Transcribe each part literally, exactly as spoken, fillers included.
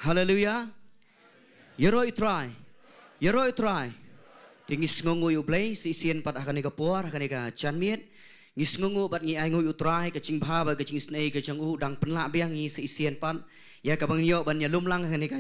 Haleluya. Ïaroh ïa u Trai. Ïaroh ïa u Trai. Te ngi sngewnguh ïa U Blei sa shisien pat ha kane ka por, ha kane ka janmiet. Ngi sngewnguh bad ngi ainguh ïa u Trai, ka jingbha bad ka jingisynei ka jong u dang pynlah biang ïa ngi sa shisien pat. Ïa kaba ngin ïoh ban ïalum lang ha kane ka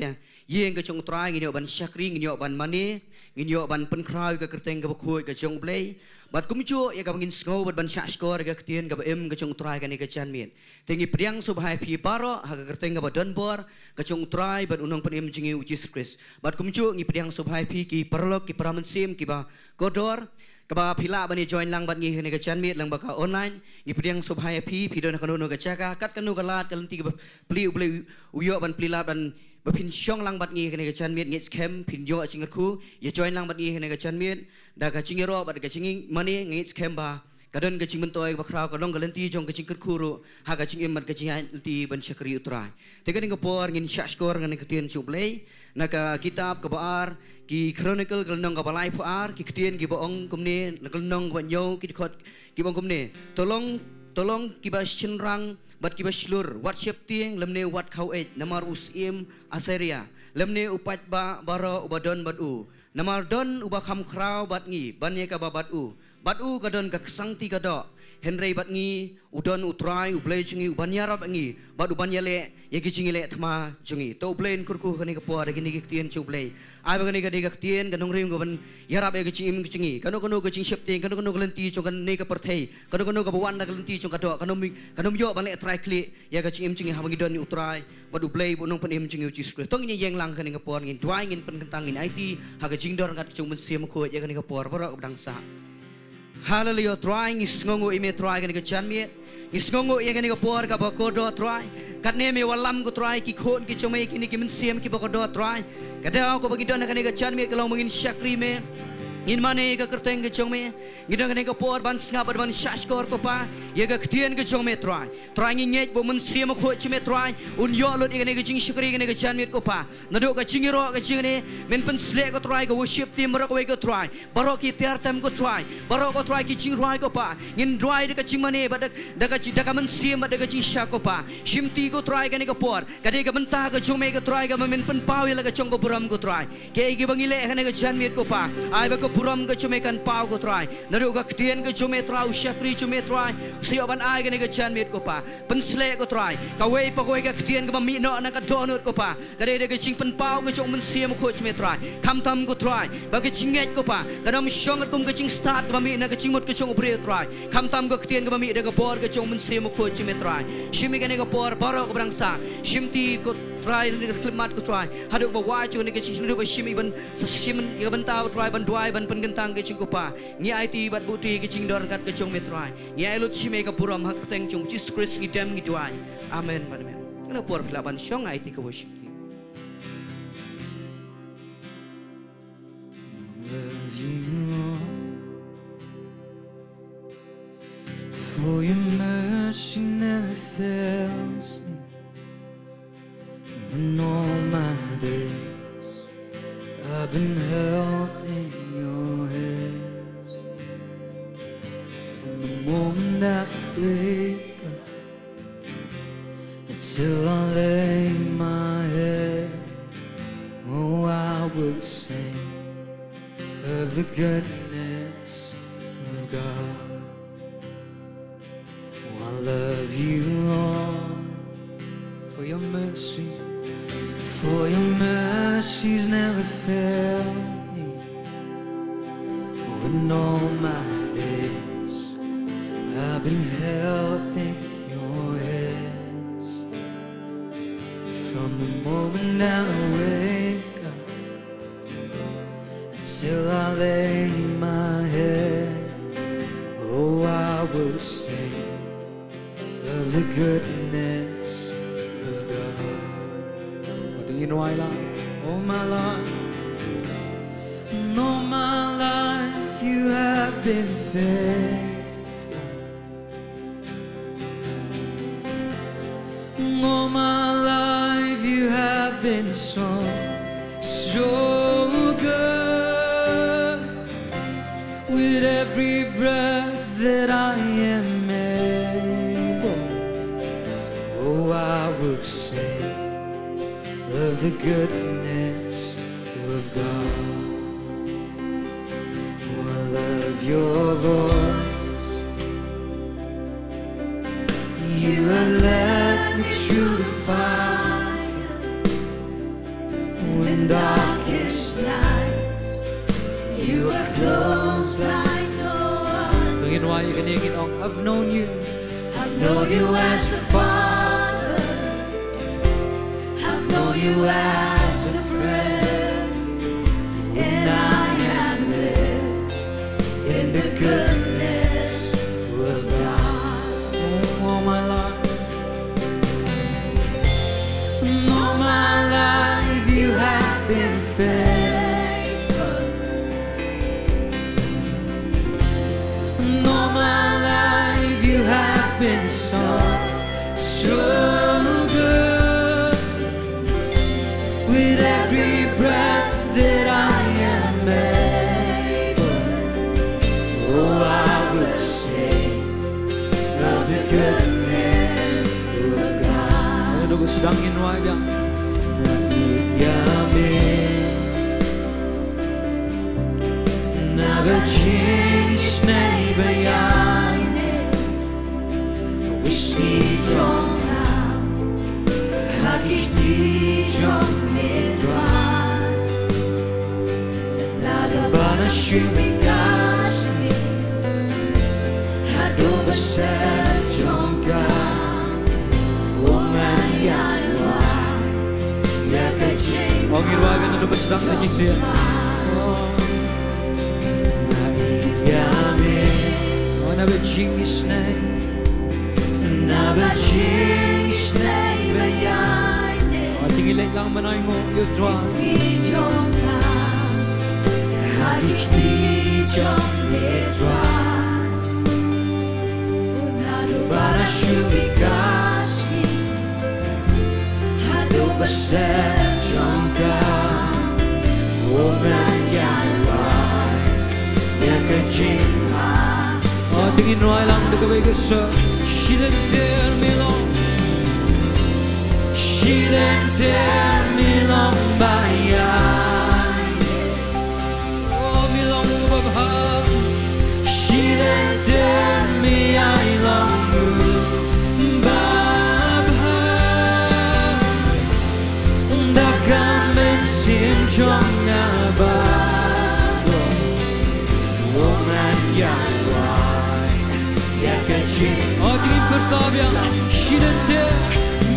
ïing ka jong u Trai, ngin ïoh ban shakri, ngin ïoh ban mane, ngin ïoh ban pynkhraw ïa ka kyrteng kaba khuid ka jong U Blei. Bad kumjuh ïa kaba ngin sngew bad ban shahshkor ïa ka ktien kaba im ka jong u Trai ha kane ka janmiet. Te ngi pdiang sngewbha ïa phi baroh ha ka kyrteng kaba donbor ka jong u Trai bad u Nongpynim jong ngi u Jisu Khrist. Bad kumjuh ngi pdiang sngewbha ïa phi ki paralok, ki para mynsiem kiba kordor, kaba phi lah ban ïa join lang bad ngi ha kane ka janmiet lyngba ka online. Ngi pdiang sngewbha ïa phi, phi don ha kano kano ka jaka, kat kano ka lad ka lynti kaba plie U Blei u ïoh ban plie lad ban ba phin shong lang bad ngi ha kane ka janmiet, ngeit skhem phin ïoh jingkyrkhu ïa join lang bad ngi ha kane ka janmiet. Da ka jingïaroh bad ka jingmane, ngeit skhem ba ka don ka jingmyntoi kaba khraw, ka long ka lynti jong ka jingkyrkhu ruh ha ka jingim bad ka jingïaid lynti ban shakri u Trai. Te kane ka por ngin shahshkor ha kane ka ktien jong U Blei na ka kitab kaba ar Ki Chronicle ka lynnong kaba laiphew ar, ki ktien kiba ong kumne, na ka lynnong kaba hynñiew, ki dkhot kiba ong kumne: To long, to long kiba shynrang bad kiba shlur, wat sheptieng lymne wat khaw-eit namar u syiem Assyria, lymne u paidbah baroh uba don bad u. Namar don uba kham khraw bad ngi ban ïa kaba bad u. Bad u ka don ka ksangti ka doh. Hynrei bad ngi u don u Trai U Blei jong ngi uban ïarap ïa ngi bad uban ïaleh ïa ki jingïaleh thma jong ngi. To U Blei un kyrkhu ha kane ka por ïa kine ki ktien jong U Blei. Ai ba kane ka dei ka ktien ka nongrim kaban ïarap ïa ka jingim jong ngi. Kano kano ka jingsheptieng, kano kano ka lynti jong kane ka pyrthei, kano kano kaba wan na ka lynti jong ka doh, kan ym, kan ym ïoh ban leh trai khlieh ïa ka jingim jong ngi haba ngi don ïa u Trai bad U Blei bad u Nongpynim jong ngi u Jisu Khrist. To ngin ïeng lang ha kane ka por, ngin duwai, ngin pynkynthang, ngin aiti ha ka jingdon kat ka jong u Mynsiem Bakhuid ïa kane ka por baroh kaba dang sah. Haleluya, Trai, ngi sngewnguh ïa me, Trai, kane ka janmiet. Ngi sngewnguh ïa kane ka por kaba kordor, Trai. Katne me wallam ko, Trai, ki khun ki jong me, kine ki mynsiem kiba kordor, Trai. Ka daw kaba ngi don ha kane ka janmiet ka long ba ngin shakri me, ngin mane ïa ka kyrteng ka jong me. Ngi don ha kane ka por ban sngap bad ban shahshkor, ko Pa, ïa ka ktien ka jong me, Trai. Trai, ngi ngeit ba u Mynsiem Bakhuid jong me, Trai, un ïoh lut ïa kane ka jingshakri, kane ka janmiet, ko Pa. Naduh ka jingïaroh ka jingïaineh, men pynsleh, ko Trai, ka worship team baroh kawei, ko Trai. Baroh ki tiar tem, ko Trai. Baroh, ko Trai, ki jingrwai, ko Pa. Ngin rwai da ka jingmane bad da, da ka ji-, da ka mynsiem bad da ka jingshai, ko Pa. Shimti, ko Trai, kane ka por ka dei ka bynta ka jong me, ko Trai, kaba men pynpaw ïa la ka jong ka burom, ko Trai. Kiei kiba ngi leh ha kane ka janmiet, ko Pa, ai ba ka burom ka jong me kan paw, ko Trai. Naduh ka ktien ka jong me, Trai, u shakri jong me, Trai, u sa ïoh ban ai ha kane ka janmiet, ko Pa. Pynsleh, ko Trai, kawei pa kawei ka ktien kaba mih noh na ka dohnud, ko Pa, ka dei da ka jingpynpaw ka jong u Mynsiem Bakhuid jong me, Trai. Khamtam, ko Trai, ba ka jingngeit, ko Pa, kan ym shong kat kum ka jingstad kaba mih na ka jingmut ka jong u briew, Trai. Khamtam ka ktien kaba mih da ka bor ka jong u Mynsiem Bakhuid jong me, Trai. Shim ïa kane ka por baroh kaba dang sah. Shimti, ko Trai, na ka khyllipmat, ko Trai, haduh ba wai jong kane ka jingshim, haduh ba shim ïa ban sa shim ïa ka bynta, ko Trai, ban duwai, ban pynkynthang ka jong, ko Pa. Ngi aiti bad buhti ka jingdon kat ka jong me, Trai. Ngi ai lut shim ïa ka burom ha ka kyrteng jong u Jisu Khrist ngi dem, ngi duwai. Amen bad amen. Kane ka por phi lah ban shong, aiti ka worship team. Love you, Lord, for your mercy never fails me. In all my days, I've been held in your hands. From the moment I wake up until I lay my head, oh, I will sing of the goodness of God. Oh, I love you, Lord, for your mercy, for your mercies never fail me. Oh, in all my days, I've been held in your hands. From the moment I wake up until I lay my head, oh, I will sing of the goodness of God. All my life, and all my life you have been faithful. All my life you have been so, so good. With every breath that I am able, oh, I will sing of The goodness of God. Oh, I love your voice. You have led me through the fire. When darkest night, you are close like no other. Tang ïa kane ngin ong, I've known you. I've known you as a father. I've known you as a friend. And I have lived in the goodness of God. All my life, all my life you have been faithful. And all my life you have been so, so good. With every breath that I am able, oh, I will sing of the goodness of God. Ïa me, na ba jingïaseng ba ïaineh. Wisngi jong nga ha ki kti jong me Trai. Naduh ba nga shu bishar ïa me haduh ba sep jong ka. Ong ïa ngi, ïa ka jingïaseng. Ong ïa ngi, ïa ngi naduh ba sdang sa shisien. Ïa me. Oh, na ba jingïaseng. Na ba jingïaseng ba ïaineh. Oh, to ngin leit lang ban ainguh ïa u Trai. Wisngi jong nga ha ki kti jong me Trai. Naduh ba nga shu bishar ïa me haduh ba sep jong ka. Oh, ngan ïai wai ïa ka jingma. Oh, to ngin rwai lang da kawei ka sur. Shi lynter me long, shi lynter me long ba ïaineh. Oh, me long uba bha. Shi lynter me ïai long uba bha. Da ka mynsiem jong nga baroh. Oh, ngan ïai wai ïa ka jing. Oh, to ngin pyrta biang. Shi lynter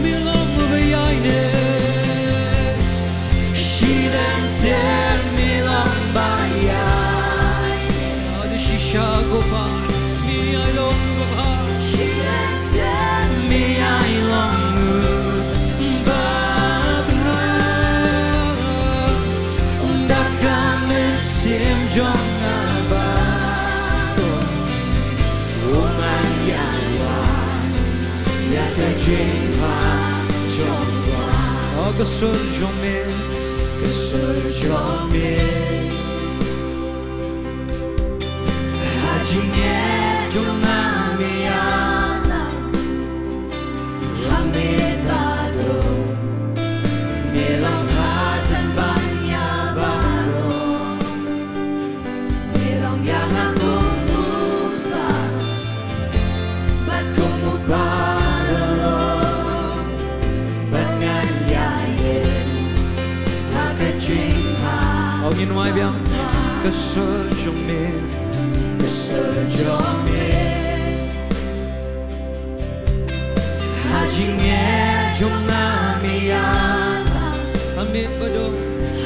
me long uba ïaineh. Shi lynter me long ba ïaineh. Oh, da shisha ko Pa, me ïai long uba bha. Shi lynter me ïai long uba bha. Da ka mynsiem jong nga baroh. Oh, ngan ïai wai ïa ka jingma jong U Trai. Oh, ka sur jong me, ka sur jong me. Ha jingngeit jong nga me ïalam. Ha miet bad um, me long hajan ban ïa baroh. Me long ïa nga kum u kpa bad kum u pa la long, bad ngan ïa ïeng ha ka jingma. Oh, ngin wai biang. Ka sur jong me, ka sur jong me. Ha jingngeit jong nga me ïalam. Ha miet bad um,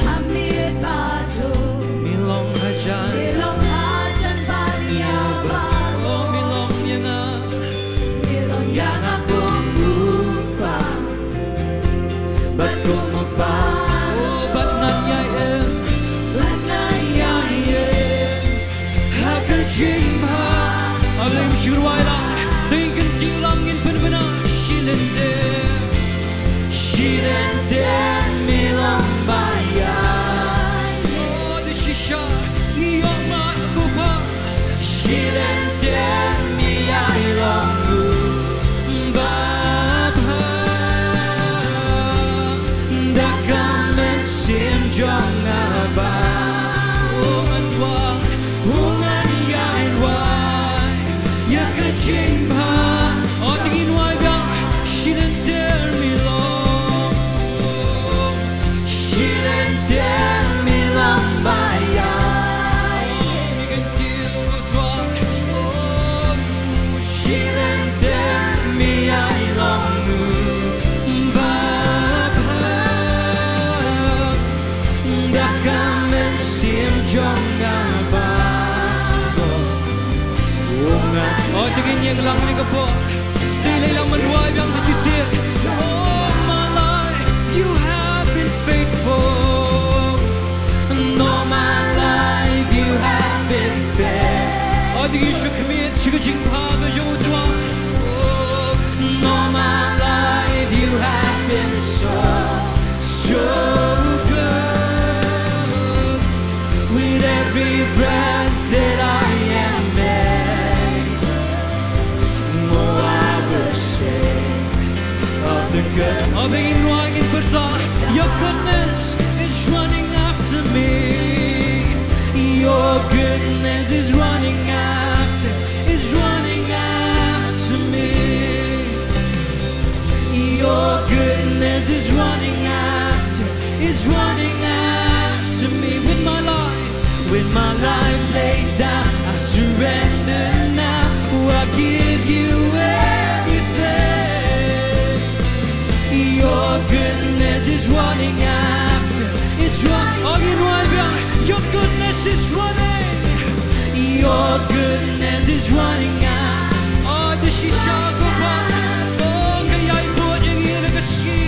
ha miet bad um, me long hajan, me long hajan ban ïa baroh. Oh, me long ïa nga, me long ïa nga kum u kpa bad kum u pa. Oh, bad ngan ïai im, bad ngan ïai im ha ka jingbha. Alim shu rwai lang, dei kyntiew lang ngin pynbna. Shi lynter, shi lynter me long ba ïai. Oh, da shisha ngi ïoh ma ko Pa. Shi lynter me ïai long uba bha. Da ka Ngin ïeng lang ne ka por. Te lei lang mynta ïa biang sa shisien. All my life you have been faithful. And all my life you have been fair. Ïa ngi shu khmih sha ka jingbha ka jong u Trai. Oh, and all my life you have been so, so good. With every breath that I am able, oh, I will sing of the good. Ïa ngi ngin pyrta, your goodness is running after me. Your goodness is running after, is running after me. Your goodness is running after, is running after me. With my life, with my life laid down, I surrender now. Oh, I give you everything. Your goodness is running after, is running. Ïa ngi ngin wan biang. Your goodness is running. Your goodness is running after. Oh, da shisha ko Kpa. Oh, ka ïai bud ïa ngi da ka sngi.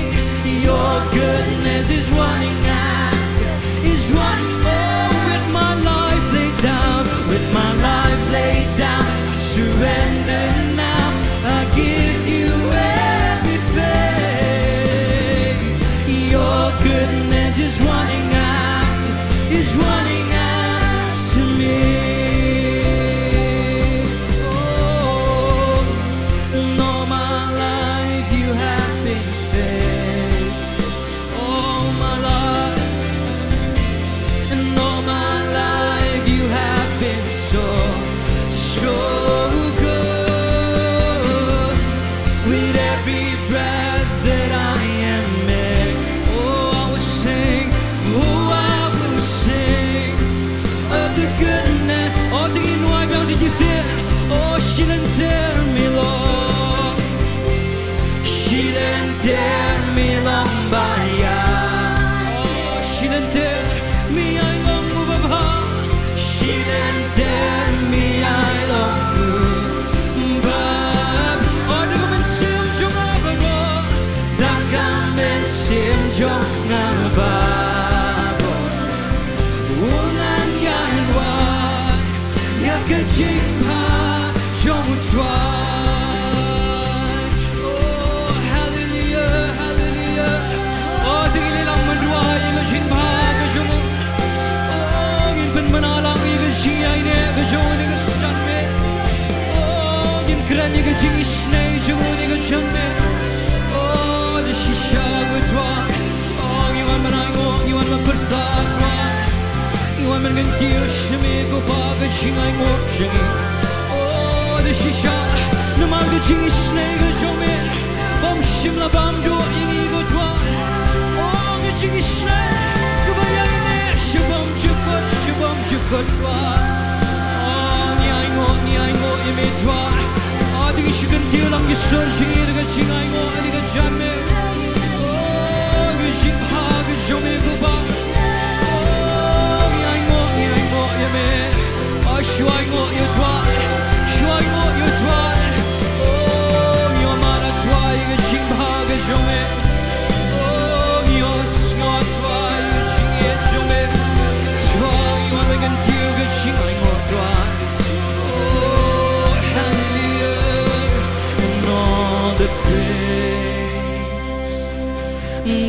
Your goodness is running after, is running. Oh, with my life laid down, with my life laid down, I surrender now. I give you everything. Your goodness is running after, is running after me. Oh, and all my life you have been faithful. All my life, and all my life you have been so, so good. With every breath that I am able, oh, I will sing, oh, I will sing of the goodness. Oh, te ngin wan biang sa shisien. Oh, shi lynter mi long, shi lynter mi long ba ïa. Oh, shi lynter mi ïai long u babha. Shi lynter mi ïai long u babha. Oh, da ka mynsiem jong nga baroh, da ka mynsiem jong nga baroh, u ngan ïai wad ïa ka jingbha jong u Trai. Oh, hallelujah, hallelujah. Oh, te ngi leit lang mynta ïa ka jingbha ka jong u. Oh, ngin pynbna lang ïa ka jingïaineh ka jong u ne ka janmiet. Oh, ngin kren ïa ka jingisynei jong u ne ka janmiet. Oh, da shisha ko Trai. Oh, ngi wan ban ainguh, ngi wan ban pyrta Trai. Ngi wan ban kyntiew sha me ko Kpa ka jingainguh jong ngi. Oh, da shisha namar ka jingisynei ka jong me bym shym la bam duh ïa ngi ko Trai. Oh, ka jingisynei kaba ïaineh sha bymjukut, sha bymjukut Trai. Oh, ngi ainguh, ngi ainguh ïa me Trai. Oh, te ngi shu kyntiew lang ki sur jong ngi da ka jingainguh ïa ka janmiet. Oh, ka jingbha ka jong me ko Kpa. Oh, ngi ainguh, ngi ainguh ïa me. Oh, shu ainguh ïa u Trai. Shu ainguh ïa u Trai. Oh, ngi wan mad Trai ïa ka jingbha ka jong me. Oh, ngi wan, ngi wan Trai ïa ka jingïeit jong me. Trai, ngi wan ban kyntiew ka jingainguh Trai. Oh, hallelujah. And all the praise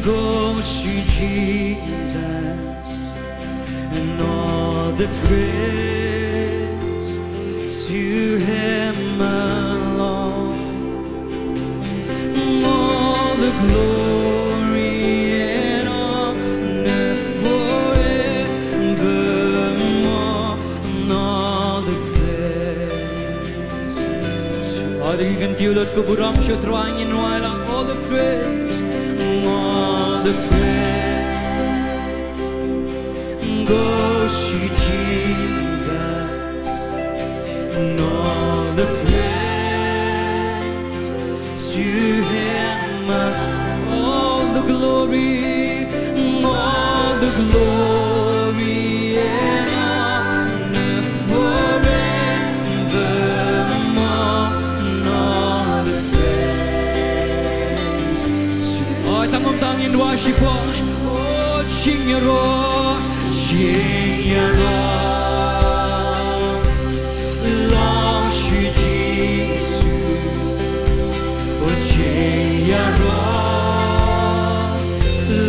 goes to Jesus, and all the praise to Him alone. All the glory and honor forevermore, and all the praise. Ïa ngi kyntiew lut ka burom sha u Trai, ngin wai lang. All the praise, all the praise goes to Jesus, and all the praise to Him, all the glory, all the glory and honor forevermore. Jingïaroh, jingïaroh, long sha u Jisu. Oh, jingïaroh,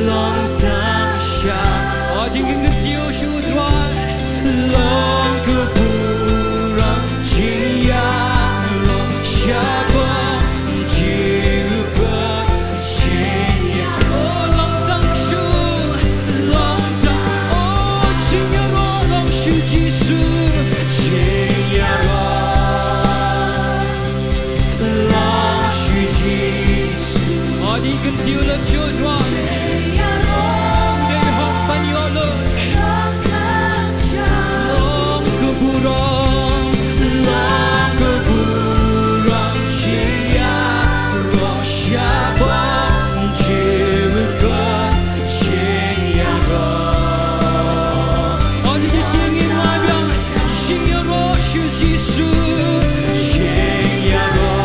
long tang sha. Oh, dei ban kyntiew sha u Trai. Long ka burom jingïaroh shaphang jingpynïaroh. Long tang sha u, long tang, oh, jingïaroh long sha u Jisu. Jingïaroh long sha u Jisu. Oh, dei ban kyntiew lut sha u Trai. Dei hok ban ïoh lut. Long ka burom, long ka burom jingïaroh shaphang jingpynïaroh. Jingïaroh. Oh, to shisien ngin wan biang. Jingïaroh sha u Jisu. Jingïaroh.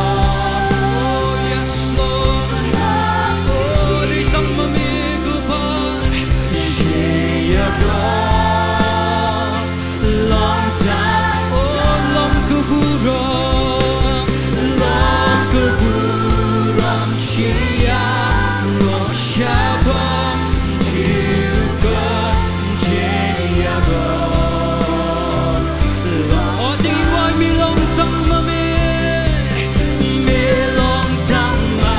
Oh, yes, Lord. Oh, dei tang ma me ko Pa. Jingïaroh. Long tang, oh, long ka burom, long ka burom jingïaroh shaphang jingpynïaroh. Oh, dei ba me long tang ma me, me long tang ma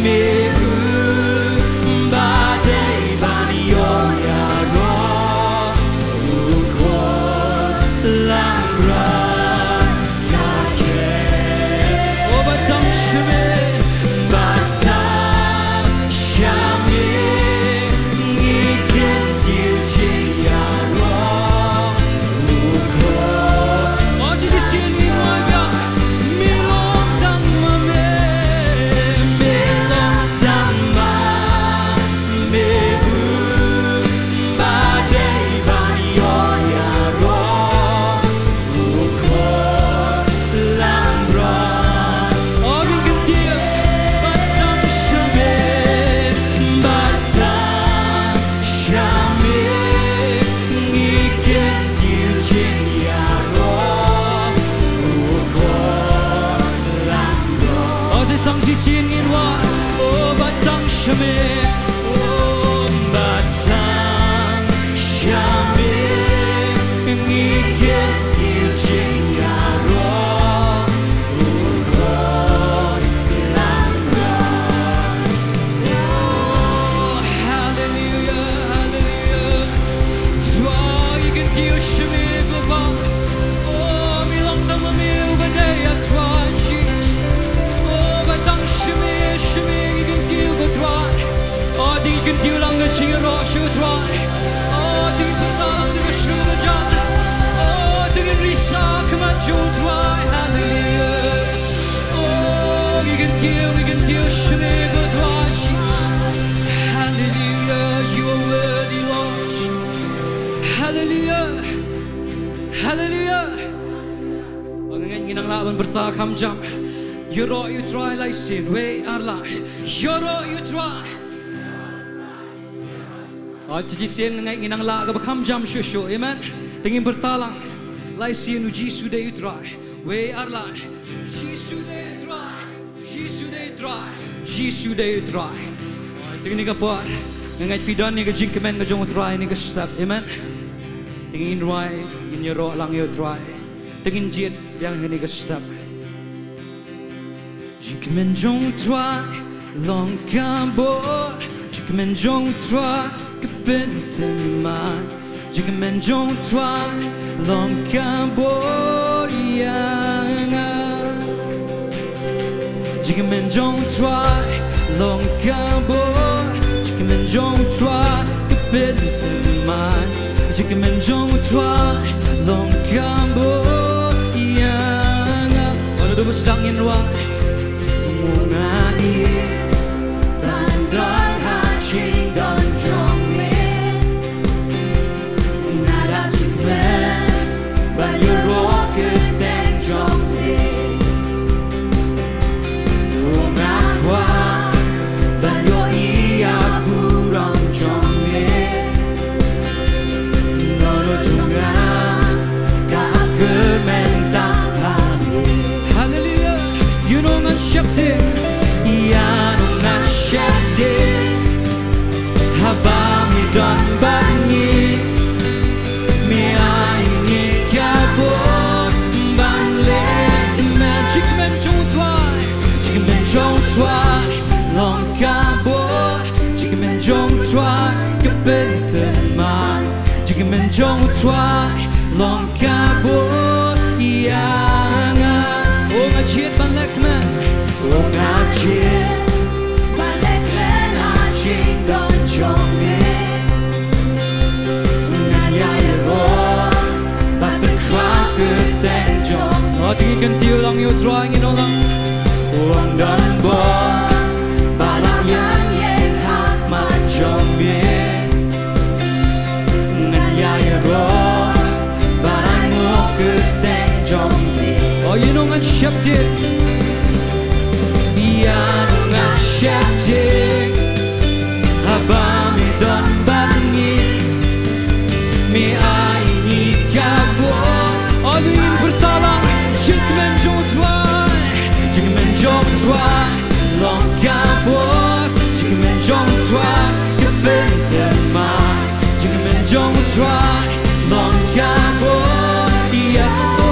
me, u ba dei ban ïoh ïaroh. U khot lam bra ïa ki. Oh, ba tang sha me, ba tang sha me, ngi kyntiew jingïaroh. U khot. Oh, to shisien ngin wan biang. Me long tang ma me, me long tang ma me, u ba dei ban ïoh ïaroh. U khot lam bra. Oh, ngi kyntiew, ba tang sha me, ba tang sha me, ngi kyntiew jingïaroh. U khot lam bra. Oh, sa shisien ngin wan. Oh, ba tang sha me. Oh, ba tang sha me, ngi kyntiew jingïaroh. U khot lam bra. Oh, hallelujah, hallelujah. Trai, ngi kyntiew sha me ko Pa. Oh, me long tang ma me, u ba dei ïa Trai Jisu. Oh, ba tang sha me, sha me, ngi kyntiew ko Trai. Oh, to ngi kyntiew lang ka jingïaroh sha u Trai. Oh, to ngi pynpaw lang ka shu ka jam. Oh, to ngi risa khmat jong u Trai. Hallelujah. Oh, ngi kyntiew, ngi kyntiew sha me ko Trai Jisu. Hallelujah, you are worthy, Lord. Hallelujah. Hallelujah. Nga ngeit ngin nang lah ban pyrta kham jam. Ïaroh ïa u Trai lai sien, wei ar lai. Ïaroh ïa u Trai. Oh, to shisien nga ngeit ngin nang lah kaba kham jam shuh shuh. Amen. Te ngin pyrta lang. Lai sien, u Jisu dei u Trai. Wei ar lai. Jisu dei u Trai. Jisu dei u Trai. Jisu dei u Trai. Oh, te kane ka por, nga ngeit phi don ïa ka jingkmen ka jong u Trai ha kane ka step. Amen. Te ngin rwai, ngin ïaroh lang ïa u Trai. Te ngin jied biang ha kane ka step. Jingkmen jong u Trai long ka bor, jingkmen jong u Trai ka pynthymmai. Jingkmen jong u Trai long ka bor ïa nga. Jingkmen jong u Trai long ka bor, jingkmen jong u Trai ka pynthymmai. Jingkmen jong u Trai long ka bor ïa nga. Wat la dang sdang ngin rwai. Mo nga ïa ban don ha jingdon jong me. Nga da jingkmen ban ïaroh kyrteng jong me. Nga kwah ban ïohi ïa burom jong me. sheptieng. Ïa ngi ngan sheptieng haba me don bad ngi. Me ai ngi ka bor ban leh kmen. Jingkmen jong u Trai, jingkmen jong u Trai long ka bor. Jingkmen jong u Trai ka pynthymmai. Jingkmen jong u Trai long ka bor ïa nga. O nga jied ban leh kmen. O nga jied ban leh kmen ha jingdon jong me. Ngan ïa ïaroh bad pynkhraw kyrteng jong me. O, to ngin kyntiew lang ïa u Trai, ngin ong lang. U ong don bor ba la ïeng ha khmat jong me. Ngan ïa ïaroh bad ainguh kyrteng jong me. O, ïa no ngan sheptieng. Ïa no ngan sheptieng haba me don bad ngi. Me ai ngi ka bor. O, ngin pyrta lang. Jingkmen jong u Trai, jingkmen jong u Trai long ka bor. Jingkmen jong u Trai ka pynthymmai. Jingkmen jong u Trai long ka bor ïa. O,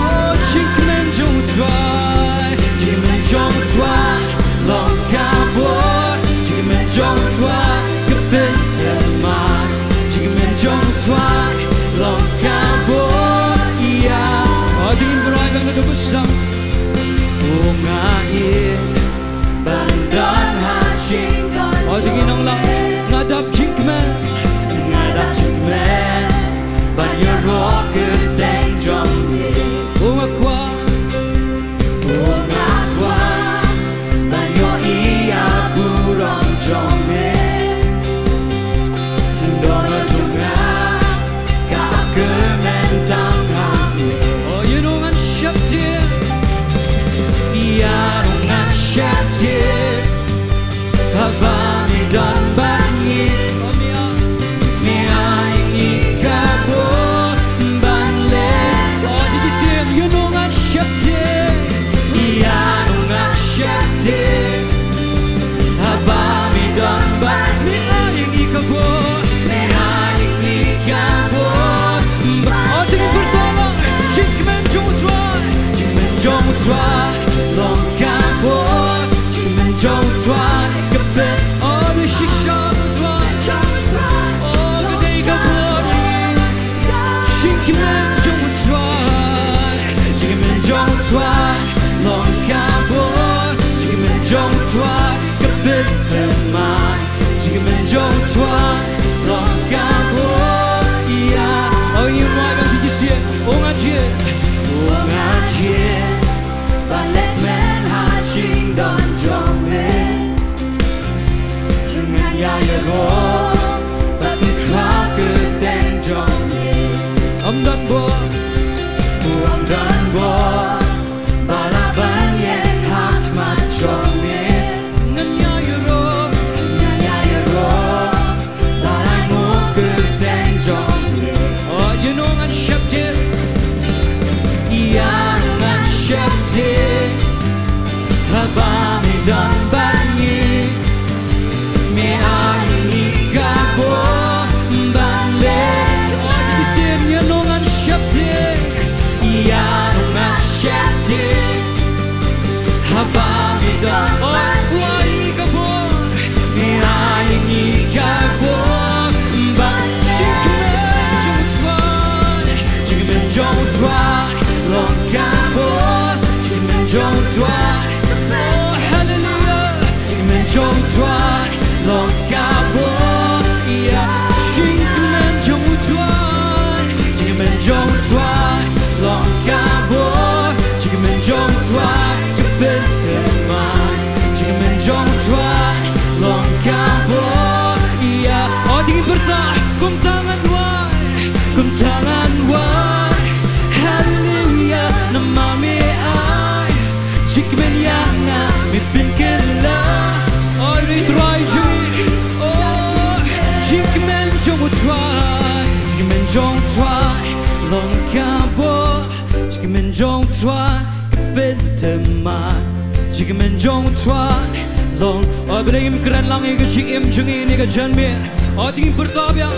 jingkmen jong u Trai, jingkmen jong u Trai long ka bor. Jingkmen jong u Trai ka pynthymmai. Jingkmen jong u Trai long ka bor ïa. O, to ngin pyrta lang, to ngin pyrta lang. U nga i ban don ha jingdon. O, to ngin ong lang. Nga dap jingkmen. Nga dap jingkmen ban ïaroh kyrteng jong me. U nga kwah. U nga kwah ban ïohi ïa burom jong me. Dohnud jong nga ka kmen tang ha me. O, ïa no ngan sheptieng. Ïa no ngan sheptieng haba me don bad ngi. Me ai ngi ka bor ban leh. O, to ngin shem. Ïa no ngan sheptieng. Ïa no ngan sheptieng haba me don bad ngi. Me ai ngi ka bor. Me ai ngi ka bor. O, to ngin pyrta lang. Jingkmen jong u Trai, jingkmen jong u Trai long ka bor. Jingkmen jong u Trai ka pyn. O, to shisha u Trai. O, ka dei ka bor. Jingkmen jong u Trai, jingkmen jong u Trai long ka bor. Jingkmen jong u Trai ka pynthymmai. Jingkmen jong u Trai long ka bor ïa. O, ïa u Trai ka jingïaseng. U nga jied, u nga jied ban leh kmen ha jingdon jong me. Ngan ïa ïaroh bad pynkhraw kyrteng jong me. Ym don bor, ym don bor ba la ban ïeng ha khmat jong me. Ngan ïa ïaroh, ngan ïa ïaroh bad ainguh kyrteng jong me. O, ïa no ngan sheptieng. Ïa no ngan sheptieng haba me don bad ngi. Me ai ngi ka bor ban leh. O, to ngin shem. Ïa no ngan sheptieng. Ïa no ngan sheptieng haba me don bad ngi. Me ai ngi ka bor ban. Jingkmen jong u Trai, jingkmen jong u Trai long ka bor. Jingkmen jong u Trai. O, haleluia. Jingkmen jong u Trai long ka bor ïa. Jingkmen jong u Trai, jingkmen jong u Trai long ka bor. Jingkmen jong u Trai ka pynthymmai. Jingkmen jong u Trai long ka bor ïa. O, to ngin pyrta. Kumta ngan wai, kumta ngan wai. Haleluia, namar me ai jingkmen ïa nga, me pynkylla. O, ïa u Trai jong ngi. O, jingkmen jong u Trai, jingkmen jong u Trai long ka bor. Jingkmen jong u Trai ka pynthymmai. Jingkmen jong u Trai long. O, balei ngim kren lang ïa ka jingim jong ngi ne ka janmiet? O, to ngin pyrta biang.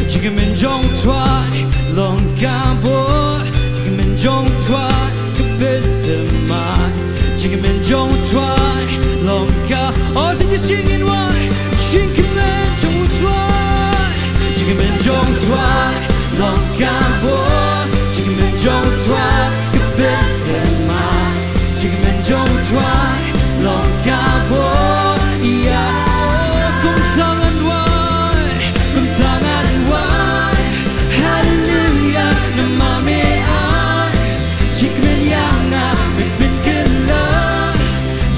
Jingkmen jong u Trai long ka bor. Jingkmen jong u Trai ka pynthymmai. Jingkmen jong u Trai long ka. O, to ngin sing in wai. Jingkmen jong u Trai. Jingkmen jong u Trai long ka bor. Jingkmen jong u Trai ka pynthymmai. Jingkmen jong u Trai long ka bor ïa. Kumta ngan wai, kumta ngan wai. Haleluia, namar me ai jingkmen ïa nga, me pynkylla.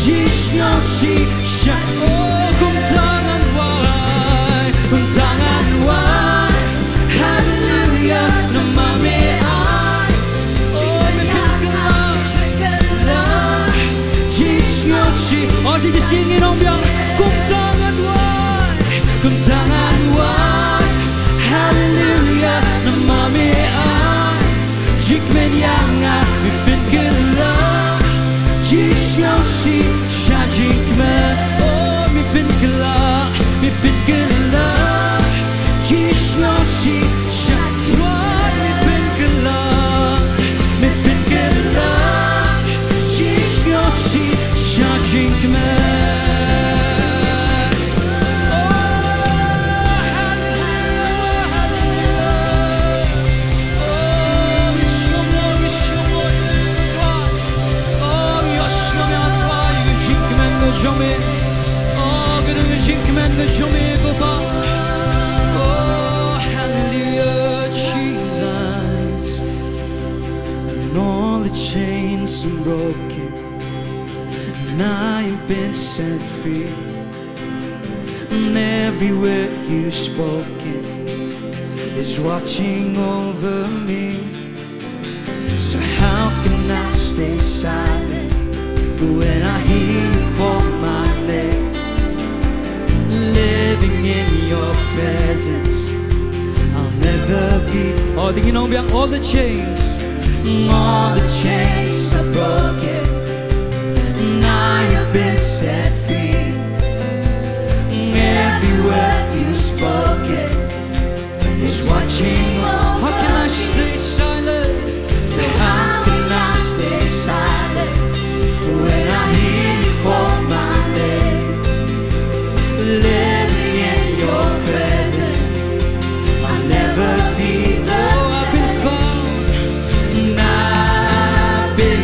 Jisu shi sha. O, kumta ngan wai, kumta ngan wai. Haleluia, namar me ai. O, me pynkylla. Jisu shi. O, to ngin sing in ong biang. Kumta ngan wai, kumta ngan wai. Haleluia, namar me ai jingkmen ïa nga, me pynkylla. Jisu shi sha jingkmen. O, me pynkylla, me pynkylla. Jisu shi sha. Trai, me pynkylla, me pynkylla. Jisu shi sha jingkmen. O, haleluia, haleluia. O, ngi shong mo, ngi shong mo. O, ngi ïa shong ïa Trai, ka jingkmen ka jong me. O, ka dei ka jingkmen ka jong me ko Pa. O, haleluia, Jesus. And all the chains are broken, and I have been set free. And every word you've spoken is watching over me. So how can I stay silent when I hear you call my name? Living in your presence, I'll never be. O, to ngin ong biang, all the chains. All the chains are broken, and I have been set free. Every word you've spoken is watching over. How can I stay silent? Say, how can I stay silent when I hear you call my name? Living in your presence, I'll never be the same. Oh, I've been found. And I've been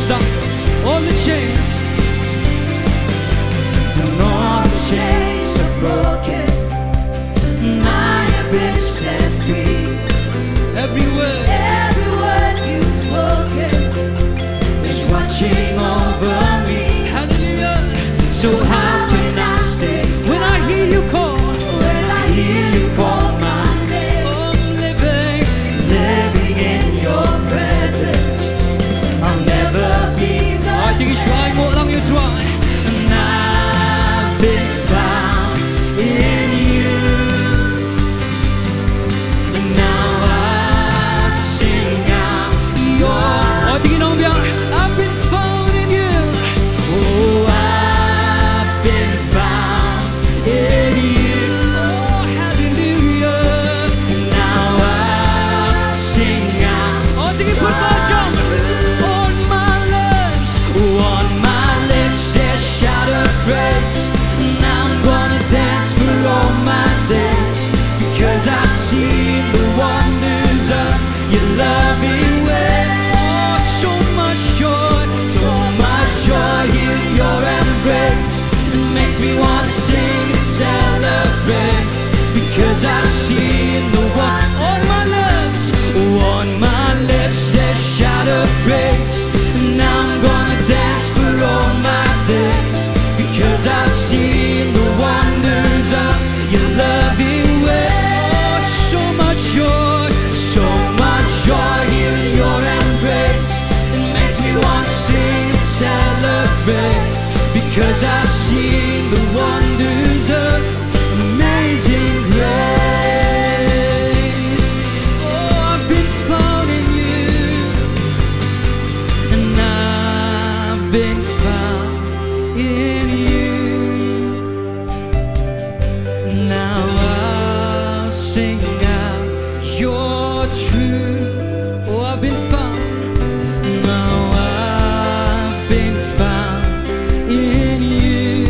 Stop all the chains. And all the chains are broken. And I have been set free. Every word, every word you've spoken is watching over me. Hallelujah. So how can I stay silent when I hear you call? When I hear you call my name. Oh, I'm living, living in your presence. I'll never be the same. Ai, tiki shuwa mo lang ïa u Trai. And I've been found in you. And now I sing out your... Oh, tiki nongbiang, I've been found in you. Oh, I've been found in you. Oh, hallelujah. Now I sing out... Oh, tiki pyrta jam. On my lips, on my lips, there's shout of praise. And I'm gonna dance for all my days, because I've seen the wonders of your loving ways. Oh, so much joy, so much joy in your embrace. It makes me wanna sing and celebrate, because I've seen the one... On my lips, on my lips, there's shout of praise. And I'm gonna dance for all my days, because I've seen the wonders of your loving ways. Oh, so much joy, so much joy in your embrace. It makes me wanna sing and celebrate, because I've seen the wonders of Amazing Grace. Oh, I've been found in you, and I've been found in you. Now I'll sing out your truth. Oh, I've been found. Now I've been found in you.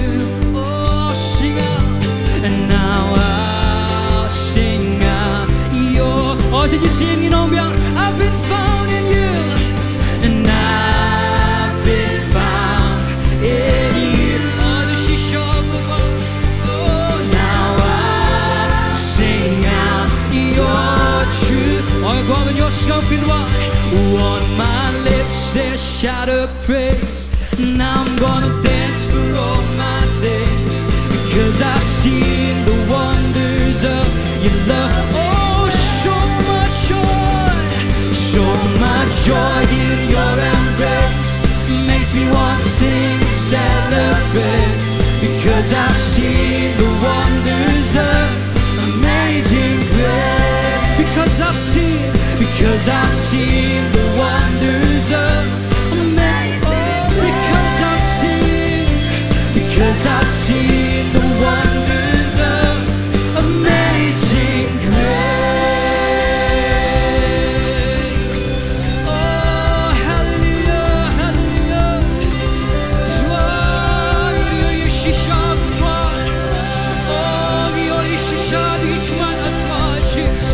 Oh, sing out. And now I'll sing out your... Oh, should you sing, you know, I've been found in you. And I've been found in you. Oh, the shisha. Oh, now I sing out your truth. Oh, go on, your scoffing why. On my lips there's shout of praise. And I'm gonna dance for all my days, because I've seen the wonders of your love. Oh, so much joy, so much joy in your embrace. Makes me want to sing and celebrate, because I've seen the wonders of Amazing Grace. Because I've seen, because I've seen the wonders of Amazing Grace. Because I've seen, because I've seen the wonders of Amazing Grace. Oh, hallelujah, hallelujah. Trai, ngi ïohi shisha, Trai. Oh, ngi ïohi shisha ïa ka kmen, Trai Jesus.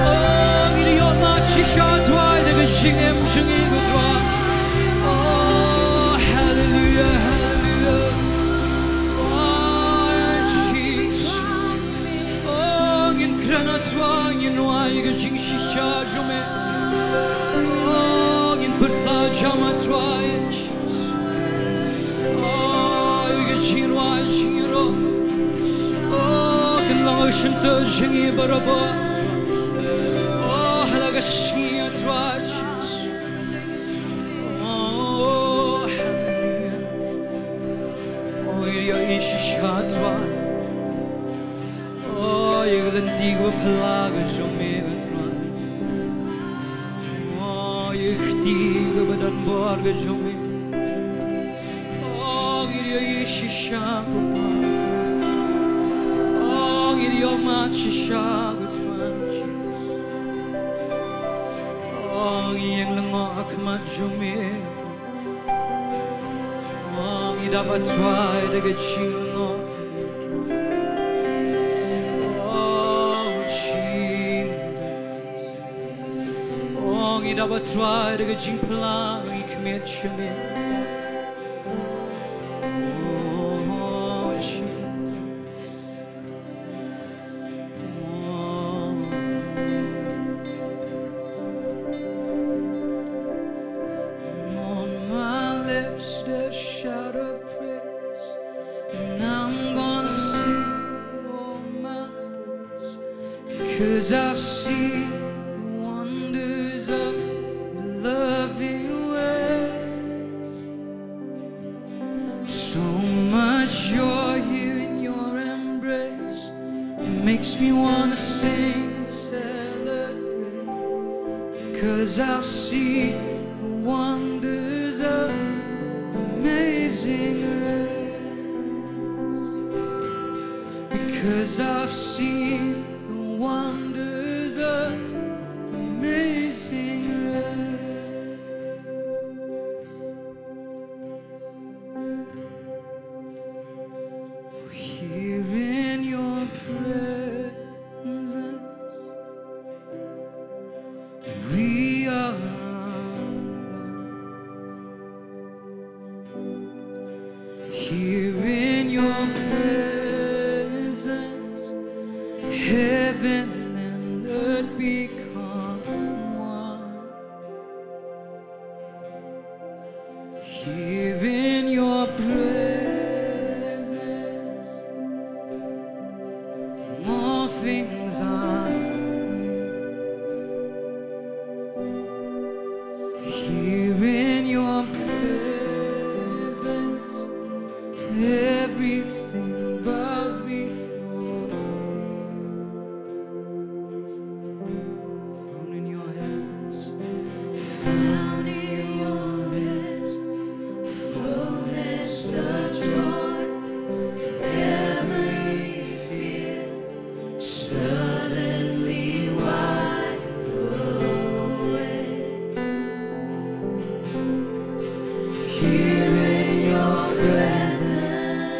Oh, ngi ïohi shisha, Trai, ïa ka jingim jong ngi, Trai. Oh, hallelujah, hallelujah. Oh, Jesus. Oh, ngin kren, Trai, ngin wai ïa ka jingshisha jong me. Oh, ngin pyrta jam, Trai. Oh, ïa ka jingrwai jingïaroh. Oh, kan long ka shyntur jong ngi barabor. Oh, ha la ka sngi, Trai. Oh, hallelujah. Oh, ngi ïohi shisha, Trai. Oh, ïa ka lynti kaba phylla ka jong me, Trai. Oh, ïa ka kti kaba don bor ka jong me. Oh, ngi ïohi shisha, Trai. Oh, ngi ïohi shisha, Trai. Oh, ngi ïeng lyngngoh ha khmat jong me. Oh, ngi dap, Trai, da ka jinglyngngoh. Oh, Jesus. Oh, ngi dap, Trai, da ka jingphylla, ngi Commit, commit. Oh, Jesus. Oh. On my lips there's shout of praise, and I'm gonna sing all my days, 'cause I've seen the wonders of your loving ways. So much joy here in your embrace. It makes me wanna sing and celebrate, 'cause I've seen the wonders of amazing grace. Because I've seen the wonders of amazing grace. Here in your presence, we are undone. Here in your presence, heaven and earth become one. Here in your presence, all things are new. Here in your presence, everything bows before you. Found in your hands. Found in your hands, fullness of joy, every fear suddenly wiped away. Here in your presence,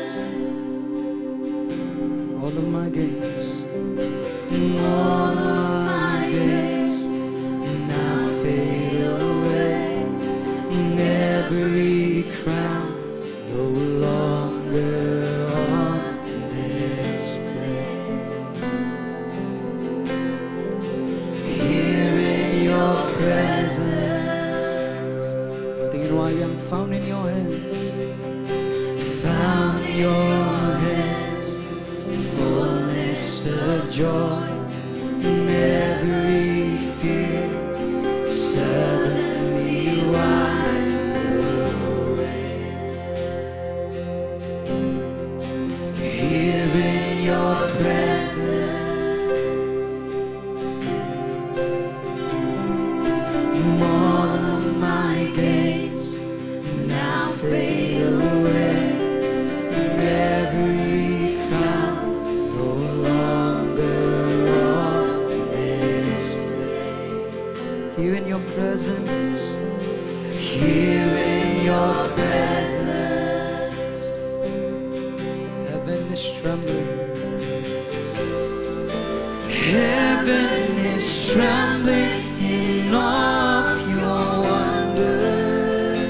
all of my gates, all of my gates now fade away, and every crown no longer on display. Here in your presence, found in your hands, found in your hands, fullness of joy, and every fear suddenly wiped away. Here in your presence, all of my gates now fade away, and every crown no longer on display. Here in your presence, here in your presence, heaven is trembling. Heaven is trembling in awe of your wonders.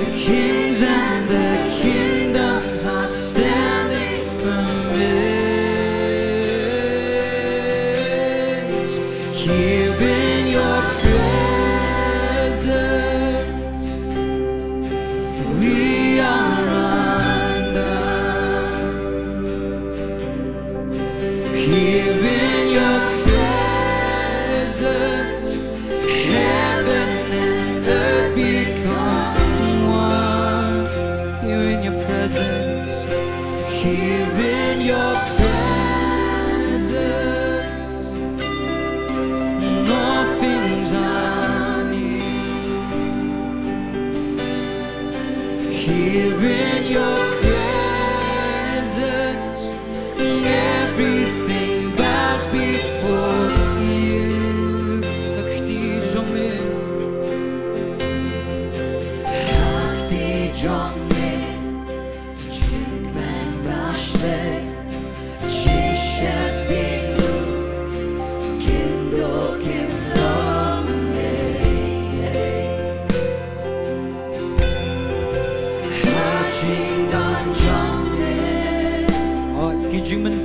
The kings and the kingdoms are standing amazed. Here in your presence, we are undone.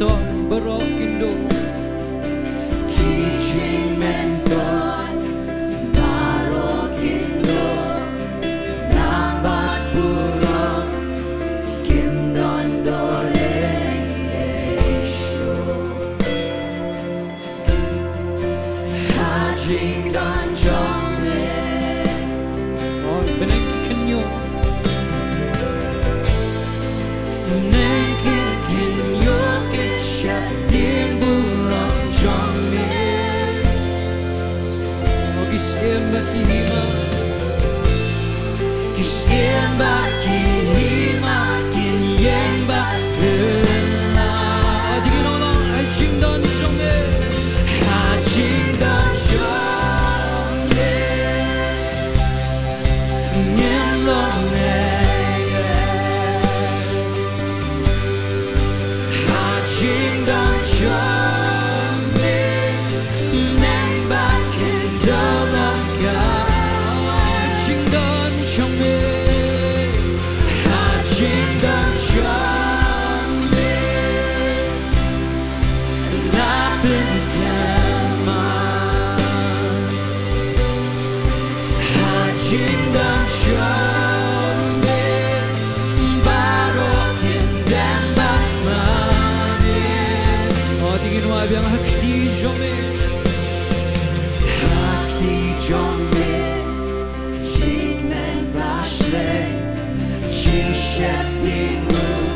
Baroh kin duh. Ki jingmyntoi baroh kin duh. Nang bad burom kim don doh, Jisu. Ha jingdon jong me. Oh, bneng ki khynñiuh. Bneng ki khynñiuh ki sheptieng burom jong me. Oh, ki syiem bad ki hima. Ki syiem bad ki hima kin ïeng bad phylla. Ha jingdon jong me. Ha jingdon jong me. Ngin long ei ei. Ha jingdon jong me. Nang bad kin duh long ka. Ha jingdon jong me. Ha jingdon jong me. La pynthame. Ha jingdon jong me. Baroh kin dang bad mane. Oh, te ngin wad biang. Ha kti jong me. Ha kti jong me. Jingkmen ba shlei. Jingsheptieng ruh.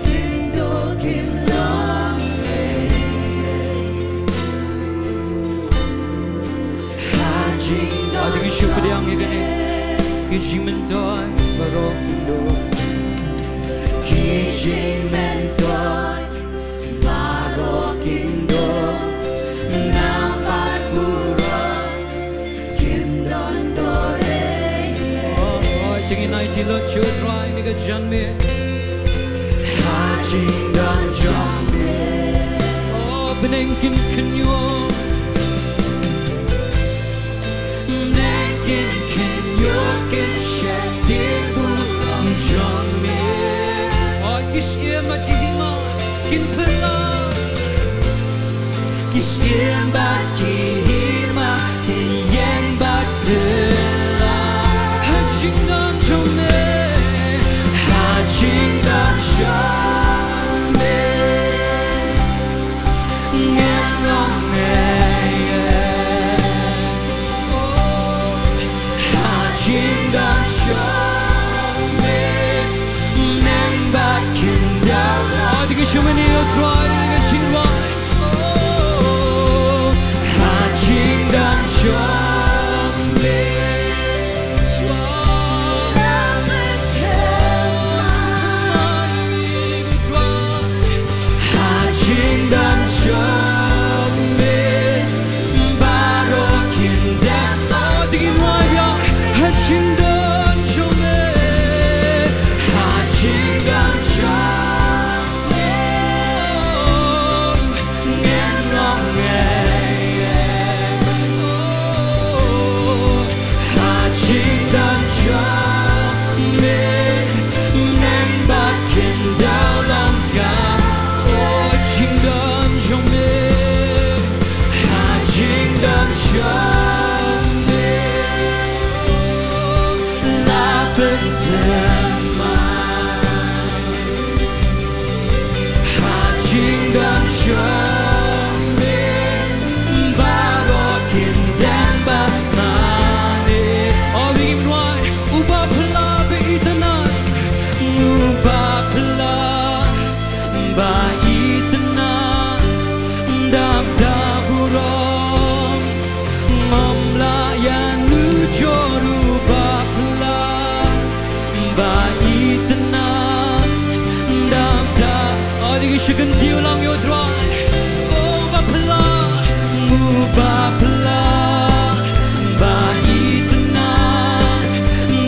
Kin duh kin long ei ei. Ha jingdon. Ha jingdon jong me. Ki jingmyntoi baroh kin duh. Ki jingmyntoi baroh kin duh. Nang bad burom. Kim don doh ei ei. Oh, oh, te ngin aiti lut sha U Trai na ka jingmih. Ha jingdon jong me. Oh, bneng kin khynñiuh. Bneng kin khynñiuh kin sheptieng burom jong me. Oh, ki syiem bad ki hima kin phylla. Ki syiem bad ki hima kin ïeng bad phylla. Ha jingdon jong me. Ha jingdon jong me. Ngin long ei ei. Oh. Ha jingdon jong me. Nang bad kin duh long. Oh, te ngin shu mane ïa U Trai ha ka jingduwai. Oh, ha jingdon jong me. Ha jingdon jong me, baroh kin dang. Oh, te ngin wad ïa, ha jingdon jong me, ha jingdon jong me. Ngin long ei ei. Oh, ha jingdon jong me, nang bad kin duh long ka. Oh, jingdon jong me, ha jingdon jong me, la pynthame. Ha jingdon jong me, baroh kin dang bad mane. Oh, ngin wad, uba phylla ba itynnad, uba phylla ba itynnad, dap da burom. Ngam lah ïanujor, uba phylla ba itynnad, dap da. Oh, te ngin shu kyntiew lang ïa U Trai. Oh, uba phylla, uba phylla ba itynnad,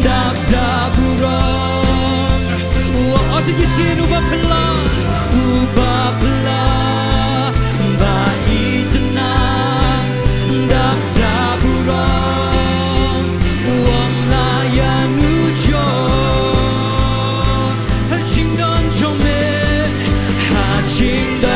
dap da burom. Wa, oh, sa shisien, uba phylla, uba phylla ba itynnad, dap da burom. Ngam lah ïanujor. Ha jingdon jong me, ha jingdon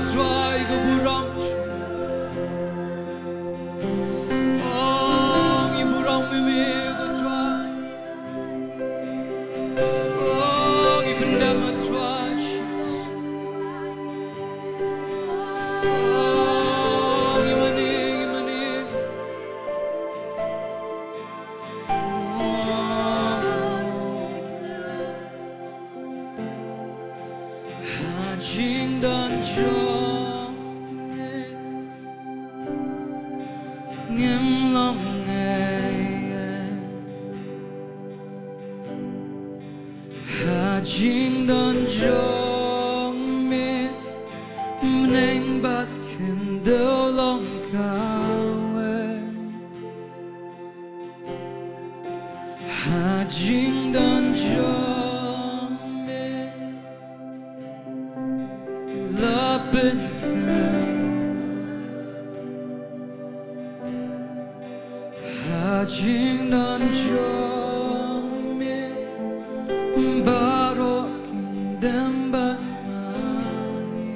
Trai, ka burom. Oh, ngi burom ïa me, ko Trai. Oh, ngi pyndem, Trai. Oh, ngi mane, ngi mane. Ha jingdon jong me ngim long ei ei. Ha jingdon jong me, bneng bad khyndew long kawei. Ha jingdon jong me la pynthut. Ha jingdon jong me baroh kin dem bad ma ngi.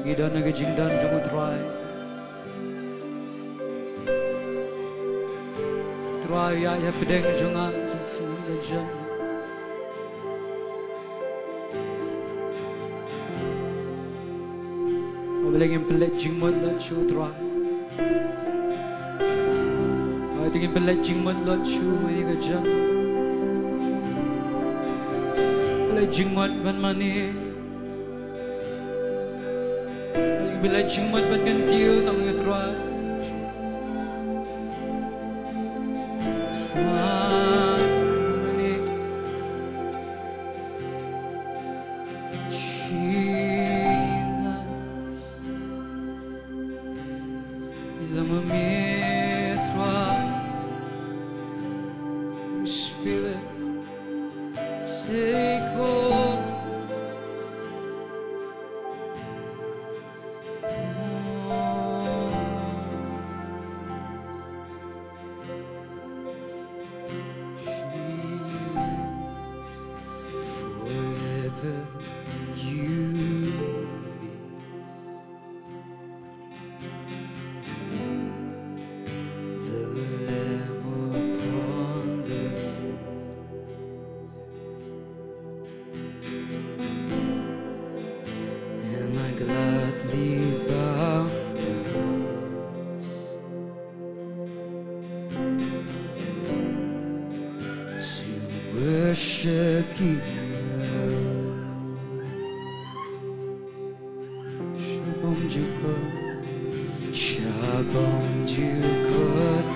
Ngi don ha ka jingdon jong U Trai. Trai, ïa, ïa pdeng jong nga, jong sngewbha jong. Balei ngim pynleit jingmut lut sha U Trai? Balei ngim pynleit jingmut lut sha u, ïa ka jong. Pynleit jingmut ban mane. Pynleit jingmut ban kyntiew tang ïa U Trai. Trai, mane. Jesus, is a mami Trai. Spirit, take over. Forever you will be the Lamb upon the throne. And I gladly bow down to worship you. Sha bymjukut, sha bymjukut,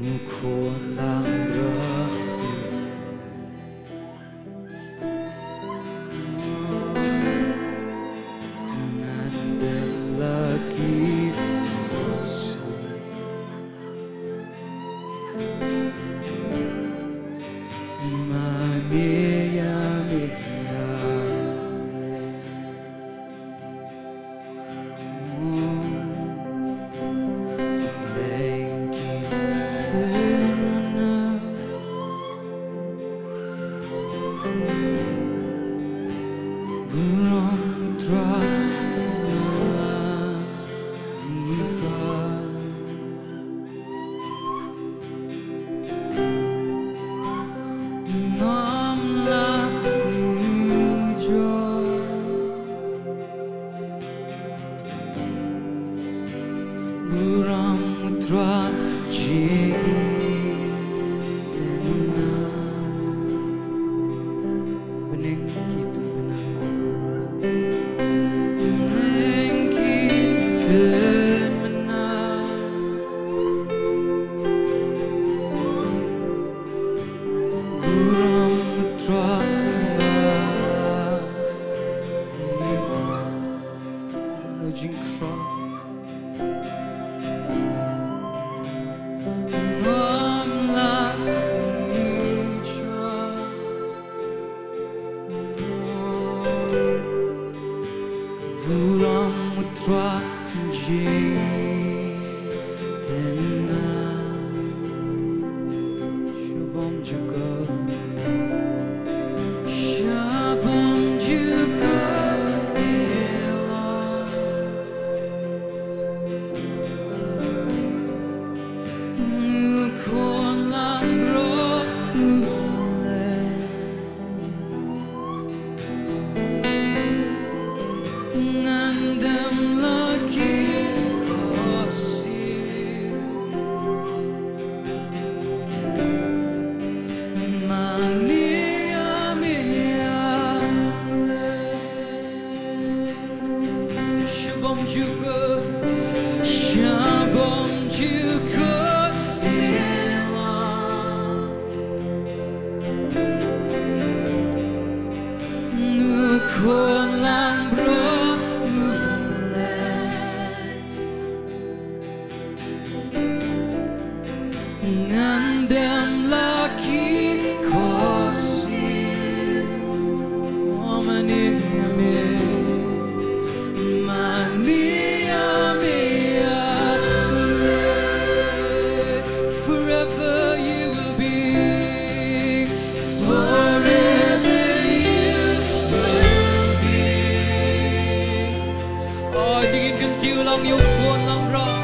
U Khun langbrot. Ngan dep lagi awesome. Mane ïa me ïa. Burom U Trai jingïeit. Bneng ki tu bneng. Wa jingtynna sha bym jukut, sha bym jukut ïa la. U khun langbrot u leh. Ngan dem la ki khohsiew. Mane ïa me ïa leh. Sha bym jukut, sha bym jukut ïa la. U khun langbrot u leh. Ngan dem la ki khohsiew. Oh, mane ïa me, mane ïa me ïa leh. Forever you will be, forever you will be. Oh, dei ngin kyntiew lang ïa u khun langbrot.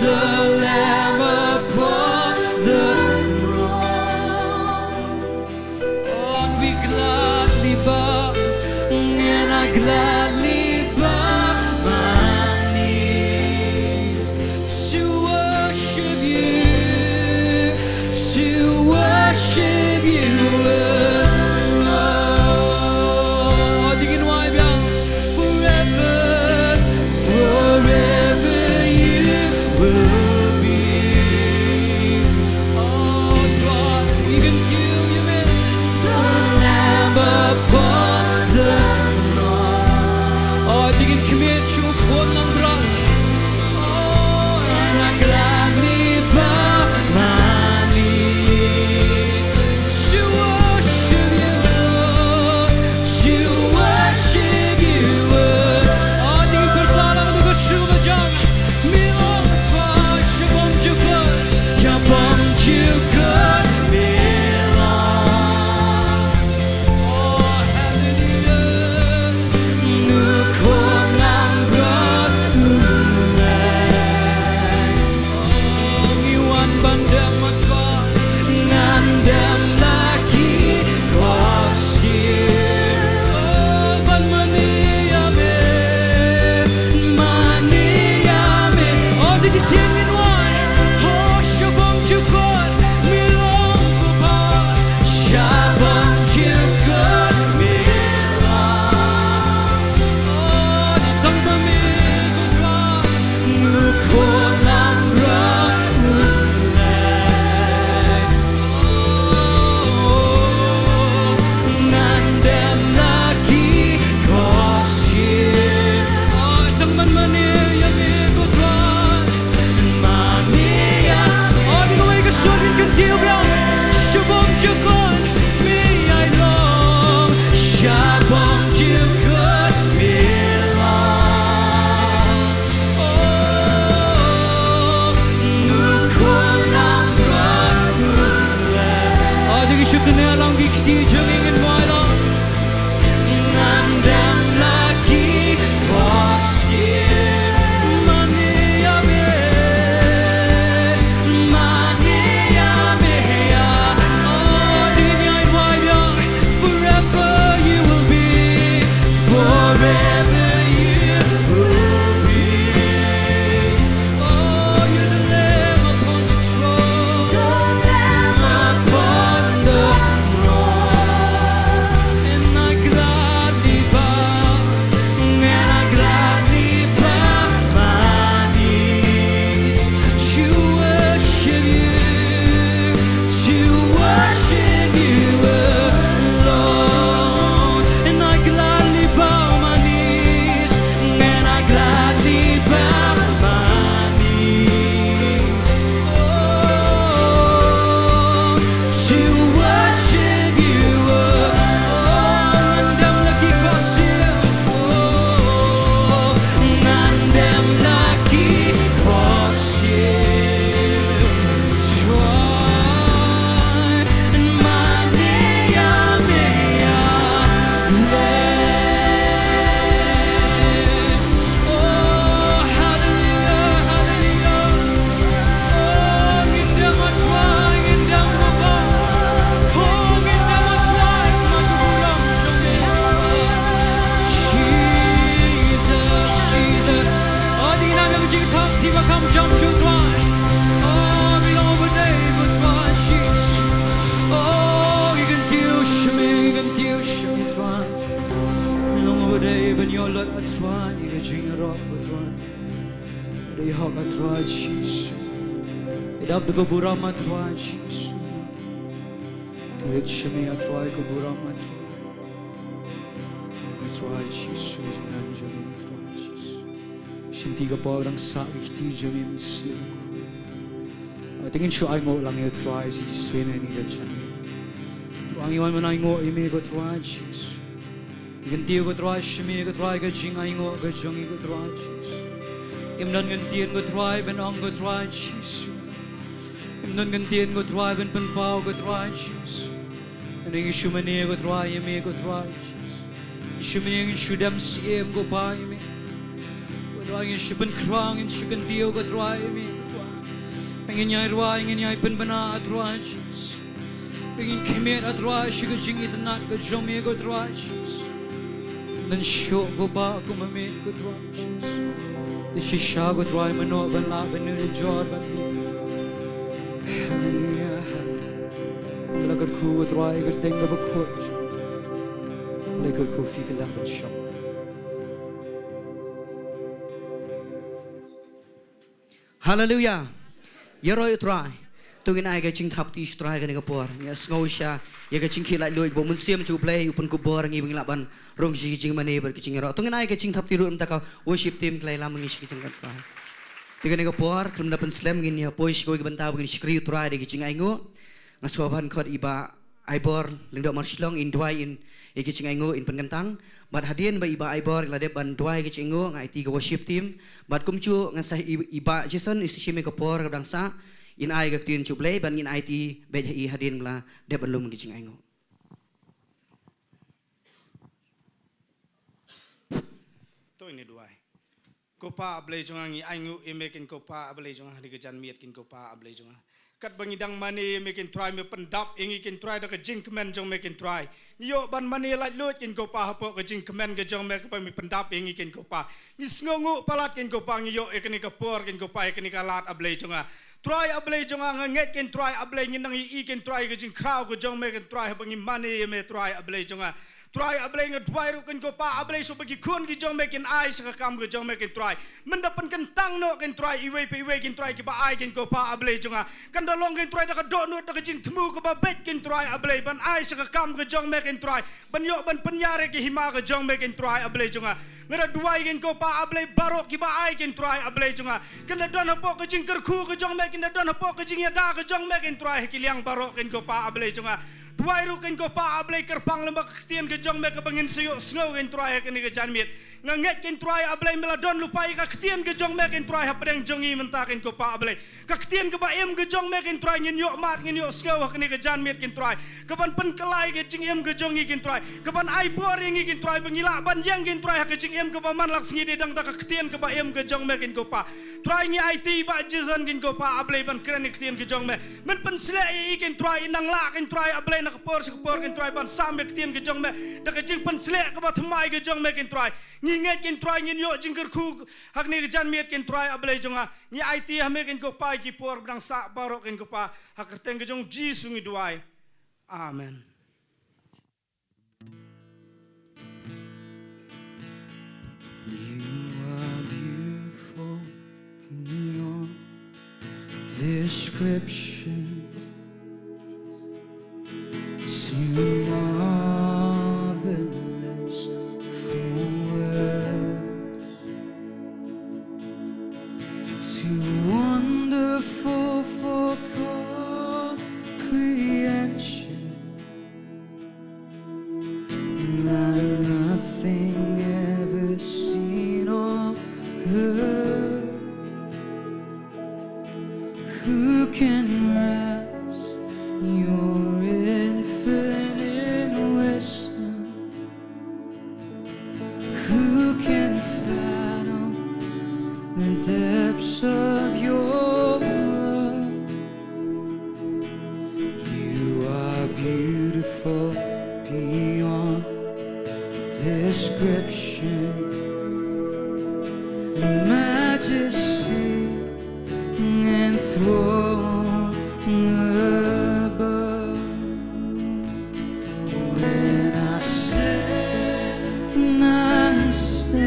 The Lamb upon the throne. Oh, and we gladly bow, and I gladly bow my knees to worship you, to worship you, Lord. Dei ngin wai biang. Forever, forever you will be. Oh, God, you can do it. The Lamb upon the throne. Oh, dei ngin commit sha u khun langbrot. Oh, and I gladly bow my knees to worship you, Lord, to worship you, Lord. Oh, dei ngin kyrpad lang ïa ka sur ka jong. Me long, sha bym jukut, sha bym jukut me long. Oh, Lord, A Trai, ka jingïaroh, A Trai. Dei hok, A Trai Jisu. Dap da ka burom, A Trai Jisu. Dei shim ïa, A Trai, ka burom, A Trai. A Trai Jisu, jingïaroh jong ngi, A Trai Jisu. Shim ïa ka por dang sah ïa ka kti jong ngi mynsiem. Te ngin shu ainguh lang ïa U Trai Jisu ïa kane ka janmiet. Trai ngi wan ban ainguh ïa me ko Trai Jisu. Ngi kyntiew ko Trai, shim ïa ko Trai ka jingainguh ka jong ngi ko Trai Jisu. Ngim don kyntien ko Trai ban ong ko Trai Jisu. Ngim don kyntien ko Trai ban pynpaw ko Trai Jisu. Ngi shu mane ko Trai ïa me ko Trai Jisu. Shu mane, ngin shu dem syiem ko Pa ïa me. Ko Trai, ngin shu pynkhraw, ngin shu kyntiew ko Trai ïa me ko Trai. Ngin ïai rwai, ngin ïai pynbna A Trai Jisu. Ngin khmih A Trai sha ka jingitynnad ka jong me ko Trai Jisu. Ngan shu ko Pa kum ma me ko Trai Jisu. Te shisha ko Trai mynno ban lah ban ïoh jor ban ïoh. Haleluya. Haleluya. Ba la kyrkhu ko Trai kyrteng kaba khuid. Ba la kyrkhu phi ki lah ban shong. Haleluya. Ïaroh ïa U Trai. To ngin ai ka jingthap kti sha U Trai kane ka por. Ngi sngew sha ïa ka jingkhih laitluid ba U Mynsiem jong U Blei u pynkup bor ïa ngi ba ngin lah ban rung sha ka jingmane bad ka jingïaroh. To ngin ai ka jingthap kti ruh na ka bynta ka worship team, ka la ïalam ïa ngi sha ka jingïaroh. Te kane ka por khlem da pynslem, ngin ïa poi sha kawei ka bynta ba ngin shakri U Trai da ka jingainguh. Nga sngewbha ban khot i Bah Aibor Lyngdoh Marshillong in duwai ïa ka jingainguh, in pynkyntang. Bad hadien ba i Bah Aibor i la dep ban duwai ïa ka jingainguh, nga aiti ka worship team. Bad kumjuh ngan sa, i, i Bah Jason, i sa shim ïa ka por kaba dang sah, in ai ka ktien jong U Blei, bad ngin aiti beit ha i hadien ba la dep ban lum ïa ka jingainguh. To ngin ïa duwai. Ko Pa A Blei jong nga, ngi ainguh ïa me kin ko Pa A Blei jong nga, ha kane ka janmiet kin ko Pa A Blei jong nga. Katba ngi dang mane ïa me kin Trai, me pyndap ïa ngi kin Trai da ka jingkmen jong me kin Trai. Ngi ïoh ban mane laitluid kin ko Pa hapoh ka jingkmen ka jong me kaba me pyndap ïa ngi kin ko Pa. Ngi sngewnguh palat kin ko Pa, ngi ïoh ïa kane ka por kin ko Pa, ïa kane ka lad A Blei jong nga. Trai A Blei jong nga, nga ngeit kin Trai A Blei, ngin nang ïohi kin Trai ka jingkhraw ka jong me kin Trai, haba ngi mane ïa me Trai A Blei jong nga. Trai A Blei, nga duwai ruh kin ko Pa A Blei, shuh ba ki khun ki jong me kin ai sha ka kam ka jong me kin Trai. Mynda pynkyntang noh kin Trai, iwei pa iwei kin Trai kiba ai kin ko Pa A Blei jong nga, kan da long kin Trai da ka dohnud, da ka jingthmu kaba beit kin Trai A Blei, ban ai sha ka kam ka jong me kin Trai, ban ïoh ban pynïar ïa ka hima ka jong me kin Trai A Blei jong nga. Nga da duwai kin ko Pa A Blei, baroh kiba ai kin Trai A Blei jong nga, kan da don hapoh ka jingkyrkhu ka jong me, kan da don hapoh ka jingïada ka jong me kin Trai, ha ki liang baroh kin ko Pa A Blei jong nga. Duwai ruh kin ko Pa A Blei, kyrpang lem bad ka ktien ka jong me kaba ngin sa ïohsngew kin Trai ha kane ka janmiet. Nga ngeit kin Trai A Blei, me la don lypa ïa ka ktien ka jong me kin Trai hapdeng jong ngi mynta kin ko Pa A Blei. Ka ktien kaba im ka jong me kin Trai, ngin ïoh mad, ngin ïohsngew ha kane ka janmiet kin Trai, kaban pynkylla ïa ka jingim ka jong ngi kin Trai, kaban ai bor ïa ngi kin Trai, ba ngi lah ban ïeng kin Trai ha ka jingim kaba man la ka sngi, dei tang da ka ktien kaba im ka jong me kin ko Pa. Trai, ngi aiti Bah Jason kin ko Pa A Blei ban kren ïa ka ktien ka jong me. Men pynsleh ïa i kin Trai, i nang lah kin Trai A Blei na ka por sha ka por kin Trai ban sam ïa ka ktien ka jong me da ka jingpynsleh kaba thymmai ka jong me kin Trai. Ngi ngeit kin Trai ngin ïoh jingkyrkhu ha kane ka janmiet kin Trai A Blei jong nga. Ngi aiti ha me kin ko Pa ïa ki por ba dang sah baroh kin ko Pa, ha ka kyrteng ka jong U Jisu ngi duwai. Amen. You are beautiful beyond description, too marvelous for words, too wonderful for comprehension. Like nothing ever seen or heard. Who can grasp your infinite wisdom? Who can fathom the depths of your love? You are beautiful beyond description, majesty and throne above. When I set my step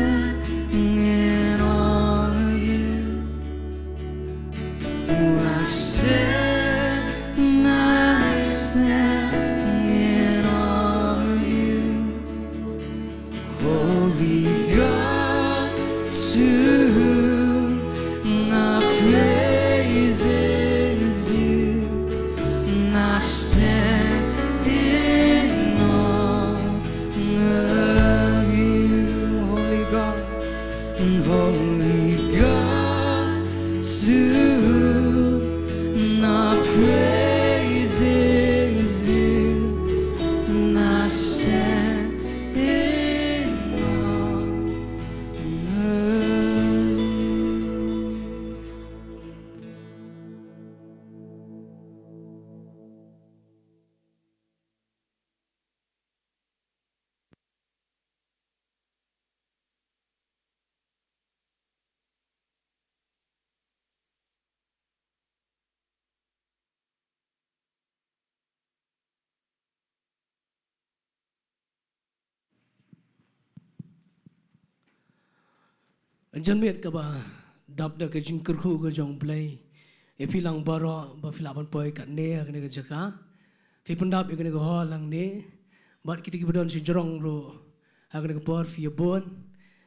Janmiet kaba dap da ka jingkyrkhu ka jong U Blei ïa phi lang baroh ba phi lah ban poi katne ha kane ka jaka. Phi pyndap ïa kane ka hall hangne bad kita kiba don shajrong ruh ha kane ka por phi ïa bun.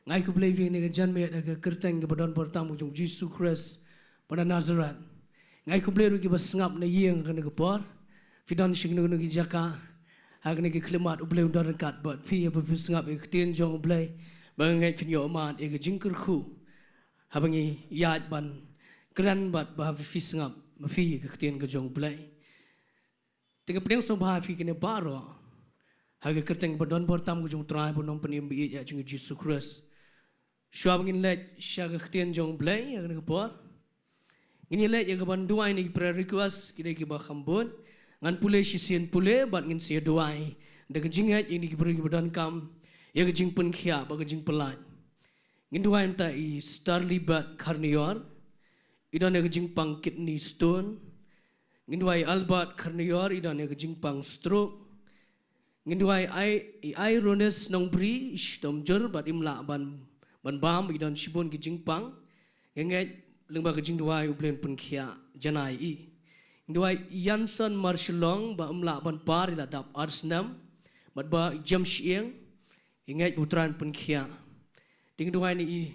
Nga ai khublei ïa phi ha kane ka janmiet ha ka kyrteng kaba don bor tam ka jong U Jisu Khrist ba na Nazareth. Nga ai khublei ruh ïa kiba sngap na ïing ha kane ka por. Phi don sha kino kino ki jaka ha kane ka khlieh mat, U Blei un don ryngkat bad phi haba phi sngap ïa ka ktien jong U Blei. Ba nga ngeit phin ïoh mad ïa ka jingkyrkhu haba ngi ïaid ban kren bad ba haba phi sngap ma phi ïa ka ktien ka jong U Blei. Te nga pdiang sngewbha ïa phi kine baroh ha ka kyrteng ba don bor tam ka jong U Trai bad U Nongpynim ba ïeit ïa jong ngi U Jisu Khrist. Shuwa ba ngin leit sha ka ktien jong U Blei ha kane ka por, ngin ïa leit ïa kaban duwai na ki prayer request, ki dei kiba kham bun. Ngan pule shisien pule bad ngin sa ïa duwai da ka jingngeit ïa kine ki briew kiba donkam ïa ka jingpynkhiah bad ka jingpyllait. Ngin duwai mynta ïa i Starlibert Kharnior, i don ïa ka jingpang kidney stone. Ngin duwai ïa i Albert Kharnior, i don ïa ka jingpang stroke. Ngin duwai ïa i Ironis Nongbri, i shitom jur bad im lah ban, ban bam, i don shibun ki jingpang. Nga ngeit lyngba ka jingduwai U Blei un pynkhiah janai ïa i. Ngin duwai ïa i Yanson Marshallong ba im lah ban par, i la dap ar snem. Bad ba i Jem Shieng, nga ngeit ba U Trai un pynkhiah. Te ngin duwai ïa i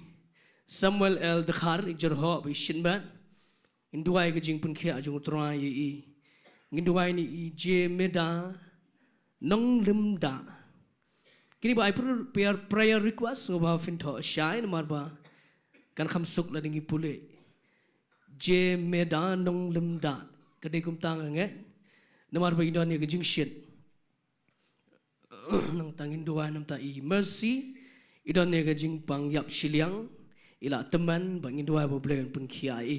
Samuel L Dkhar, i jyrhoh ba i shit met. Ngin duwai ka jingpynkhiah jong U Trai ïa i. Ngin duwai ïa i Jemeda Nonglymda. Kine ba ai prayer, prayer request, sngewbha phin thoh shai namar ba kan kham suk lada ngi pule. Jemeda Nonglymda. Ka dei kumta nga ngeit namar ba i don ïa ka jingshit. Nangta ngin duwai namta ïa i Mercy, i don ïa ka jingpang ïap shiliang, i la tymmen, bad ngin duwai ba U Blei un pynkhiah ïa i.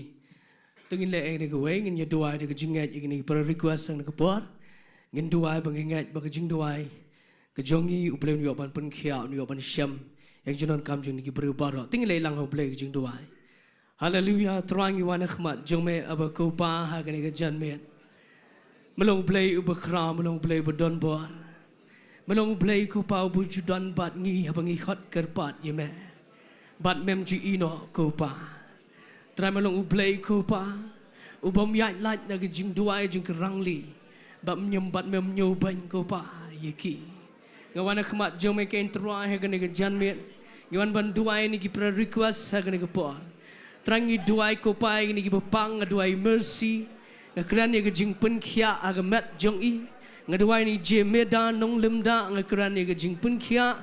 Te ngin leh ïa kane kawei, ngin ïa duwai da ka jingngeit ïa kine ki prayer request ha kane ka por. Ngin duwai ba ngin ngeit ba ka jingduwai ka jong ngi U Blei un ïoh ban pynkhiah, un ïoh ban shem ïa ka jingdonkam jong kine ki briew baroh. Te ngin leit lang ha U Blei ka jingduwai. Haleluya, Trai ngi wan ha khmat jong me, Aba ko Pa, ha kane ka janmiet. Me long U Blei uba khraw, me long U Blei uba don bor. Me long U Blei ko Pa uba ju don bad ngi haba ngi khot kyrpad ïa me. Bad mem ju ïehnoh ko Pa. Trai me long U Blei ko Pa ubym ïaid lait na ka jingduwai jong ki rangli. Bad mem, bad mem ñiewbeiñ ko Pa ïa ki. Nga wan ha khmat jong me ko Trai ha kane ka janmiet. Ngi wan ban duwai ïa kine ki prayer request ha kane ka por. Trai ngi duwai ko Pa ïa kine kiba pang, nga duwai Mercy. Nga kren ïa ka jingpynkhiah ha ka met jong i. Nga duwai ïa i Jemeda Nonglymda, nga kren ïa ka jingpynkhiah.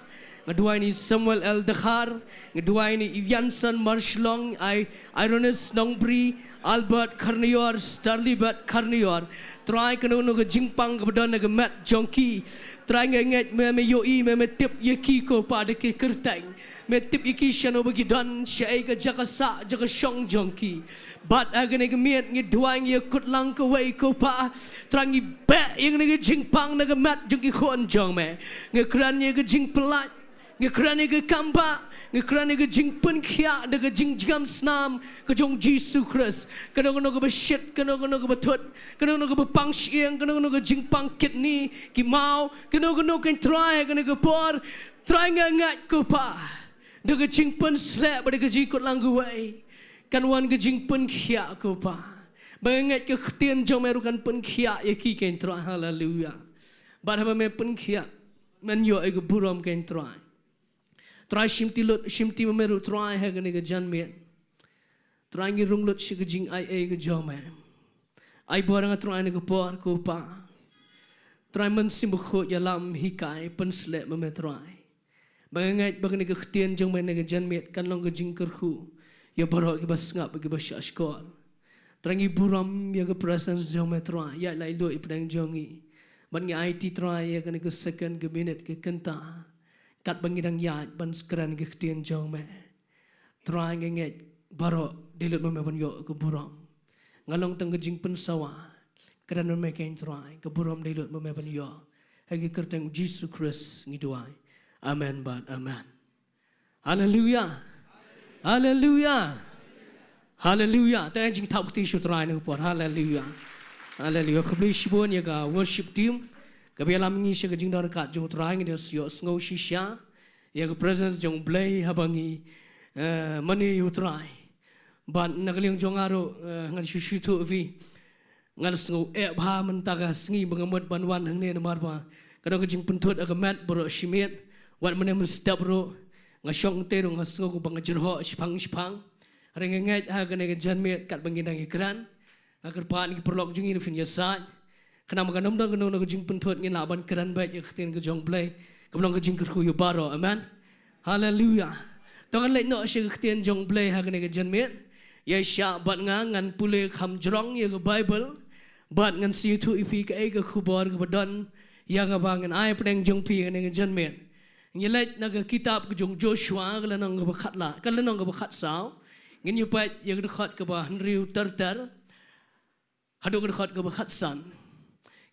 Nga duwai ïa i Samuel L Dkhar, nga duwai ïa i Yanson Marshallong, i Ironis Nongbri, Albert Kharnior, Starlibert Kharnior. Trai kano kano ka jingpang kaba don ha ka met jong ki. Trai nga ngeit me, me ïohi, me, me tip ïa ki ko Pa da ki kyrteng. Me tip ïa ki shano ba ki don, shaei ka jaka sah, jaka shong jong ki. Bad ha kane ka miet ngi duwai ngi ïakut lang kawei ko Pa. Trai ngi beh ïa kane ka jingpang na ka met jong ki khun jong me. Ngi kren ïa ka jingpyllait. Ngi kren ïa ka kambah, ngi kren ïa ka jingpynkhiah da ka jingjngem snam ka jong Jisu Khrist. Kano kano kaba shit, kano kano kaba thut, kano kano kaba pang shyieng, kano kano ka jingpang kidney, ki maw, kano kano ko Trai ha kane ka por. Trai nga ngeit ko Pa da ka jingpynsleh bad da ka jingkut lang kawei kan wan ka jingpynkhiah ko Pa. Ba nga ngeit ka ktien jong me ruh kan pynkhiah ïa ki ko Trai, haleluya. Bad haba me pynkhiah, men ïoh ïa ka burom ko Trai. Trai shimti lut, shimti ma me ruh Trai ha kane ka janmiet. Trai ngi rung lut sha ka jingaiei ka jong me. Ai bor ha nga Trai ha kane ka por ko Pa. Trai Mynsiem Bakhuid ïalam hikai pynsleh ma me Trai. Ba nga ngeit ba kane ka ktien jong me ha kane ka janmiet kan long ka jingkyrkhu ïa baroh kiba sngap, kiba shahshkor. Trai ngi burom ïa ka presence jong me Trai, ïaid laitluid hapdeng jong ngi. Bad ngi aiti Trai ïa kane ka second, ka minit, ka kynta. Katba ngi dang ïaid ban kren ka ktien jong me. Trai nga ngeit baroh dei lut ma me ban ïoh ka burom. Nga long tang ka jingpynsawa. Kren ma me ko Trai, ka burom dei lut ma me ban ïoh. Ha ka kyrteng Jisu Khrist ngi duwai. Amen bad amen. Haleluya. Haleluya. Haleluya. Te jingthap kti sha u Trai ha kane ka por. Haleluya. Haleluya. Khublei shibun ïa ka worship team kaba ïalam ngi sha ka jingdon ryngkat jong u Trai, ngi da ïohsngew shisha ïa ka presence jong u Blei haba ngi Eh, mane ïa u Trai. Bad na ka liang jong nga ruh, eh, ngan shu shu thuh ïa phi. Ngan sngew eh bha mynta ka sngi ba nga mut ban wan hangne namar ba ka don ka jingpynthut ha ka met baroh shi miet. Wat mane mynstep ruh nga shong te ruh nga sngew ba nga jyrhoh shipang shipang. Hynrei nga ngeit ha kane ka janmiet katba ngi dang ïakren, nga kyrpad ïa ki paralok jong ngi ruh phin ïasaid. Khnang ba kan ym don kano kano ka jingpynthut, ngin lah ban kren beit ïa ka ktien ka jong U Blei kaba long ka jingkyrkhu ïa baroh. Amen. Haleluya. To ngan leit noh sha ka ktien jong U Blei ha kane ka janmiet. Ïaishah bad nga, ngan pule kham jrong ïa ka Baibl bad ngan sa ïathuh ïa phi kaei ka khubor kaba don ïa kaba ngan ai pdeng jong phi ha kane ka janmiet. Ngi leit na ka kitab ka jong Joshua, ka lynnong kaba khatla-, ka lynnong kaba khatsaw. Ngin ïa peit ïa ka dkhot kaba hynriew ter ter haduh ka dkhot kaba khatsan.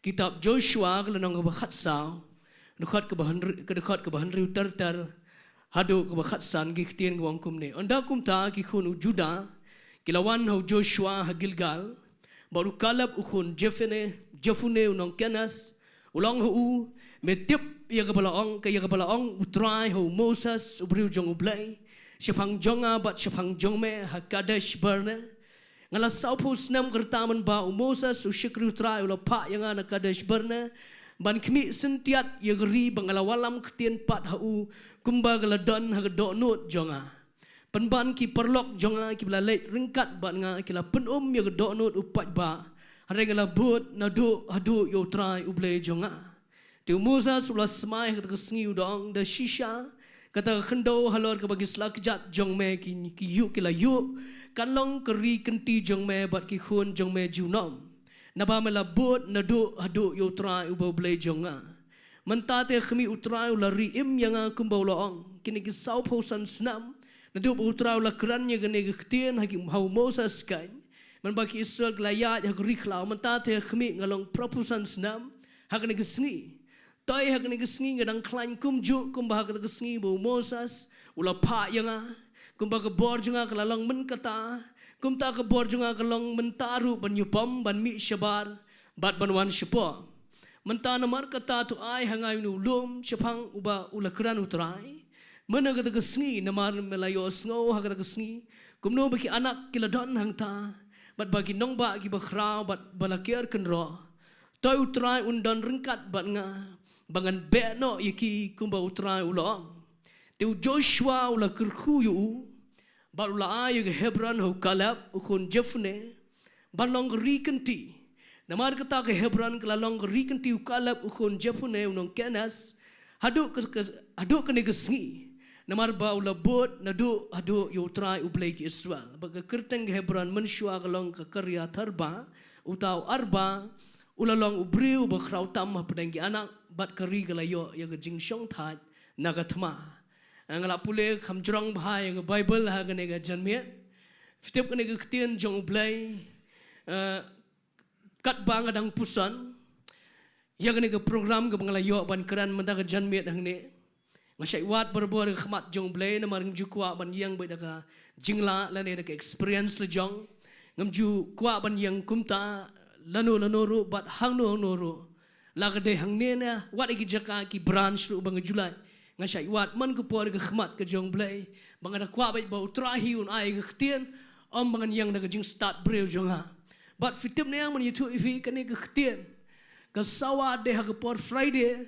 Kitab Joshua, ka lynnong kaba khatsaw, dkhot kaba hynri-, ka dkhot kaba hynriew ter ter haduh kaba khatsan. Ki ktien ka ong kumne: Ynda kumta ki khun u Judah ki la wan ha u Joshua ha Gilgal, bad u Kaleb u khun Jephune, Jephune u nong Kenas u la ong ha u, Me tip ïa kaba la ong, ka ïa kaba la ong U Trai ha u Moses u briew jong U Blei shaphang jong nga bad shaphang jong me ha Kadesh Barnea? Nga la sawphew snem ka rta mynba u Moses u shakri U Trai u la phah ïa nga na Kadesh Barnea ban khmih syntiat ïa ka ri ba nga la wallam ktien pat ha u, kumba ka la don ha ka dohnud jong nga. Pynban ki paralok jong nga kiba la leit ryngkat bad nga ki la pynum ïa ka dohnud u paidbah. Hynrei nga la bud naduh haduh ïa U Trai U Blei jong nga. Te u Moses u la smai ha kata ka sngi u da ong, Da shisha kata ka khyndew halor kaba ki sla kjat jong me ki, ki ïuh, ki la ïuh, kan long ka ri kynti jong me bad ki khun jong me junom, naba me la bud naduh haduh ïa U Trai uba U Blei jong nga. Mynta te khmih, U Trai u la ri im ïa nga kumba u la ong. Kine ki sawphew san snem naduh ba U Trai u la kren ïa kane ka ktien ha ki, ha u Moses keiñ, mynba ki Israel ki la ïaid ha ka ri khlaw. Mynta te khmih, nga long phraphew san snem ha kane ka sngi. Toi ha kane ka sngi nga dang khlaiñ kumjuh kumba ha kata ka sngi ba u Moses u la phah ïa nga. Kumba ka bor jong nga ka la long myn kata, kumta ka bor jong nga ka long mynta ruh ban ïapom, ban mih shabar bad ban wan shapoh. Mynta namar kata to ai ha nga une u lum shaphang uba u la kren U Trai. Mynta kata ka sngi namar me la ïohsngew ha kata ka sngi kumno ba ki anak ki la don hangta bad ba ki nongbah kiba khraw bad ba la ker kynroh. Toi U Trai un don ryngkat bad nga ba ngan beh noh ïa ki kumba U Trai u la ong. Te u Joshua u la kyrkhu ïa u bad u la ai ïa ka Hebron ha u Kaleb u khun Jephune ban long ka ri kynti. Namar kata ka Hebron ka la long ka ri kynti u Kaleb u khun Jephune u nong Kenas haduh ka, ka, haduh kane ka sngi. Namar ba u la bud naduh haduh ïa U Trai U Blei ki Israel. Bad ka kyrteng ka Hebron mynshuwa ka long ka Kiriath Arba, uta u Arba u la long u briew uba khraw tam hapdeng ki anak, bad ka ri ka la ïoh ïa ka jingshongthait na ka thma. Nga la pule kham jrong bha ïa ka Baibl ha kane ka janmiet. Phi tip kane ka ktien jong U Blei, eh, katba nga dang puson ïa kane ka program kaba nga la ïoh ban kren mynta ka janmiet hangne, nga shait wad barabor ha khmat jong U Blei namar ngam ju kwah ban ïeng beit da ka jinglah lane da ka experience la jong. Ngam ju kwah ban ïeng kumta lano lano ruh bad hangno hangno ruh. La ka dei hangne ne wat ha ki jaka ki branch ruh ba nga ju leit, nga shait wad man ka por ha khmat ka jong U Blei ba nga da kwah beit ba U Trai hi un ai ka ktien, ym ba ngan ïeng da ka jingstad briew jong nga. Bad phi tip ne em, ngan ïathuh ïa phi, kane ka ktien ka sawa dei ha ka por Friday.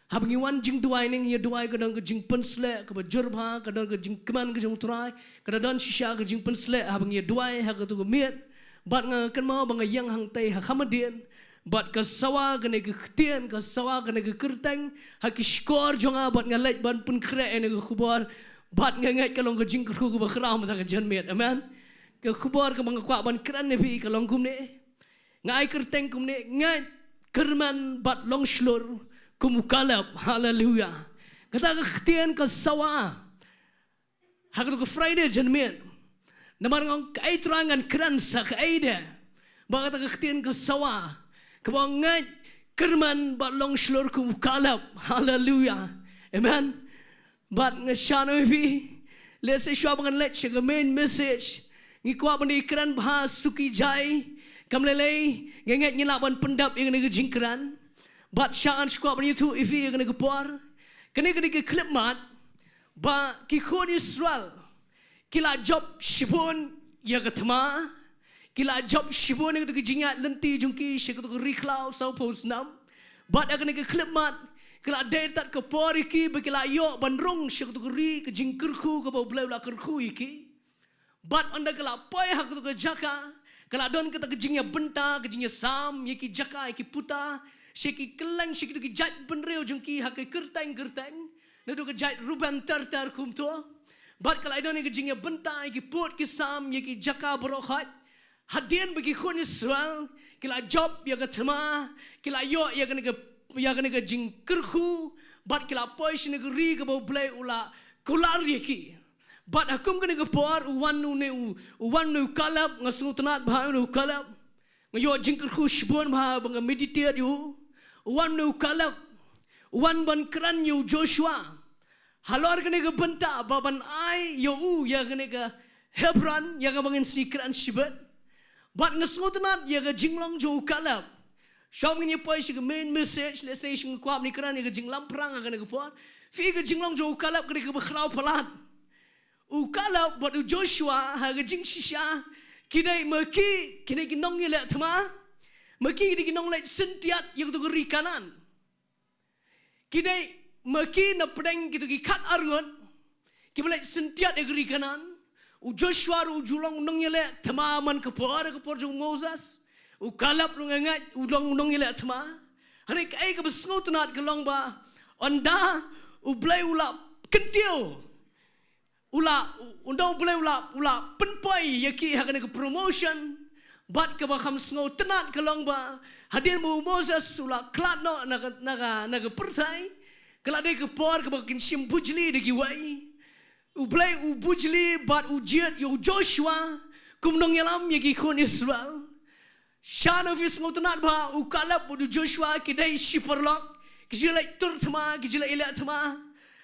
Haba ngi wan jingduwai ne ngi ïa duwai, ka don ka jingpynsleh kaba jur bha, ka don ka jingkmen ka jong U Trai, ka da don shisha ka jingpynsleh haba ngi ïa duwai ha katu ka miet. Bad nga kynmaw ba nga ïeng hangtei ha kham hadien, bad ka sawa kane ka ktien, ka sawa kane ka kyrteng ha ki shkor jong nga, bad nga leit ban pynkhreh ïa kane ka khubor. Bad nga ngeit ka long ka jingkyrkhu kaba khraw mynta ka janmiet. Amen. Ka khubor kaba nga kwah ban kren ïa phi ka long kumne. Nga ai kyrteng kumne: Ngeit, kyrmen bad long shlur kum u Kaleb. Haleluya. Kata ka ktien ka sawa ha katu ka Friday janmiet. Namar nga ong kaei Trai, ngan kren sa kaei de? Bad kata ka ktien ka sawa kaba ong ngeit, kyrmen bad long shlur kum u Kaleb. Haleluya. Amen. Bad nga shah noh ïa phi, lehse shuwa ba ngan leit sha ka main message, ngi kwah ban ïakren bha suki jai. Kam lei lei nga ngeit ngi lah ban pyndep ïa kane ka jingkren. Bad sha ngan shu kwah ban ïathuh ïa phi ïa kane ka por. Kane ka dei ka khyllipmat ba ki khun Israel Ki la jop shibun ïa ka thma. Ki la jop shibun ïa ka tu ka jingïaid lynti jong ki sha ka tu ka ri khlaw sawphew snem. Bad ïa kane ka khyllipmat ka la dei tad ka por ïa ki ba ki la ïoh ban rung sha ka tu ka ri ka jingkyrkhu kaba U Blei u la kyrkhu ïa ki. Bad ynda ka la poi ha ka tu ka jaka, ka la don kata ka jingïabynta, ka jingïasam ïa ki jaka, ïa ki puta, sha ki kylleng, sha ki tu ki jait bynriew jong ki ha ki kyrteng kyrteng. Naduh ka jait Ruben ter ter kumto. Bad ka la don ïa ka jingïabynta ïa ki pud ki sam ïa ki jaka baroh khoit. Hadien ba ki khun Israel ki la jop ïa ka thma, ki la ïoh ïa kane ka, ïa kane ka jingkyrkhu, bad ki la poi sha kane ka ri kaba U Blei u la kular ïa ki. Bad ha kum kane ka por u wan une u, u wan une u Kaleb, nga sngewtynnat bha une u Kaleb. Nga ïoh jingkyrkhu shibun bha ba nga meditate ïa u. U wan une u Kaleb, u wan ban kren ïa u Joshua. Halor kane ka bynta ba ban ai ïa u ïa kane ka Hebron, ïa kaba ngin sa kren shibit. Bad nga sngewtynnat ïa ka jinglong jong u Kaleb. Shuwa ngin ïa poi sha ka main message, lehse shu nga kwah ban kren ïa ka jinglamphrang ha kane ka por. Phi, ka jinglong jong u Kaleb ka dei kaba khraw palat. U Kaleb bad u Joshua ha ka jingshisha ki dei ma ki, ki dei ki nongïaleh thma. Ma ki, ki dei ki nongleit syntiat ïa ka tu ka ri Kanaan. Ki dei ma ki na pdeng ki tu ki khat arngut kiba leit syntiat ïa ka ri Kanaan. U Joshua ruh u ju long nongïaleh thma man ka por, ka por jong u Moses. U Kaleb ruh nga ngeit u long nongïaleh thma. Hynrei kaei kaba sngewtynnat ka long ba ynda U Blei u la kyntiew, u la, u, ynda U Blei u la, u la pynpoi ïa ki ha kane ka promotion. Bad kaba kham sngewtynnat ka long ba hadien ba u Moses u la khlad noh na ka, na ka, na ka pyrthei, ka la dei ka por kaba kin shim bujli da kiwei. U Blei u bujli bad u jied ïa u Joshua kum nongïalam ïa ki khun Israel. Shano phi sngewtynnat ba u Kaleb bad u Joshua ki dei shi paralok, ki ju leit tur thma, ki ju leit ïaleh thma.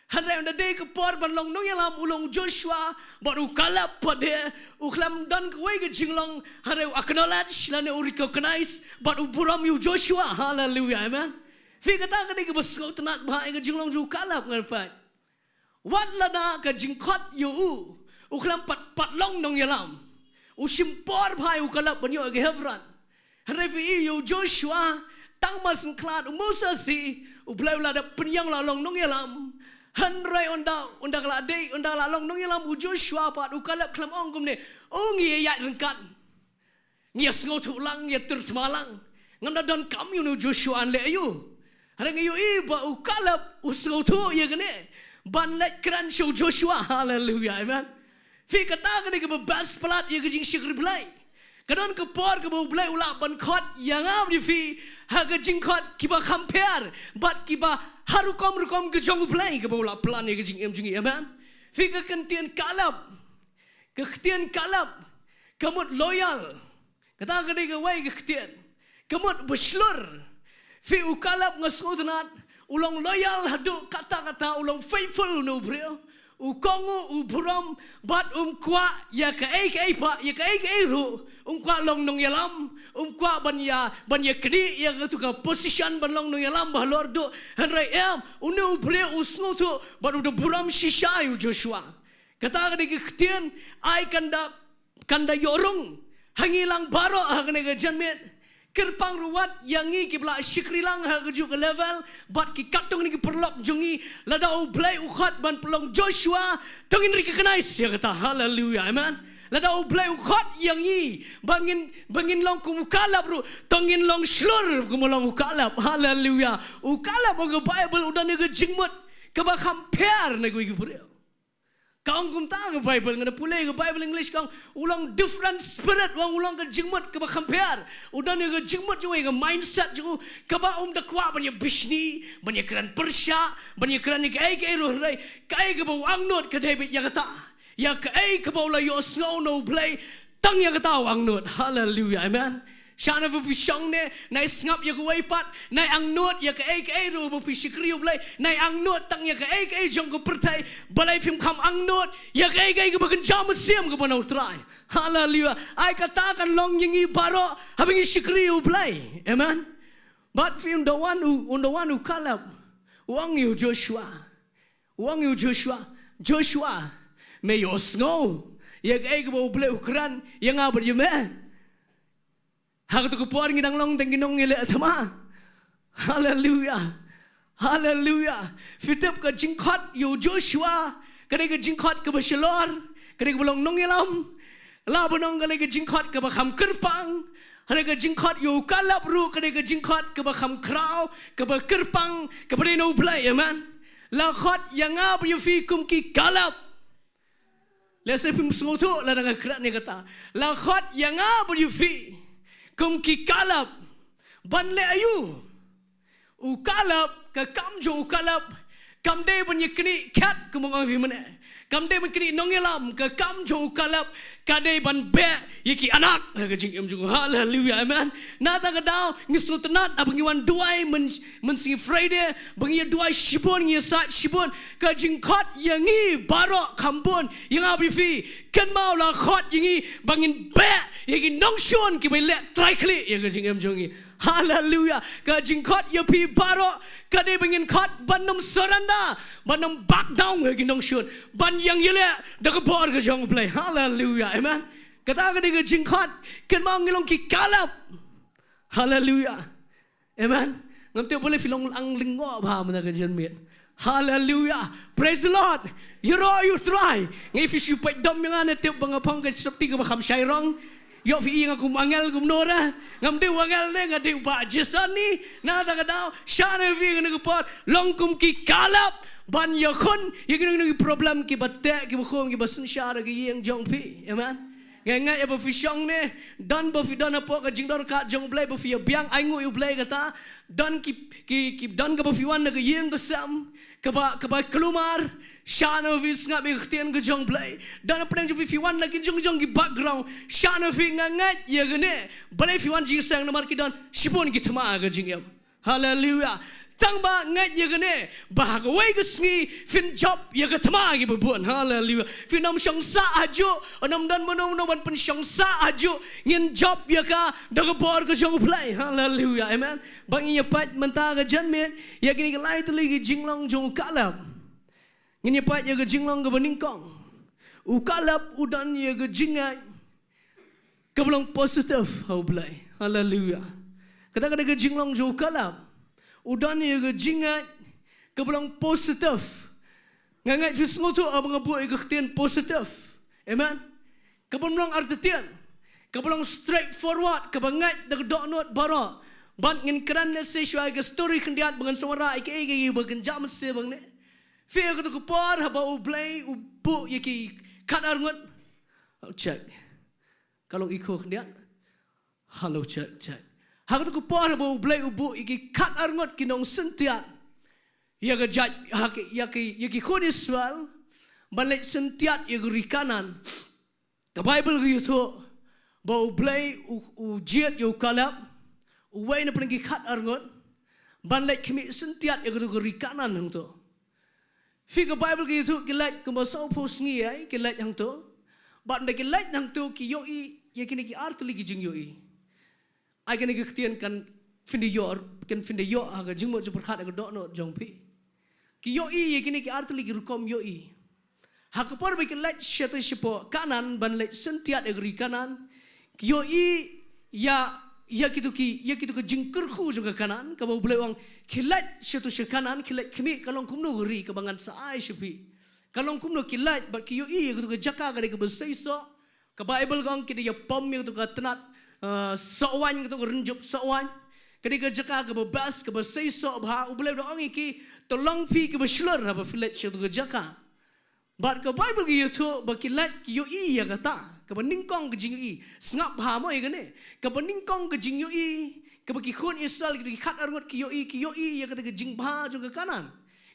Hynrei ynda dei ka por ban long nongïalam u long u Joshua bad u Kaleb pat de, u khlem don kawei ka jinglong, hynrei u acknowledge lane u recognize bad u burom ïa u Joshua. Haleluia, amen. Phi, kata ka dei kaba sngewtynnat bha ïa ka jinglong jong u Kaleb, nga peit. Wat lada ka jingkhot ïa u, u khlem pat, pat long nongïalam, u shim por bha ïa u Kaleb ban ïoh ïa ka Hebron. Hynrei phi i ïa u Joshua, tang mar sngewkhlad u Moses hi, U Blei u la dep pynïeng la long nongïalam. Hynrei ynda, ynda ka la dei, ynda ka la long nongïalam u Joshua pat, u Kaleb khlem ong kumne, u ngi ïaid ryngkat. Ngi ïa sngewthuh lang, ïa tur thma lang. Ngam da donkam ïa une u Joshua yn leh aïu. Hynrei ngi ïohi ba u Kaleb u sngewthuh ïa kane ban leit kren sha u Joshua. Haleluia, amen. Phi, kata ka dei kaba best palat ïa ka jingshakri Blei. Ka don ka por kaba U Blei u lah ban khot ïa nga bad ïa phi ha ka jingkhot kiba kham pher bad kiba ha rukom rukom ka jong U Blei kaba u lah plan ïa ka jingim jong ngi. Amen. Phi, ka ktien Kaleb, ka ktien Kaleb ka mut loyal. Kata ka dei kawei ka ktien. Ka mut ba shlur. Phi, u Kaleb nga sngewtynnat u long loyal haduh katta katta, u long faithful na u briew. U kohnguh, u burom, bad um kwah ïa kaei kaei pat, ïa kaei kaei ruh. Um kwah long nongïalam, um kwah ban ïa, ban ïa knieh ïa katu ka position ban long nongïalam ba halor duh. Hynrei em, une u briew u sngewthuh bad u da burom shisha ïa u Joshua. Kata ka dei ka ktien, ai kan da, kan da ïoh rung ha ngi lang baroh ha kane ka janmiet. Kyrpang ruh wat ïa ngi kiba la shakri lang ha kajuh ka level bad ki katto katne ki paralok jong ngi, lada U Blei u khot ban pynlong Joshua, to ngin recognize ïa kata. Haleluia, amen. Lada U Blei u khot ïa ngi ba ngin, ba ngin long kum u Kaleb ruh, to ngin long shlur kum u long u Kaleb. Haleluia. U Kaleb ha ka Baibl u don ïa ka jingmut kaba kham pher na kiwei ki briew. Ka ong kumta ka Baibl, nga da pule ka Baibl English, ka ong u long different spirit, u ong u long ka jingmut kaba kham pher. U don ïa ka jingmut jong u, ïa ka mindset jong u, kaba um da kwah ban ïa bishni, ban ïa kren pyrshah, ban ïa kren ïa kaei kaei ruh, hynrei kaei kaba u angnud ka dei beit ïa kata. Ïa kaei kaba u la ïohsngew na U Blei, tang ïa kata u angnud. Haleluia, amen. Shano ba phi shong ne, nai sngap ïa kawei pat, nai angnud ïa kaei kaei ruh ba phi shakri U Blei, nai angnud tang ïa kaei kaei jong ka pyrthei, balei phim kham angnud ïa kaei kaei kaba kynja mynsiem kaba na U Trai. Haleluia. Ai kata kan long ïa ngi baroh haba ngi shakri U Blei. Amen. Bad phi, ynda wan u, ynda wan u Kaleb, u ong ïa u Joshua. U ong ïa u Joshua, Joshua, me ïohsngew Ïa kaei kaba U Blei u kren ïa nga bad ïa me. Ha kato ka por ngi dang long tang ki nongïaleh thma. Haleluya. Haleluya. Phi tip ka jingkhot ïa u Joshua ka dei ka jingkhot kaba shalor, ka dei kaba long nongïalam. La ba nong ka dei ka jingkhot kaba kham kyrpang. Hynrei ka jingkhot ïa u Kaleb ruh ka dei ka jingkhot kaba kham khraw, kaba kyrpang, kaba dei na U Blei. Amen. La khot ïa nga bad ïa phi kum ki Kaleb. Lehse phim sngewthuh lada nga kren ïa kata. La khot ïa nga bad ïa phi kum ki Kaleb ban leh aïu? U Kaleb, ka kam jong u Kaleb kam dei ban ïa knieh khet kum nga ong ïa phi mynne. Kam dei ban knieh nongïalam. Ka kam jong u Kaleb ka dei ban beh ïa ki anak ha ka jingim jong u. Haleluya, amen. Na kata ka daw ngi sngewtynnat haba ngi wan duwai myn, mynsngi Friday, ba ngi ïa duwai shibun, ngi ïa sait shibun. Ka jingkhot ïa ngi baroh kham bun, ïa nga bad ïa phi. Kynmaw la khot ïa ngi ba ngin beh ïa ki nongshun kiba leh trai khlieh ïa ka jingim jong ngi. Haleluya. Ka jingkhot ïa phi baroh ka dei ba ngin khot ban ym surrender, ban ym back down ha ki nongshun, ban ïeng ïaleh da ka bor ka jong U Blei. Haleluya. Amen. Kata ka dei ka jingkhot. Kynmaw ngi long ki Kaleb. Haleluya. Amen. Ngam tip balei phi long lang lyngngoh bha mynta ka janmiet. Haleluya. Praise the Lord. Ïaroh ïa U Trai. Nga ïa phi shu peit dom ïa nga ne tip ba nga phong ka sopti kaba kham shai rong. Ïoh phi i nga kum angel kumno re. Ngam dei u angel ne, nga dei u Bah Jason ni. Na kata ka daw shah na phi kane ka por long kum ki Kaleb ban ïakhun ïa kino kino ki problem kiba teh, kiba khum, kiba synshar ha ka ïing jong phi. Amen. Nga ngeit ïa ba phi shong ne, don ba phi don hapoh ka jingdon ka jong U Blei ba phi ïa biang, ai nguh ïa U Blei kata. Don ki, ki, ki don kaba phi wan na ka ïing ka sem kaba, kaba kulmar. Shah na phi sngap ïa ka ktien ka jong U Blei. Don hapdeng jong phi, phi wan na ki jong jong ki background. Shah na phi, nga ngeit ïa kane. Balei phi wan jingïaseng? Namar ki don shibun ki thma ha ka jingim. Haleluya. Tang ba ngeit ïa kane ba ha kawei ka sngi phin jop ïa ka thma kiba bun. Haleluya. Phin ym shong sah hajuh, ym don mano mano ban pynshong sah hajuh. Ngin jop ïa ka da ka bor ka jong U Blei. Haleluya. Amen. Ba ngin ïa peit mynta ka janmiet ïa kine ki lai tylli ki jinglong jong u Kaleb. Ngin ïa peit ïa ka jinglong kaba nyngkong. U Kaleb u don ïa ka jingngeit kaba long positive ha U Blei. Haleluya. Kata ka dei ka jinglong jong u Kaleb. U don ïa ka jingngeit kaba long positive. Nga ngeit phi sngewthuh haba nga buh ïa ka ktien positive. Amen. Kaba ym long artatien. Kaba long straightforward, kaba ngeit da ka dohnud baroh. Bad ngin kren lehse shuwa ïa ka story khyndiat ba ngan sa wanrah ïa kaei kaei ba kynja mynsiem hangne. Phi ïohi kato ka por haba U Blei u buh ïa ki khatar ngut. Oh, check. Ka long echo khyndiat. Hello, check, check. Ha kato ka por haba U Blei u buh ïa ki khatar ngut ki nongsyntiat ïa ka jait, ha ki, ïa ki, ïa ki khun Israel ban leit syntiat ïa ka ri Kanaan. Ka Baibl ka ïathuh ba U Blei u, u jied ïa u Kaleb, uwei na pdeng ki khatar ngut, ban leit khmih syntiat ïa kato ka ri Kanaan hangto. Phi, ka Baibl ka ïathuh ki leit kumba sawphew sngi ïa ki leit hangto. Bad ynda ki leit hangto ki ïohi ïa kine ki ar tylli ki jingïohi. Ai kane ka ktien kan phin da ïoh, kan phin da ïoh ha ka jingmut jingpyrkhat ha ka dohnud jong phi. Ki ïohi ïa kine ki ar tylli ki rukom ïohi. Ha ka por ba ki leit sha to shapoh Kanaan ban leit syntiat ïa ka ri Kanaan, ki ïohi ïa, ïa kito ki, ïa kito ki jingkyrkhu jong ka Kanaan, kaba U Blei u ong ki leit sha to sha Kanaan, ki leit khmih, ka long kumno ka ri kaba ngan sa ai sha phi. Ka long kumno ki leit, bad ki ïohi ïa kato ka jaka ka dei kaba seisoh. Ka Baibl ka ong ki da ïapom ïa kato ka tnat, ah, sohwaiñ, kato ka rynjup sohwaiñ. Ka dei ka jaka kaba best, kaba seisoh bha. U Blei u da ong ïa ki, to long phi kiba shlur haba phi leit sha kato ka jaka. Bad ka Baibl ka ïathuh ba ki leit ki ïohi ïa kata. Kaba nyngkong ka jingïohi. Sngap bha mo ïa kane. Kaba nyngkong ka jingïohi kaba ki khun Israel, ki khatar ngut ki ïohi, ki ïohi ïa kata ka jingbha jong ka Kanaan.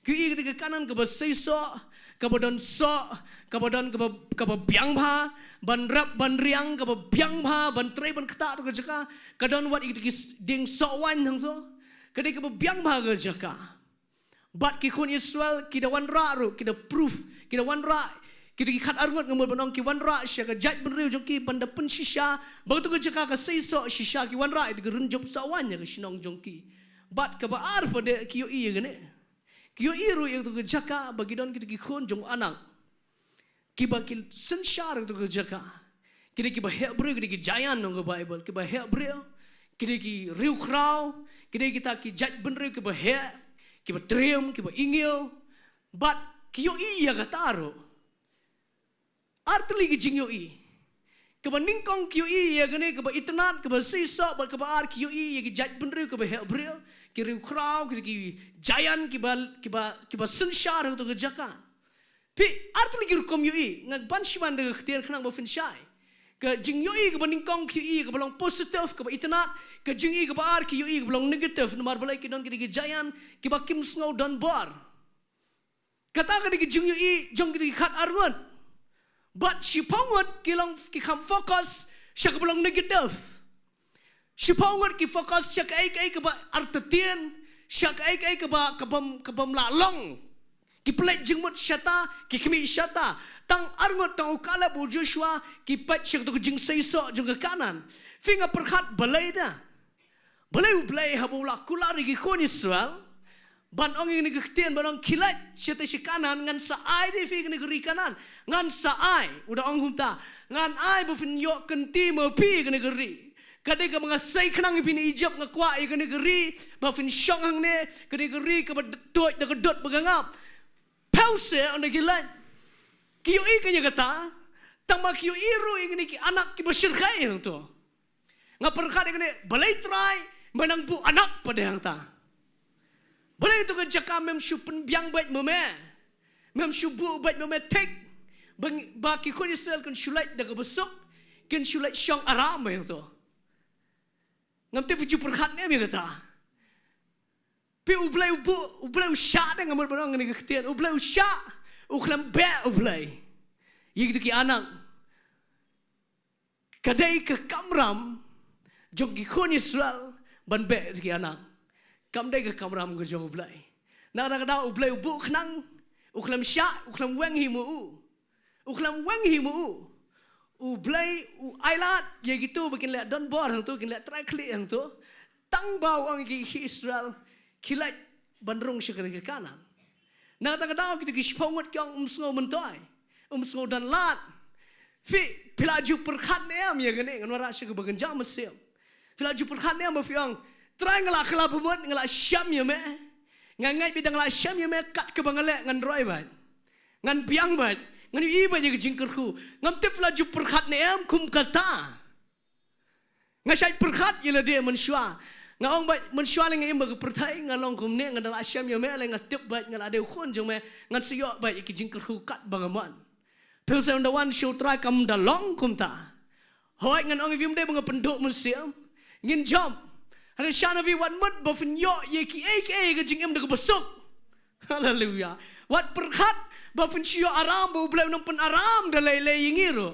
Ki ïohi kata ka Kanaan kaba seisoh, kaba don soh, kaba don kaba, kaba biang bha ban rep ban riang, kaba biang bha ban trei ban ktah to ka jaka. Ka don wat ïa kito ki s-, dieng sohwaiñ hangto. Ka dei kaba biang bha ka jaka. Bad ki khun Israel ki da wanrah ruh, ki da proof, ki da wanrah, kito ki khatar ngut nga mut ban ong ki wanrah sha ka jaitbynriew jong ki ban da pynshisha ba kato ka jaka ka seisoh shisha, ki wanrah ïa kato ka rynjup sohwaiñ ha ka shnong jong ki. Bad kaba ar pat de ki ïohi ïa kane. Ki ïohi ruh ïa kato ka jaka ba ki don kito ki khun jong u Anak. Kiba ki synshar ha katu ka jaka. Ki dei kiba heh briew, ki dei ki giant, ong ka Baibl. Kiba heh briew, ki dei ki riewkhraw, ki dei kita ki jaitbynriew kiba heh, kiba triem, kiba ingiew. Bad ki ïohi ïa kata ruh. Ar tylli ki jingïohi. Kaba nyngkong ki ïohi ïa kane kaba itynnad, kaba seisoh, bad kaba ar ki ïohi ïa ki jaitbynriew kiba heh briew, ki riewkhraw, ki, ki giant, kiba, kiba, kiba synshar ha katu ka jaka. Phi, ar tylli ki rukom ïohi, nga ban shu ban da ka ktien khnang ba phin shai. Ka jingïohi kaba nyngkong ki ïohi kaba long positive, kaba itynnad, ka jingïohi kaba ar ki ïohi kaba long negative, namar balei ki don ki dei ki giant, kiba kim sngew donbor. Kata ka dei ka jingïohi jong ki dei ki khatar ngut. Bad shiphew ngut ki long ki kham focus sha kaba long negative. Shiphew ngut ki focus sha kaei kaei kaba artatien, sha kaei kaei kaba, kabym, kabym lah long. Ki pynleit jingmut shata, ki khmih shata. Tang ar ngut, tang u Kaleb, u Joshua, ki peit sha katu ka jingseisoh jong ka Kanaan. Phi, nga pyrkhat balei da. Balei U Blei haba u la kular ïa ki khun Israel ban ong ïa kane ka ktien, ban ong khie leit shatei sha Kanaan, ngan sa ai de ïa phi kane ka ri Kanaan. Ngan sa ai, u da ong kumta. Ngan ai ba phin ïoh kynti ma phi kane ka ri. Ka dei kaba nga sei khnang ïa phi na Ijipt, nga kwah ïa kane ka ri ba phin shong hangne, kane ka ri kaba tuid da ka dud bad ka ngap. Phi, u se, ong da khie leit. Ki ïohi kane kata. Tang ba ki ïohi ruh ïa kine ki anak kiba shyrkhei hangto. Nga pyrkhat ïa kane, balei Trai me nang buh anak pat de hangta. Balei hangto ka jaka mem shu pynbiang beit ma me. Mem shu buh beit ma me thik. Ba, ba ki khun Israel kin shu leit da kaba suk, kin shu leit shong aram beit hangto. Ngam tip phi ju pyrkhat ne em ïa kata. Phi, U Blei u buh, U Blei u shah de, nga mut ban ong kane ka ktien. U Blei u shah, u khlem beh U Blei ïa kito ki anak. Ka dei ka kamram jong ki khun Israel ban beh ïa kito ki anak. Kam dei ka kamram ka jong U Blei. Na kata ka daw U Blei u buh khnang, u khlem shah, u khlem weng hi ma u. U khlem weng hi ma u. U Blei u ailad ïa kito ba kin leh donbor hangto, kin leh trai khlieh hangto. Tang ba u ong ïa ki Israel, khie leit ban rung sha ka ri ka Kanaan. Na kata ka daw kito ki shiphew ngut ki ong, ym sngew myntoi, ym sngew don lad. Phi, phi la ju pyrkhat ne em ïa kane, ngan wanrah sha kaba kynja mynsiem. Phi la ju pyrkhat ne em ba phi ong, Trai, nga la kylla bamut, nga la shem ïa me. Nga ngeit ba da nga la shem ïa me, kat kaba nga leh ngan roi beit, ngan biang beit, ngan ïohi beit ïa ka jingkyrkhu. Ngam tip phi la ju pyrkhat ne em kum kata. Nga shait pyrkhat ïa lade mynshuwa. Nga ong beit mynshuwa lei nga im ha ka pyrthei, nga long kumne, nga da la shem ïa me, lei nga tip beit nga la dei u khun jong me, ngan sa ïoh beit ïa ki jingkyrkhu kat ba nga mon. Phi, u se, ynda wan sha U Trai kam da long kumta. Hooid, ngan ong ïa phi, ym dei ba nga pynduh mynsiem. Ngin jop. Hynrei sha na phi, wat mut ba phin ïoh ïa kiei kiei ka jingim da kaba suk. Haleluya. Wat pyrkhat ba phin shu ïoh aram, ba U Blei un ym pynaram da lei lei ïa ngi ruh.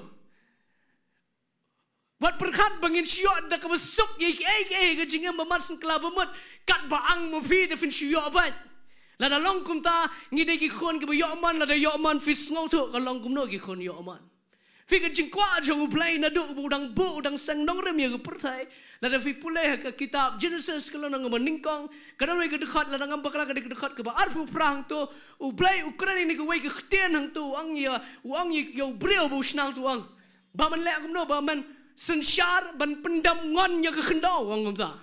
Wat pyrkhat ba ngin shu ïoh da kaba suk ïa kiei kiei ka jingim, ba mar shen kylla bamut, kat ba ang ma phi da phin shu ïoh beit. Lada long kumta, ngi dei ki khun kiba ïoh mon, lada ïoh mon, phi sngewthuh ka long kumno ki khun ïoh mon. Phi, ka jingkwah jong U Blei naduh ba u dang buh, u dang seng nongrim ïa ka pyrthei. Lada phi pule ha ka kitab Genesis, ka lynnong ba nyngkong, ka dawei ka dkhot, lada ngam bakla ka dei ka dkhot kaba arphew phra hangto, U Blei u kren ïa kawei ka ktien hangto, u ong ïa, u ong ïa, ïa u briew ba u shna hangto, u ong ba men leh kumno, ba men synshar ban pyndam ngon ïa ka khyndew, u ong kumta.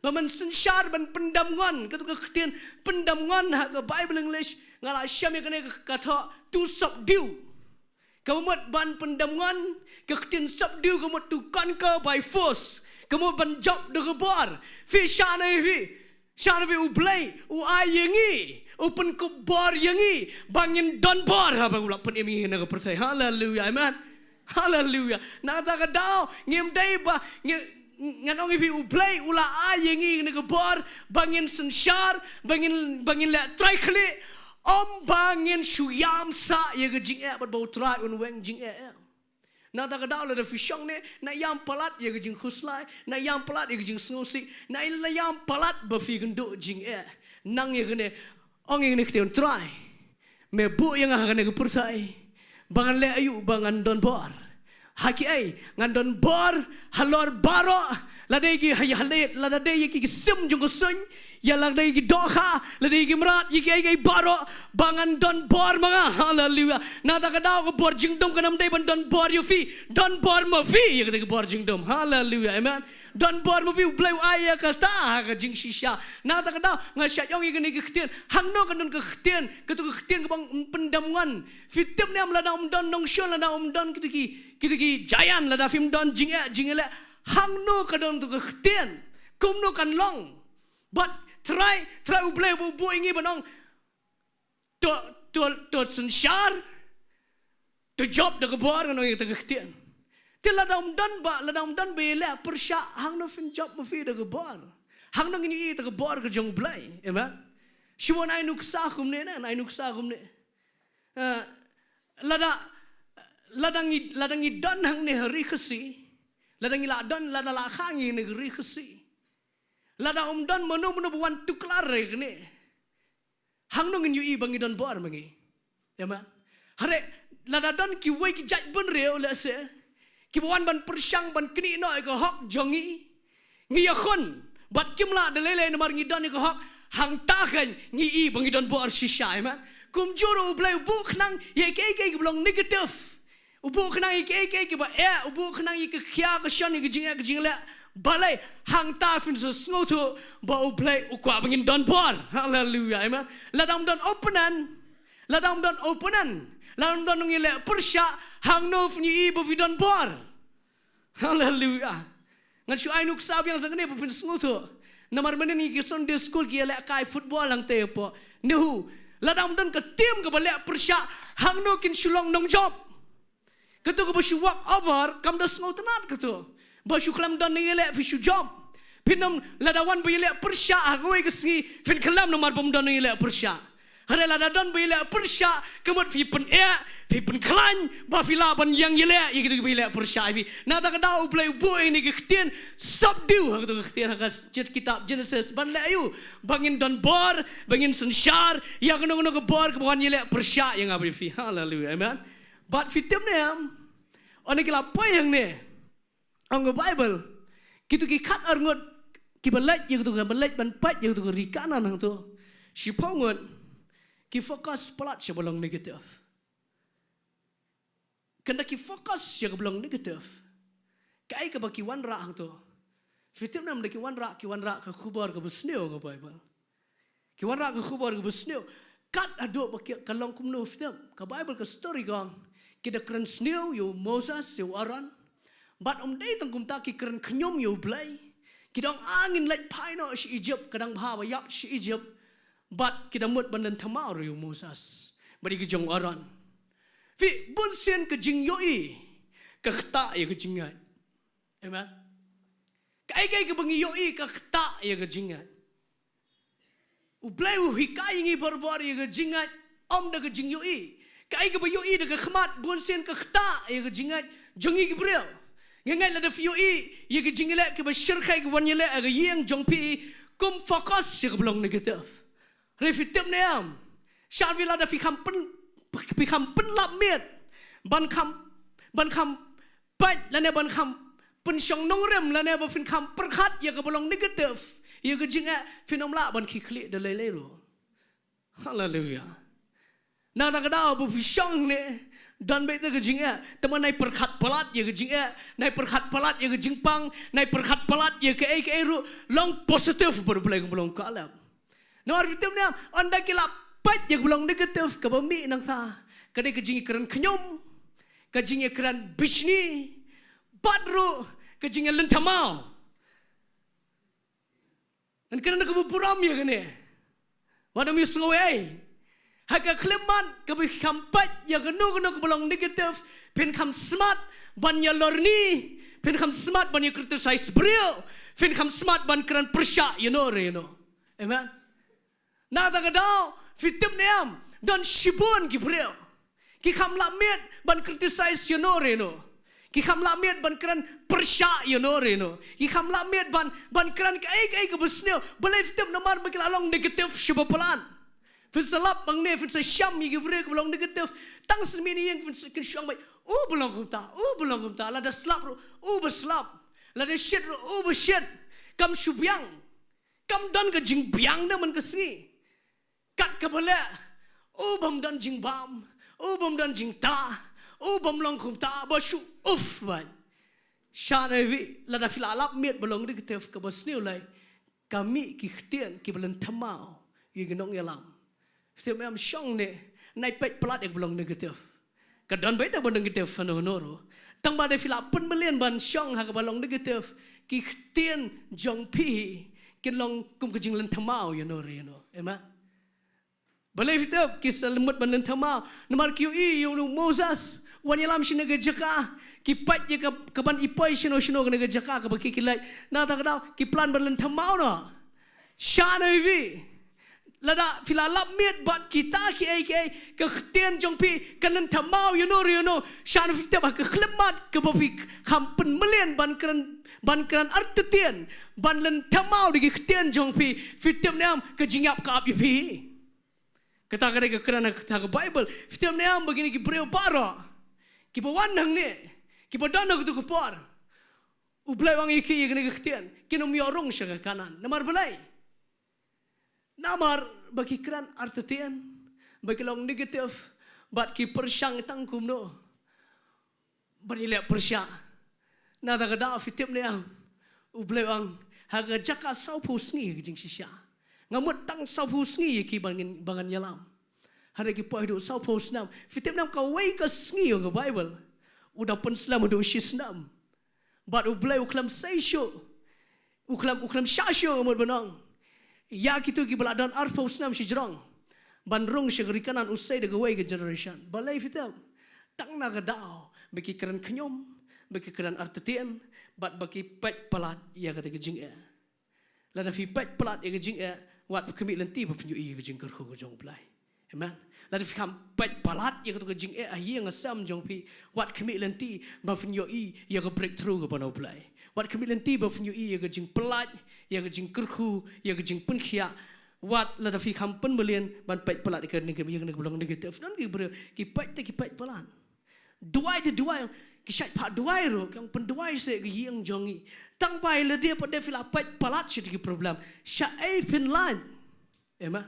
Ba men synshar ban pyndam ngon, kato ka ktien pyndam ngon ha ka Bible English, nga la shem ïa kane ka, ka thoh to subdue. Ka mut ban pyndam ngon, ka ktien subdue ka mut to conquer by force. Ka mut ban jop da ka bor. Phi, sha na phi, sha na phi, U Blei u ai ïa ngi, u pynkup bor ïa ngi ba ngin don bor haba u la pynim ïa ngi na ka pyrthei. Haleluya, amen. Haleluya. Na kata ka daw, ngim dei ba, ngi, ngan ong ïa phi, U Blei u la ai ïa ngi kane ka bor ba ngin synshar, ba ngin, ba ngin leh trai khlieh, ym ba ngin shu ïam sah ïa ka jingeh, bad ba U Trai un weng jingeh. Na kata ka daw, lada phi shong ne, na ïam palat ïa ka jingkhuslai, na ïam palat ïa ka jingsngewsih, na ïa, na ïam palat ba phi kynduh jingeh. Nang ïa kane, ong ïa kane ka ktien, Trai, me buh ïa nga ha kane ka pyrthei ba ngan leh aïu, ba ngan don bor. Ha kiei? Ngan don bor halor baroh Lada ïa ki ha ïa ha leit, lada dei ïa ki ki sim jong ka suiñ, ïa lada ïa ki dohkha, lada ïa ki mrad, ïa ki ei ei baroh, ba ngan don bor ma nga. Haleluya. Nangta ka daw ka bor jingdum kan ym dei ban don bor ïa phi, don bor ma phi ïa kata ka bor jingdum. Haleluya. Amen. Don bor ma phi, U Blei u ai ïa kata ha ka jingshisha. Nangta ka daw nga shait ong ïa kane ka ktien. Hangno ka don ka ktien, katu ka ktien kaba ong pyndam ngan. Phi tip ne em lada ym don nongshun, lada ym don kito ki, kito ki giant, lada phim don jingeh, jingeh leh. Hangno ka don tu ka ktien. Kumno kan long. Bad Trai, Trai U Blei ba u buh ïa ngi ban ong. To, to, to synshar. To jop da ka bor ngan ong ïa kata ka ktien. Te lada ym don ba, lada ym don ba ïaleh pyrshah, hangno phin jop ma phi da ka bor. Hangno ngin ïohi ïa kata ka bor ka jong U Blei. Amen. Shu wan ai nuksa kumne ne, ai nuksa kumne. Eh, lada, lada ngi, lada ngi don hangne ha ri Khasi, lada ngi la don, lada la kha ngi ne ri Khasi. Lada ym don mano mano ba wan tuklar re kane. Hangno ngin ïohi ba ngi don bor ma ngi. Amen. Hare, lada don kiwei ki jait bynriew lehse. Kiba wan ban pyrshang ban knieh noh ïa ka hok jong ngi. Ngi ïakhun, bad kim lah da lei lei namar ngi don ïa ka hok, hangta kan ngi i ba ngi don bor shisha, amen. Kumjuh ruh U Blei u buh khnang ïa kiei kiei kiba long negative. U buh khnang ïa kiei kiei kiba eh, u buh khnang ïa ka khia ka shon ïa ka jingeh ka jingleh. Balei hangta phin sa sngewthuh ba U Blei u kwah ba ngin don bor. Haleluya, amen. Lada ym don opponent, lada ym don opponent, lada ym don nongïaleh pyrshah, hangno phin ïohi ba phi don bor. Haleluya. Ngan shu ai nuksa biang sa kane ba phin sngewthuh. Namar mynnin ki Sunday school ki ïalehkai football hangta hapoh. Nehu. Lada ym don ka team kaba leh pyrshah, hangno kin shu long nongjop. Katu kaba shu walk over, kam da sngewtynnat katu. Ba shu khlem don nongïaleh phi shu jop. Phin ym lada wan ba ïaleh pyrshah ha kawei ka sngi, phin khlem namar bym don nongïaleh pyrshah. Hynrei lada don ba ïaleh pyrshah, ka mut phi pyneh, phi pynkhlaiñ, ba phi lah ban ïeng ïaleh, ïa kitu kiba ïaleh pyrshah ïa phi. Nangta ka daw U Blei u buh ïa kane ka ktien, subdue, ha katu ka ktien, ha ka kitab Genesis, ban leh aïu, ba ngin don bor, ba ngin synshar, ïa kano kano ka bor, kaba wan ïaleh pyrshah, ïa nga bad ïa phi. Haleluya, amen. Bad phi tip ne em, ynda ki la poi hangne, ong ka Baibl, kitu ki khatar ngut, kiba leit, ïa kitu kiba leit, ban peit, ïa kitu ki ri Kanaan hangtu. Shiphew ngut, ki focus palat sha ba long negative. Kynda ki focus sha kaba long negative. Kaei kaba ki wanrah hangtu. Phi tip ne em da ki wanrah, ki wanrah ka khubor kaba sniew ka Baibl. Ki wanrah ka khubor kaba sniew. Kat haduh ba ki, ka long kumno phi tip. Ka Baibl ka story ka ong. Ki da kren sniew ïa u Moses, ïa u Aaron. Bad ym dei tang kumta ki kren khñium ïa u Blei. Ki da ong ngin leit phai noh sha Egypt, ka dang bha ba ïap sha Egypt. Bad ki da mut ban lynthem ruh ïa u Moses. Bad ïa ki jong u Aaron. Phi, bunsien ka jingïohi. Ka ktah ïa ka jingngeit. Amen. Kaei kaei kaba ngi ïohi ka ktah ïa ka jingngeit. U Blei u hikai ïa ngi barabor ïa ka jingngeit, ym da ka jingïohi. Kaei kaba ïohi da ka khmat bunsien ka ktah ïa ka jingngeit jong ngi ki briew. Nga ngeit lada phi ïohi ïa ka jingïaleh kaba shyrkhei ka wan ïaleh ha ka ïing jong phi, kum focus ïa kaba long negative. Hynrei phi tip ne em, sha phi lada phi kham pyn, phi kham pynlap miet ban kham, ban kham peit lane ban kham pynshong nongrim lane ba phin kham pyrkhat ïa kaba long negative ïa ka jingeh, phin ym lah ban khie khlieh da lei lei ruh. Haleluya. Nangta ka daw ba phi shong ne, don beit te ka jingeh, te ma nai pyrkhat palat ïa ka jingeh, nai pyrkhat palat ïa ka jingpang, nai pyrkhat palat ïa kaei kaei ruh, long positive bad U Blei, kaba long ka lap. Namar phi tip ne em, ynda ki la peit ïa kaba long negative, kaba mih nangta, ka dei ka jingïakren khñium, ka jingïakren bishni, bad ruh ka jingïalynthem. Ngan kren da kaba burom ïa kane. Wat ym ïohsngew ei. Ha ka khyllipmat kaba kham peit ïa kano kano kaba long negative, phin kham smat ban ïalorni, phin kham smat ban ïa criticize briew, phin kham smat ban kren pyrshah ïano re ïano. Amen. Nangta ka daw, phi tip ne em, don shibun ki briew. Ki kham lap miet ban criticize ïano re ïano. Ki kham lap miet ban kren pyrshah ïano re ïano. Ki kham lap miet ban, ban kren kaei kaei kaba sniew. Balei phi tip? Namar ba ki la long negative sha ba palat. Phin sa lap hangne, phin sa sham ïa ki briew kiba long negative. Tang sa mih na ïing phin sa, kin shong beit. U ba long kumta, u ba long kumta. Lada slap ruh, u ba slap. Lada shit ruh u ba shit, kam shu biang. Kam don ka jingbiang da man ka sngi. Kat kaba leh, u bym don jingbam, u bym don jingtah, u bym long kumta, ba shu uf bha. Sha na iwi, lada phi la lap miet ba long negative, kaba sniew lei, ka mih ki ktien kiba lynthem maw ïa ki nongïalam. Phi tip ne em, shong ne, nai peit palat ïa kaba long negative. Ka don beit da ba negative hano hano ruh. Tang ba da phi la pynmlien ban shong ha kaba long negative, ki ktien jong phi kin long kum ka jinglynthem maw ïa no re ïa no. Em? Balei phi tip ki sa lynmut ban lynthem maw? Namar ki ïohi ïa u Moses, u wan ïalam shane ka jaka, ki peit ïa ka, ka ban i poi shano shano kane ka jaka kaba ki ki leit. Nangta ka daw ki plan ban lynthem maw noh. Sha na iwi, lada phi la lap miet bad kita kiei kiei, ka ktien jong phi kan lynthem maw ïa no re ïa no. Sha na phi tip ha ka khyllipmat kaba phi kham pynmlien ban kren, ban kren artatien, ban lynthem maw da ki ktien jong phi. Phi tip ne em, ka jingïap ka ap ïa phi. Kata ka dei ka kren ha ka Bible. Phi tip ne em ba kine ki briew baroh kiba wan hangne, kiba don ha kato ka por, U Blei u ong ïa ki ïa kane ka ktien, kin ym ïoh rung sha ka Kanaan. Namar balei? Namar ba ki kren artatien, ba ki long negative, bad ki pyrshang tang kumno ban ïaleh pyrshah. Nangta ka daw phi tip ne em, U Blei u ong, ha ka jaka sawphew sngi ka jingshisha, nga mut tang sawphew sngi ïa ki ba ngan, ba ngan ïalam. Hynrei ki poi haduh sawphew snem. Phi tip ne em, kawei ka sngi ha ka Bible u da pynslem haduh shi snem. Bad U Blei u khlem sei shuh, u khlem, u khlem shah shuh, nga mut ban ong, ïa kito kiba la don arphew snem shajrong ban rung sha ka ri Kanaan, u sei da kawei ka generation. Balei phi tip? Tang na ka daw ba ki kren khñium, ba ki kren artatien, bad ba ki peit palat ïa kata ka jingeh. Lada phi peit palat ïa ka jingeh, wat khmih lynti ba phin ïohi ïa ka jingkyrkhu ka jong U Blei. Amen. Lada phi kham peit palat ïa kato ka jingeh ha ïing ha sem jong phi, wat khmih lynti ba phin ïohi ïa ka breakthrough kaba na U Blei. Wat khmih lynti ba phin ïohi ïa ka jingpyllait, ïa ka jingkyrkhu, ïa ka jingpynkhiah. Wat lada phi kham pynmlien ban peit palat ïa kane, ïa kane ka ba long negative. Don ki briew ki peit te ki peit palat. Duwai te duwai, ki shait phah duwai ruh, ki ong pynduwai seh ka ïing jong ngi. Tang ba ïa lade pat de phi la peit palat sha ki problem, shaei phin lait? Amen.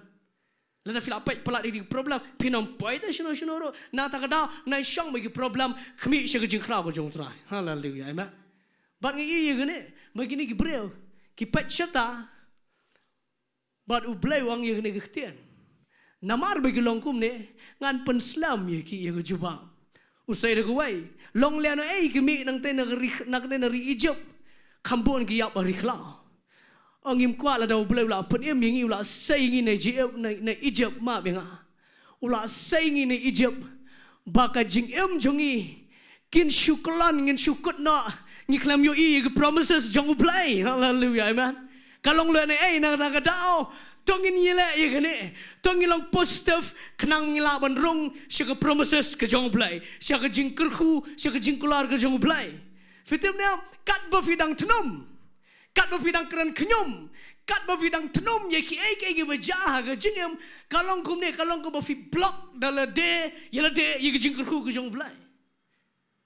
Lada phi la peit palat ïa ki problem, phin ym poi te shano shano ruh. Nangta ka daw, nai shong bad ki problem, khmih sha ka jingkhraw ka jong U Trai. Haleluia. Amen. Bad ngi ïohi ïa kane, ba kine ki briew ki peit shata, bad U Blei u ong ïa kane ka ktien, namar ba ki long kumne, ngan pynslem ïa ki ïa ka jubab. U sei da kawei, long lehnohei ki mih nangtei na ri, nangtei na ri Egypt, kham bun ki ïap ha ri khlaw. Ong ngim kwah, lada U Blei u la pynim ïa ngi, u la sei ngi na Egypt, na, na Egypt, map ïa nga. U la sei ngi na Egypt, ba ka jingim jong ngi kin shu kyllon, ngin shu kut noh, ngi khlem ïohi ïa ki promises jong U Blei. Haleluia, amen. Ka long lehnohei, nangta ka daw, to ngin ïaleh ïa kane, to ngin long positive, khnang ngi lah ban rung sha ka promises ka jong U Blei, sha ka jingkyrkhu, sha ka jingkular ka jong U Blei. Phi tip ne em, katba phi dang thnum, katba phi dang kren khñium, katba phi dang thnum ïa kiei kiei kiba jia ha ka jingim, ka long kumne, ka long kaba phi block da lade ïa lade ïa ka jingkyrkhu ka jong U Blei.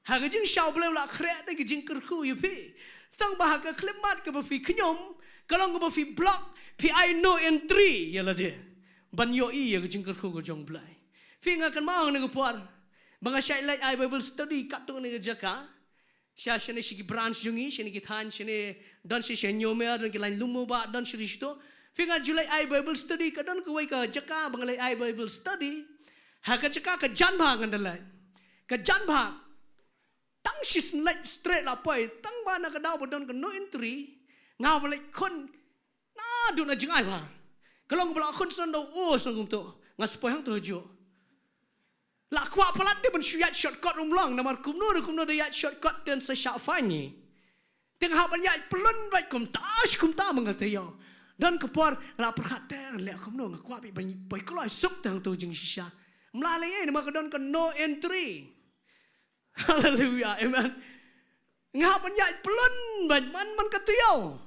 Ha ka jingshisha U Blei u la khreh te ka jingkyrkhu ïa phi. Tang ba ha ka khyllipmat kaba phi khñium, ka long kaba phi block, phi ai no entry ïa lade ban ïohi ïa ka jingkyrkhu ka jong U Blei. Phi, nga kynmaw ha kane ka por ba nga shait leit ai Bible study katto katne ka jaka. Sha shane sha ki branch jong ngi, shane ki thaiñ, shane don sha, sha Ñiewmer, don ki lain Lum Mobah, don sha ri sha to. Phi, nga ju leit ai Bible study, ka don kawei ka jaka ba nga leit ai Bible study. Ha ka jaka ka jan bha ngan da leit. Ka jan bha. Tang shisien leit straight la poi, tang ba na ka daw ba don ka no entry, nga ba leit khun naduh na jngai bha. Ka long kaba la khun sngewdei, o, sngewdei kumto, nga sa poi hangto hajuh. La kwah palat te ban shu ïaid shortcut, um long, namar kumno ruh kumno da ïaid shortcut te yn sa shah fine ngi. Te nga hap ban ïaid pyllun beit kumta shi kumta ma nga taïew. Don ka por nga la pyrkhat te, leh kumno, nga kwah beit ban poi kloi suk te hangto jingshisha. Ym lah lei ei namar ka don ka no entry. Haleluia, amen. Nga hap ban ïaid pyllun beit man, man ka taïew.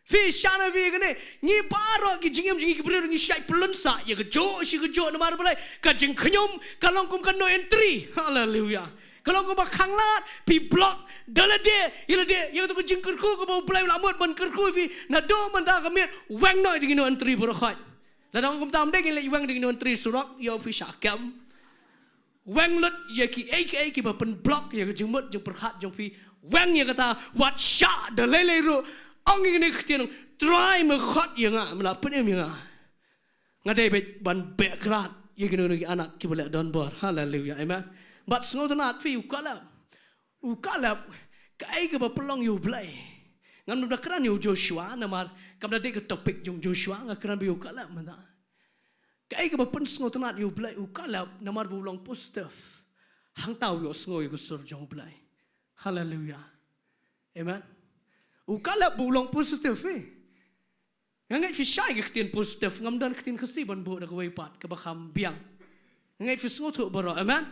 Phi, sha na phi kane, ngi baroh ki jingim jong ngi ki briew ngi shait pyllun sah ïa kajuh shi kajuh, namar balei? Ka jingkhñium ka long kum ka no entry. Haleluia. Ka long kaba khanglad, phi block da lade ïa lade ïa kato ka jingkyrkhu kaba U Blei u la mut ban kyrkhu ïa phi. Naduh mynta ka miet, weng noh ïa kino ki no entry baroh khoit. Lada ong kumta, ym dei ngin leit weng da kino ki no entry surok, ïoh phi shah kem. Weng lut ïa kiei kiei kiba pynblock ïa ka jingmut jingpyrkhat jong phi. Weng ïa kata, wat shah da lei lei ruh. Ong ïa kine ki ktien, Trai, me khot ïa nga, me la pynim ïa nga. Nga dei beit ban beh krad ïa kino kino ki anak kiba leh donbor. Haleluia. Amen. Bad sngewtynnat phi, u Kaleb, u Kaleb, kaei kaba pynlong ïa U Blei. Ngam da kren ïa u Joshua namar kam da dei ka topic jong Joshua, nga kren beit ïa u Kaleb mynta. Kaei kaba pynsngewtynnat ïa U Blei, u Kaleb, namar ba u long positive, hangta u ïohsngew ïa ka sur jong U Blei. Haleluia. Amen. U Kaleb ba u long positive, eh. Nga ngeit phi shai ka ktien positive, ngam don ktien Khasi ban buh da kawei pat kaba kham biang. Nga ngeit phi sngewthuh baroh. Amen.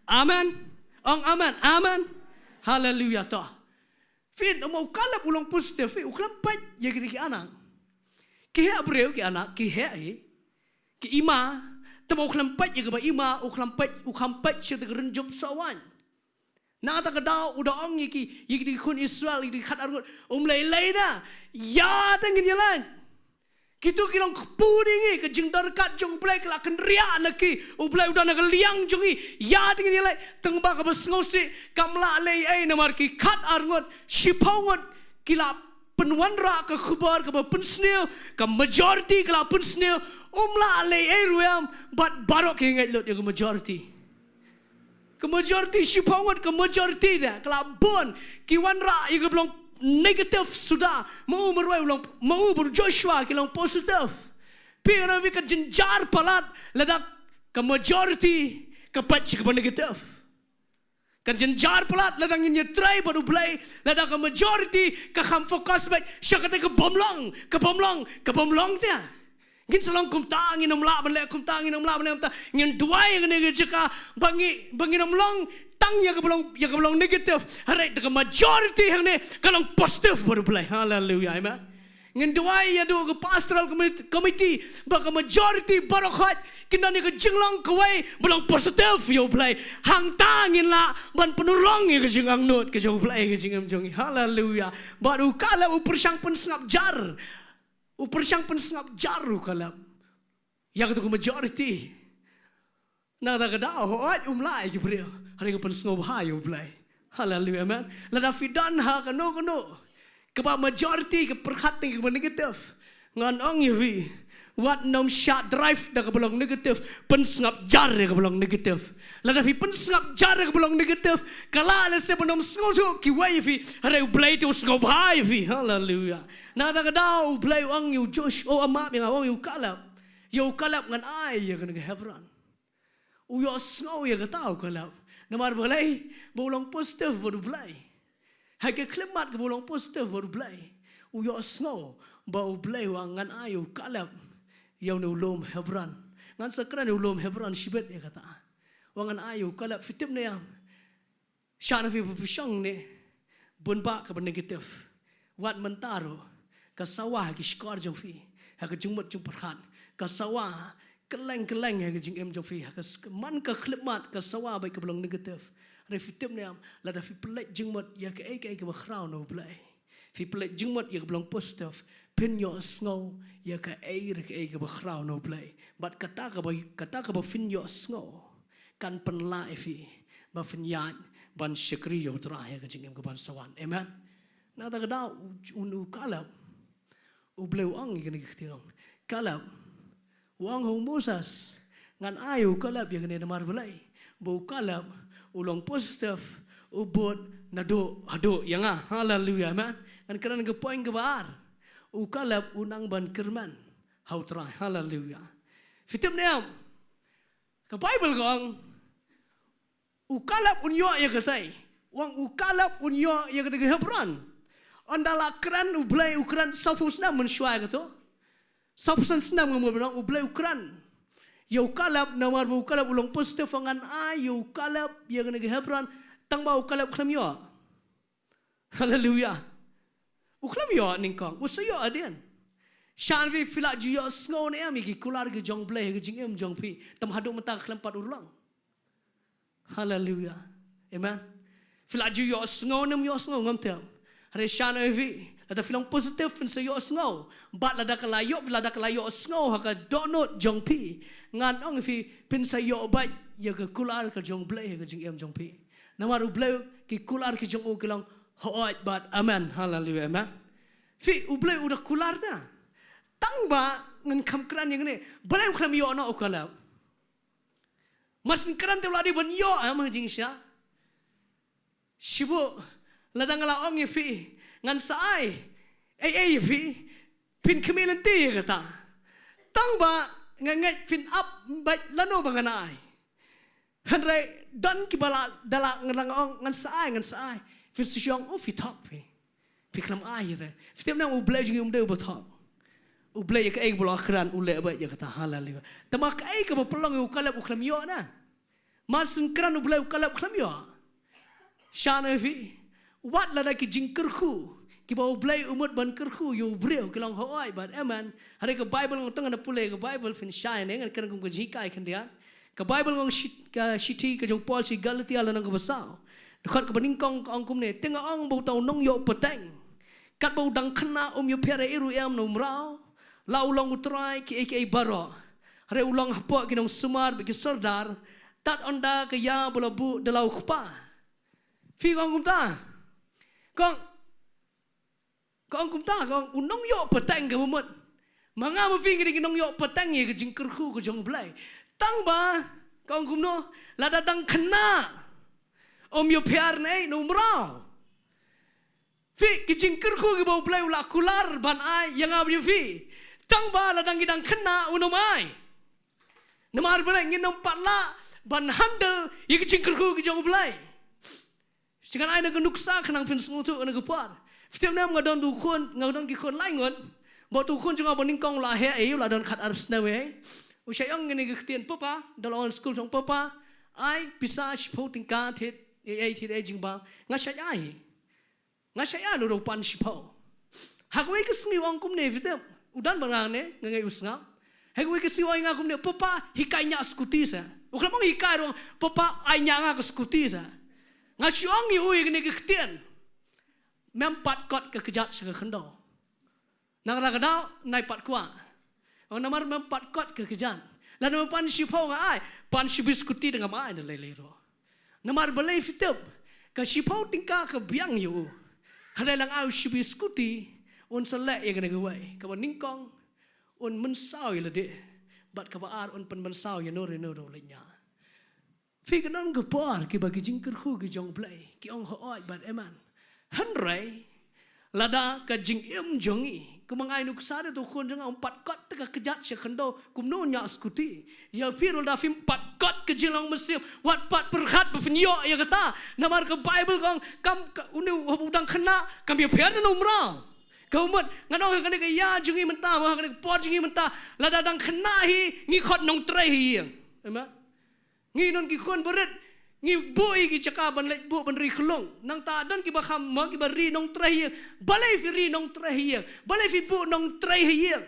Amen. Ong amen. Amen. Haleluia. To, phi, namar u Kaleb u long positive, eh, u khlem peit ïa kine ki anak. Ki heh briew ki anak, ki heh, eh. Ki i ma, tangba u khlem peit ïa kaba i ma, u khlem peit, u khlem peit sha kata ka rynjup sohwaiñ. Na kata ka daw u da ong ïa ki, ïa ki khun Israel, ïa ki khatar ngut, um lei lei da, ïa te ngin ïaleit. Kito ki long kpu ïa ngi, ka jingdon ryngkat jong U Blei ka la kynriah na ki, U Blei u don ha ka liang jong ngi, ïa te ngin ïaleit. Tangba kaba sngewsih, kam lah lei ei namar ki khatar ngut, shiphew ngut ki la pynwanrah ka khubor kaba pynsniew, ka majority ka la pynsniew, um lah lei ei ruh em, bad baroh ki ngeit lut ïa ka majority. Ka majority, shiphew ngut ka majority da, ka la bun, ki wanrah ïa kaba long negative suda, ma u marwei u long, ma u bad u Joshua ki long positive. Phi ïohi ka jynjar palat, lada ka majority ka peit sha kaba negative. Ka jynjar palat lada ngin ïatrei bad U Blei, lada ka majority ka kham focus beit sha kata ka bym long, ka bym long, ka bym long te. Ngin sa long kumta, ngin ym lah ban leh kumta, ngin ym lah ban leh kumta. Ngin duwai ïa kane ka jaka ba ngi, ba ngin ym long tang ïa kaba long, ïa kaba long negative. Hynrei da ka majority hangne ka long positive bad U Blei. Haleluia. Amen. Ngin duwai ïa ka pastoral committee, committee, ba ka majority baroh khoit kin don ïa ka jinglong kawei ba long positive ïa U Blei. Hangta ngin lah ban pynurlong ïa ka jingangnud ka jong U Blei ha ka jingim jong ngi. Haleluia. Bad u Kaleb u pyrshang pynsngap jar. U pyrshang pynsngap jar u Kaleb ïa kata ka majority. Na kata ka daw, hooid, um lah ïa ki briew, hynrei ka pynsngewbha ïa U Blei. Haleluia, amen. Lada phi don ha kano kano kaba majority ka pyrkhat ïa kaba negative, ngan ong ïa phi, wat nym shah drive da kaba long negative, pynsngap jar ïa kaba long negative. Lada phi pynsngap jar ïa kaba long negative, ka lah lehse ban ym sngewthuh kiwei ïa phi, hynrei U Blei te u sngewbha ïa phi. Haleluia. Na kata ka daw U Blei u ong ïa u Josh, oh, map ïa nga, u ong ïa u Kaleb. Ïa u Kaleb ngan ai ïa kane ka Hebron. U ïohsngew ïa kata u Kaleb. Namar balei? Ba u long positive bad U Blei. Ha ka khyllipmat kaba u long positive bad U Blei, u ïohsngew ba U Blei u ong ngan ai ïa u Kaleb ïa une u lum Hebron. Ngan sa kren ïa u lum Hebron shibit ïa kata. U ong ngan ai ïa u Kaleb, phi tip ne em. Shah na phi ba phi shong ne bun bah kaba negative. Wat mynta ruh ka sawa ha ki shkor jong phi, ha ka jingmut jingpyrkhat, ka sawa kylleng kylleng ha ka jingim jong phi, ha ka s-, man ka khyllipmat ka sawa bad kaba long negative. Hynrei phi tip ne em, lada phi pynleit jingmut ïa kaei kaei kaba khraw na U Blei, phi pynleit jingmut ïa kaba long positive, phin ïohsngew ïa kaei re kaei kaba khraw na U Blei. Bad kata kaba, kata kaba phin ïohsngew kan pynlah ïa phi ba phin ïaid ban shakri ïa U Trai ha ka jingim kaban sa wan. Amen. Na kata ka daw u, u, u Kaleb, U Blei u ong ïa kane ka ktien, Kaleb, u ong ha u Moses, ngan ai ïa u Kaleb ïa kane namar balei? Ba u Kaleb u long positive, u bud naduh haduh ïa nga. Haleluia, amen. Ngan kren ka point kaba ar. U Kaleb u nang ban kyrmen ha U Trai. Haleluia. Phi tip ne em? Ka Baibl ka ong, u Kaleb un ïoh ïa katai. U ong u Kaleb un ïoh ïa kata ka Hebron. Ynda la kren U Blei, u kren sawphew snem mynshuwa ïa kato. Sawphew san snem nga mut ban ong, U Blei u kren ïa u Kaleb namar ba u Kaleb u long positive, u ong ngan ai ïa u Kaleb ïa kane ka Hebron. Tangba u Kaleb khlem ïoh. Haleluia. U khlem ïoh nyngkong, u sa ïoh hadien. Shah na phi, phi la ju ïohsngew ne em ïa ki kular ki jong U Blei ha ka jingim jong phi? Tangba haduh mynta khlem pat urlong. Haleluia. Amen. Phi la ju ïohsngew ne em ïohsngew, ngam tip. Hynrei sha na phi, lada phi long positive phin sa ïohsngew. Bad lada ka la ïoh, lada ka la ïohsngew ha ka dohnud jong phi, ngan ong ïa phi, phin sa ïoh beit ïa ka kular ka jong U Blei ha ka jingim jong phi. Namar U Blei, ki kular ki jong u ki long hooid bad amen. Haleluia, amen. Phi, U Blei u da kular da. Tang ba ngan kham kren ïa kane, balei u khlem ïoh noh u Kaleb? Mar syn kren te u la dei ban ïoh, eh, ma jingshisha. Shibun, lada nga la ong ïa phi, ngan sa ai ei ei ïa phi, phin khmih lynti ïa kata. Tang ba nga ngeit phin ap beit lano ba ngan ai. Hynrei don kiba la, da la nga la ong ngan sa ai, ngan sa ai, phin sa shu ong, oh, phi thok phi. Phi khlem ai re. Phi tip ne em, U Blei jong ngi um dei uba thok. U Blei ïa kaei kaba la kren u leh beit ïa kata, haleluia. Tangba kaei kaba pynlong ïa u Kaleb u khlem ïoh na. Mar syn kren U Blei u Kaleb u khlem ïoh. Sha na phi. Wat lada ki jingkyrkhu kiba U Blei u mut ban kyrkhu ïa u briew ki long hooid bad amen. Hynrei ka Baibl nga tang ngan pule ka Baibl, phin shai ne, ngan kren kum ka jinghikai khyndiat. Ka Baibl nga ong shi-, ka shithi ka jong u Paul sha ki Galatia lynnong kaba saw, dkhot kaba nyngkong ka ong kumne, te nga ong ba uta u nongïoh pateng, katba u dang khynnah um ïapher ei ruh em na u mraw, la u long u trai kiei kiei baroh. Hynrei u long hapoh ki nongsumar bad ki sordar, tad ynda ka ïa ba la buh da la u kpa. Phi, ka ong kumta. Ka ong, ka ong kumta, ka ong u nongïoh pateng kaba mut. Ma nga ma phi ngi dei ki nongïoh pateng ïa ka jingkyrkhu ka jong U Blei. Tangba, ka ong kumno, lada dang khynnah um ïapher ne ei na u mraw. Phi, ki jingkyrkhu kiba U Blei u la kular ban ai ïa nga bad ïa phi, tangba lada ngi dang khynnah un ym ai. Namar balei? Ngin ym pat lah ban handle ïa ki jingkyrkhu ki jong U Blei. Shu ngan ai na ka nuksa khnang phin sngewthuh na ka por. Phi tip ne em, nga don tu khun, nga don ki khun lai ngut. Bad tu khun jong nga ba nyngkong u la heh ei, u la don khatar snem ei. U shait ong ïa nga kane ka ktien, papa, da la wan skul jong papa, ai pisa shiphew tyngka thied ei, thied ei jingbam. Nga shait ai. Nga shait ai, la u pan shiphew. Ha kawei ka sngi u ong kumne, phi tip, u don bad nga ne, nga ngeit u sngap. Ha kawei ka sngi u ong ïa nga kumne, papa, hikai ñiah scooty sa. U khlem ong hikai ruh, papa, ai ñiah nga ka scooty sa. Nga shu ong ïa u ïa kane ka ktien, mem pat kot ka kjat sha ka khyndew. Nang la ka daw nai pat kwah. Ong namar mem pat kot ka kjat. Lada mem pan shiphew nga ai, pan shibi scooty te ngam ai da lei lei ruh. Namar balei, phi tip, ka shiphew tyngka ka biang ïa u. Hynrei lada nga ai u shibi scooty, un sa leh ïa kane kawei. Kaba nyngkong, un mynsaw ïa lade. Bad kaba ar, un pynmynsaw ïa no re no ruh leit ñiah. Phi, ka don ka por kiba ki jingkyrkhu ki jong U Blei ki ong hooid bad amen. Hynrei lada ka jingim jong ngi, kumba nga ai nuksa de, tu khun jong nga um pat kot te ka kjat sha khyndew, kumno un ñiah scooty? Ïa phi ruh lada phim pat kot ka jinglong mynsiem, wat pat pyrkhat ba phin ïoh ïa kata. Namar ka Baibl ka ong, kam, ka, une u dang khynnah kam ïapher da na u mraw. Ka mut, ngan ong ha kane ka ïa jong ngi mynta, ha kane ka por jong ngi mynta, lada dang khynnah hi ngi khot nongtrei ha ïing. Amen. Ngi don ki khun barit, ngi buh ïa ki jaka ban leit buh ban ri khlung. Nangta don kiba kham mo, kiba ri nongtrei ha ïing. Balei phi ri nongtrei ha ïing? Balei phi buh nongtrei ha ïing?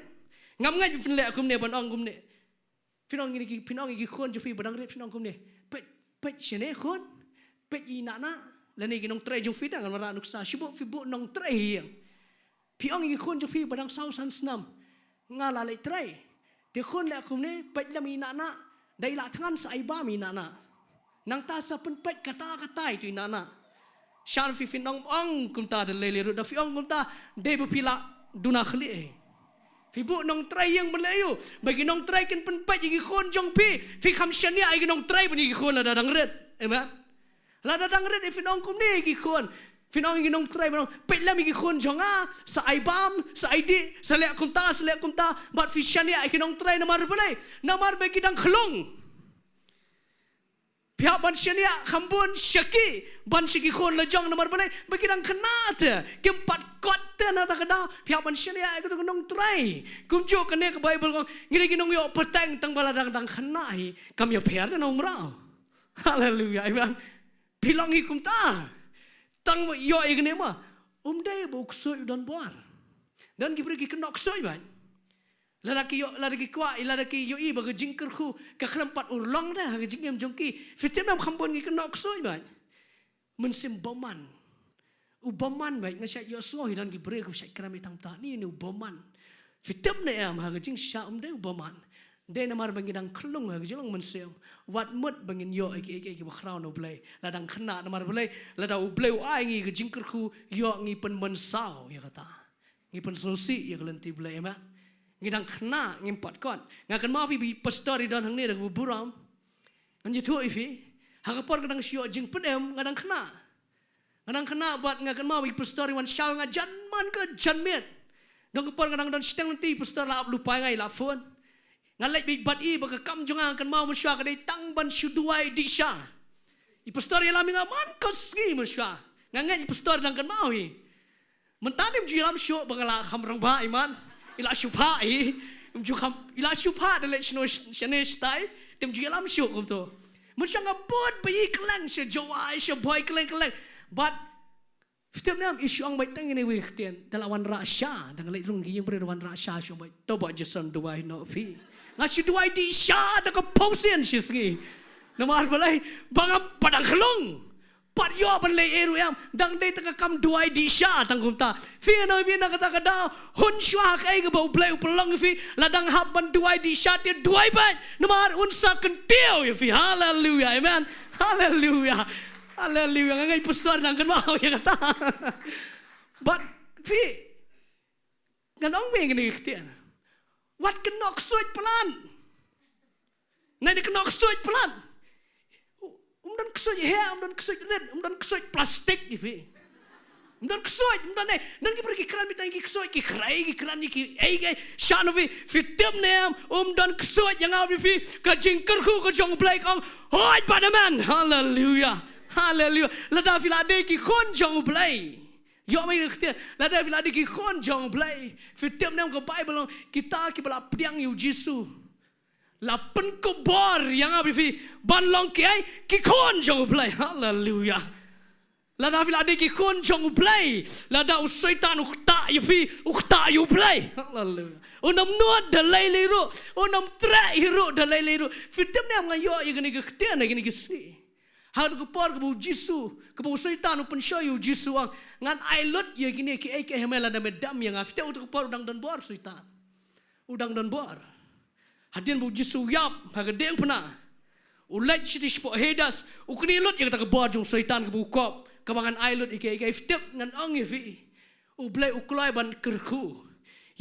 Ngam ngeit phin leh kumne, ban ong kumne. Phin ong ïa ki, phin ong ïa ki khun jong phi ba dang rit, phin ong kumne, peit, peit shane khun, peit i nah nah. Lane ki nongtrei jong phi, dang ngan wanrah nuksa, shu buh, phi buh nongtrei ha ïing. Phi ong ïa ki khun jong phi ba dang saw san snem, nga la leit trei. Te khun, leh kumne, peit lem i nah nah, da i la thngan sa ai bam i nah nah. Nangta sa pynpeit kata kata ïa tu i nah nah. Sha phi, phin ong, ong kumta da lei lei ruh, da phi ong kumta dei ba phi la duna khlieh. Phi buh nongtrei ïing ban leh aïu? Ba ki nongtrei kin pynpeit ïa ki khun jong phi. Phi kham shaniah ïa ki nongtrei ban ïa ki khun lada dang rit. Amen. Lada dang rit, phin ong kumne ïa ki khun. Phin ong ïa ki nongtrei, phin ong, peit lem ïa ki khun jong nga, sa ai bam, sa ai dih, sa leh kumta, sa leh kumta. Bad phi shaniah ïa ki nongtrei namar balei? Namar ba ki dang khlung. Phi hap ban shaniah kham bun sha ki, ban sha ki khun la jong, namar balei? Ba ki dang khynnah te, kim pat kot te na kata ka daw. Phi hap ban shaniah ïa kito ki nongtrei. Kumjuh kane ka Baibl ka ong, ngi dei ki nongïoh pateng, tang ba lada dang khynnah hi kam ïapher da na u mraw. Haleluia, amen. Phi long hi kumta. Tang ba ïoh ïa kane ma, um dei ba u ksuid u don bor. Don ki briew ki kynnoh ksuid bha. Lada ki ïoh, lada ki kwah, lada ki ïohi ba ka jingkyrkhu ka khlem pat urlong de ha ka jingim jong ki, phi tip ne em, kham bun ki kynnoh ksuid bha. Mynsiem bymman. U bymman beit, nga shait ïohsngew hi don ki briew ki shait kren beit tang ta. Ni, ni u bymman. Phi tip ne em, ha ka jingshisha um dei u bymman. Dei namar ba ngi dang khlung ha ka jinglong mynsiem. Wat mut ba ngin ïoh ïa ki, ïa ki, ïa ki ba khraw na U Blei. La dang khynnah namar U Blei, lada U Blei u ai ngi ka jingkyrkhu, ïoh ngi pynmynsaw ïa kata. Ngi pynsngewsih ïa ka lynti Blei, amen. Ngi dang khynnah, ngim pat kot. Nga kynmaw phi ba i pastor i don hangne da kaba burom. Ngan ïathuh ïa phi. Ha ka por nga dang shu ïoh jingpynim, nga dang khynnah. Nga dang khynnah bad nga kynmaw ba i pastor i wan shaw nga jan man ka jan miet. Dang ka por nga dang don shiteng lynti, i pastor la ap lypa ïa nga, i la phone. Nga leit beit bad i ba ka kam jong nga, nga kynmaw mynshuwa ka dei tang ban shu duwai dih sha. I pastor ïalam ïa nga man ka sngi mynshuwa. Nga ngeit i pastor dang kynmaw hi. Mynta ym ju ïalam shuh ba nga la kham rangbah, i man. I la shu phah hi. Ym ju kham, i la shu phah da leit shano shane shatai. Te ym ju ïalam shuh kumto. Mynshuwa nga bud ba i kylleng sha Jowai, sha Bhoi, kylleng kylleng. Bad phi tip ne em, i shu ong beit tang ïa kane kawei ka ktien. Da la wanrah sha, da nga leit rung ki ïing briew, da wanrah sha, shu ong beit, to Bah Jason duwai noh phi. Nga shu duwai dih sha da ka pawsien shi sngi. Namar balei? Ba ngam pat dang khlung. Pat ïoh ban leh ei ruh em, dang dei tang ka kam duwai dih sha tang kumta. Phi, nga ong ïa phi, na kata ka daw, hun shuwa ha kaei kaba U Blei u pynlong ïa phi, la dang hap ban duwai dih sha te duwai beit. Namar un sa kyntiew ïa phi. Haleluya, amen. Haleluya. Haleluya. Nga ngeit i pastor dang kynmaw ïa kata. Bad phi, ngan ong ïa kane ka ktien. Wat kynnoh ksuid palat. Nai, da kynnoh ksuid palat. Um don ksuid heh, um don ksuid rit, um don ksuid plastik ïa phi. Um don ksuid, um don, eh, don ki briew ki kren beit tang ki ksuid, ki khrei, ki kren ïa ki, eh, eh, sha na phi, phi tip ne em, um don ksuid, ïa nga ïa phi, ka jingkyrkhu ka jong U Blei ka ong, hooid bad amen. Haleluya. Haleluya. Lada phi la dei ki khun jong U Blei. Ïoh mai ka ktien, lada phi la dei ki khun jong U Blei. Phi tip ne em, ka Baibl ong, kita kiba la pdiang ïa U Jisu, la pynkupbor ïa nga bad ïa phi ban long kiei, ki khun jong U Blei. Haleluya. Lada phi la dei ki khun jong U Blei, lada u Soitan u ktah ïa phi, u ktah ïa U Blei. Haleluya. Un ym nud da lei lei ruh, un ym treh hi ruh da lei lei ruh. Phi tip ne em, nga ïoh ïa kane ka ktien ha kine ki sngi. Ha ka por kaba U Jisu, kaba u Soitan u pynshoi ïa U Jisu, u ong, ngan ai lut ïa kine kiei kiei ha me lada me dam ïa nga. Phi tip, uta ka por u dang don bor u Soitan. U dang don bor. Hadien ba U Jisu u ïap ha ka diengphna, u leit shatei shapoh Hades, u knieh lut ïa kata ka bor jong u Soitan kaba u kop, kaba ngan ai lut ïa kiei kiei. Phi tip, ngan ong ïa phi, U Blei u kloi ban kyrkhu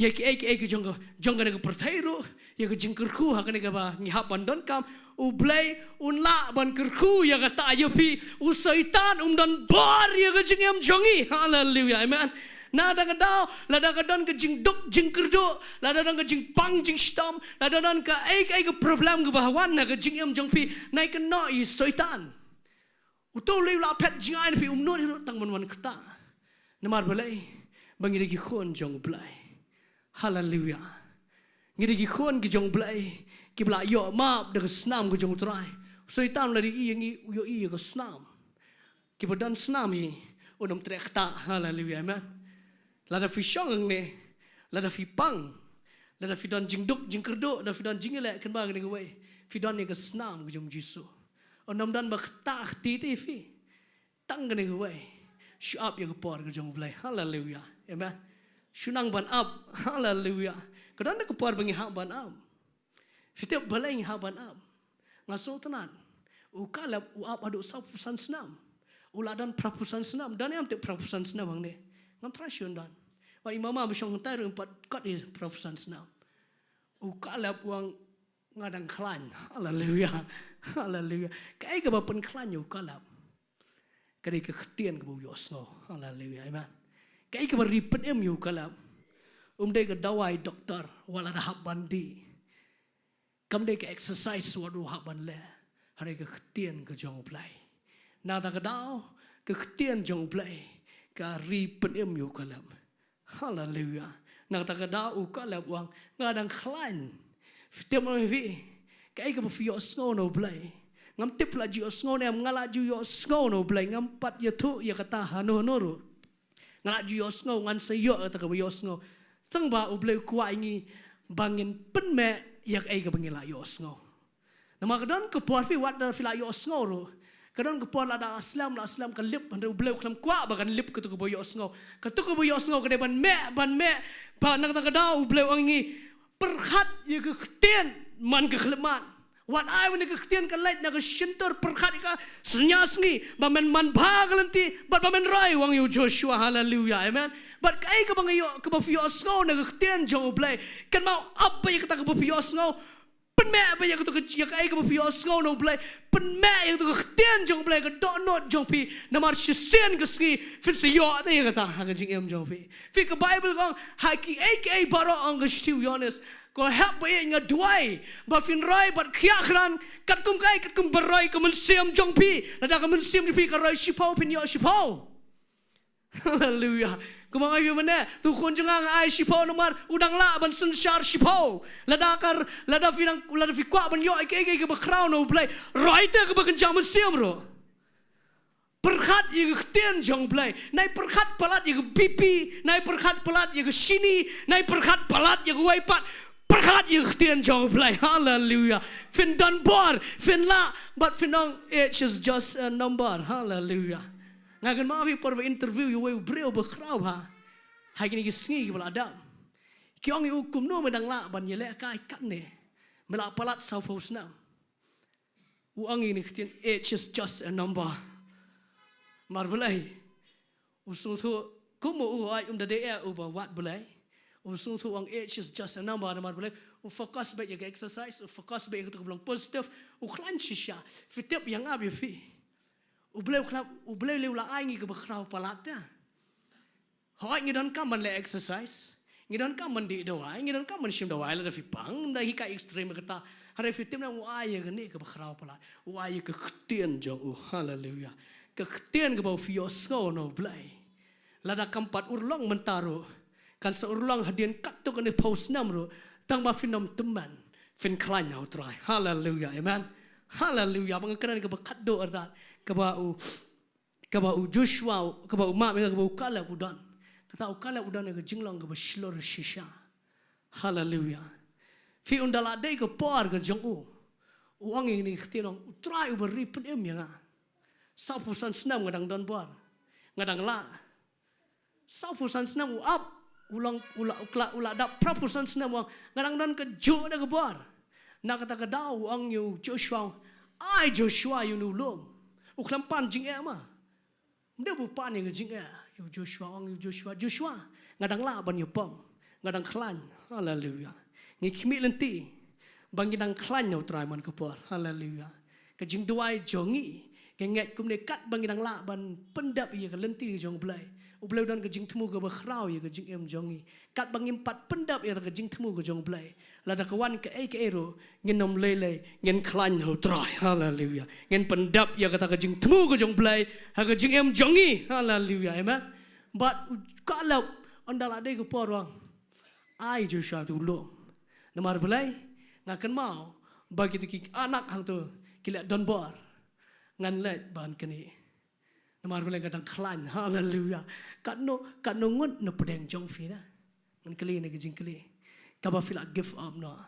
ïa kiei kiei ki jong ka, jong kane ka pyrthei ruh, ïa ka jingkyrkhu ha kane kaba ngi hap ban donkam. U Blei un lah ban kyrkhu ïa kata ïa phi. U Soitan um don bor ïa ka jingim jong ngi. Haleluya. Amen. Na kata ka daw, lada ka don ka jingduk jingkyrduh, lada don ka jingpang jingshitom, lada don kaei kaei ka problem kaba wan ha ka jingim jong phi, nai kynnoh ïa u Soitan. Uto u lei u la phet jngai na phi, um nud hi ruh tang ban wan ktah. Namar balei? Ba ngi dei ki khun jong U Blei. Haleluya. Ngi dei ki khun ki jong U Blei, kiba la ïoh map da ka snam ka jong U Trai. U Soitan lada ïohi ïa ngi, u ïohi ïa ka snam. Kiba don snam hi, un ym treh ktah. Haleluya, amen. Lada phi shong hangne, lada phi pang, lada phi don jingduk jingkyrduh, lada phi don jingïaleh kynmaw kane kawei, phi don ïa ka snam ka jong U Jisu. Un ym don ba ktah kti te ïa phi. Tang kane kawei. Shu ap ïa ka por ka jong U Blei. Haleluya. Amen. Shu nang ban ap. Haleluya. Ka don da ka por ba ngi hap ban ap. Phi tip balei ngi hap ban ap? Nga sngewtynnat, u Kaleb u ap haduh sawphew san snem. U la don phraphew san snem. Don em tip phraphew san snem hangne? Ngam tharai shuh don. Wat i mama ba shong hangtai ruh im pat kot ïa phraphew san snem. U Kaleb u ong, nga dang khlaiñ. Haleluya. Haleluya. Kaei kaba pynkhlaiñ ïa u Kaleb? Ka dei ka ktien kaba u ïohsngew. Haleluya. Amen. Kaei kaba ri pynim ïa u Kaleb? Um dei ka dawai doktor wat la da hap ban dih. Kam dei ka exercise wat u hap ban leh. Hynrei ka ktien ka jong U Blei. Na kata ka daw, ka ktien jong U Blei ka ri pynim ïa u Kaleb. Haleluya. Na kata ka daw u Kaleb u ong, nga dang khlaiñ. Phi tip, nga ong ïa phi, kaei kaba phi ïohsngew na U Blei? Ngam tip phi la ju ïohsngew ne em, nga la ju ïohsngew na U Blei. Ngam pat ïathuh ïa kata hano hano ruh. Nga la ju ïohsngew, ngan sa ïoh kata kaba ïohsngew. Tang ba U Blei u kwah ïa ngi ba ngin pynmih ïa kaei kaba ngi la ïohsngew. Namar ka don ka por phi, wat lada phi la ïohsngew ruh, Ka don ka por lada slem, la slem ka lip, hynrei U Blei u khlem kwah ba kan lip kato kaba ïohsngew. Kato kaba ïohsngew ka dei ban meh, ban meh, ba na kata ka daw U Blei u ong ïa ngi, pyrkhat ïa ka ktien man ka khyllipmat. Wat ai wan ïa ka ktien ka leit na ka shyntur, pyrkhat ïa ka, synñia sngi ba men manbha ka lynti bad ba men roi, u ong ïa u Joshua. Haleluia, amen. Bad kaei kaba nga ïoh, kaba phi ïohsngew na ka ktien jong U Blei, kynmaw, ap beit ïa kata kaba phi ïohsngew. Pynmeh beit ïa kato ka, ïa kaei kaba phi ïohsngew na U Blei. Pynmeh ïa kato ka ktien jong U Blei ha ka dohnud jong phi, namar shisien ka sngi phin sa ïoh te ïa kata ha ka jingim jong phi. Phi, ka Baibl ka ong, ha kiei kiei baroh, ong ka shithi u Ïoannis, ko hep ba ïeit, nga duwai ba phin roi bad khiah khnang, katkum kaei? Katkum ba roi ka mynsiem jong phi. Lada ka mynsiem jong phi ka roi shiphew, phin ïoh shiphew. Haleluia. Kumba nga ong ïa phi mynne, to khun jong nga, nga ai shiphew namar u dang lah ban synshar shiphew. Lada ka, lada phi dang, lada phi kwah ban ïoh ïa kaei kaei kaba khraw na U Blei, roi te kaba kynja mynsiem ruh. Pyrkhat ïa ka ktien jong U Blei. Nai pyrkhat palat ïa ka B P, nai pyrkhat palat ïa ka shini, nai pyrkhat palat ïa ka waipat. Pyrkhat ïa ka ktien jong U Blei. Haleluia. Phin don bor, phin lah, bad phin ong, "Age is just a number." Haleluia. Nga kynmaw ïa phi por ba interview ïa uwei u briew ba khraw ha, ha kine ki sngi kiba la dep. Ki ong ïa u, "Kumno me dang lah ban ïalehkai katne? Me la palat sawphew snem." U ong ïa kine ki ktien, "Age is just a number." Namar balei? U sngewthuh, kum u, u ai, um da dei eh uba wad Blei. U sngewthuh u ong, "Age is just a number." Namar balei? U focus beit ïa ka exercise, u focus beit ïa kato kaba long positive, u khlaiñ shisha. Phi tip, ïa nga bad ïa phi, U Blei u khlaiñ, U Blei u la ai ngi kaba khraw palat te. Hooid, ngi donkam ban leh exercise, ngi donkam ban dih dawai, ngi donkam ban shim dawai lada phi pang, ym dei hi ka extreme kata. Hynrei phi tip ne em, u ai ïa kane kaba khraw palat, u ai ïa ka ktien jong u. Haleluia. Ka ktien kaba phi ïohsngew na U Blei, lada kam pat urlong mynta ruh, kan sa urlong hadien katto katne phew snem ruh, tang ba phin ym tymmen, phin khlaiñ ha U Trai. Haleluia, amen. Haleluia. Ba nga kren kaba khatduh artat, kaba u kaba u Joshua, kaba u map, kaba u Kaleb u don. Kata u Kaleb u don ïa ka jinglong kaba shlur shisha. Haleluia. Phi, ynda la dei ka por ka jong u, u ong ïa kine ki ktien, ong, "U Trai uba ri, pynim ïa nga. Sawphew san snem nga dang don bor, nga dang lah. Sawphew san snem u ap, u long, u la, u la, u la dap phraphew san snem, u ong, nga dang don kajuh de ka bor." Na kata ka daw u ong ïa u Joshua, ong, "Ai Joshua ïa une u lum." U khlem pan jingeh ma. Ym dei ba u pan ïa ka jingeh. Ïa u Joshua, ong ïa u Joshua, "Joshua, nga dang lah ban ïapom, nga dang khlaiñ." Haleluia. Ngi khmih lynti ba ngi dang khlaiñ na U Trai man ka por. Haleluia. Ka jingduwai jong ngi ka ngeit kumne, katba ngi dang lah ban pyndep ïa ka lynti jong U Blei, U Blei u don ka jingthmu kaba khraw ïa ka jingim jong ngi. Katba ngim pat pyndep ïa ka jingthmu ka jong U Blei, lada ka wan kaei kaei ruh, ngin ym lei lei, ngin khlaiñ ha U Trai. Haleluia. Ngin pyndep ïa kata ka jingthmu ka jong U Blei ha ka jingim jong ngi. Haleluia. Amen. Bad u Kaleb, ynda la dei ka por, u ong, "Ai Joshua tu u lum. Namar balei? Nga kynmaw ba kito ki anak hangto ki leh donbor. Ngan leit ban knieh. Namar balei? Nga dang khlaiñ." Haleluia. Katno, katno ngut na pdeng jong phi na, ngan kylli ïa kane ka jingkylli, kaba phi la give up noh,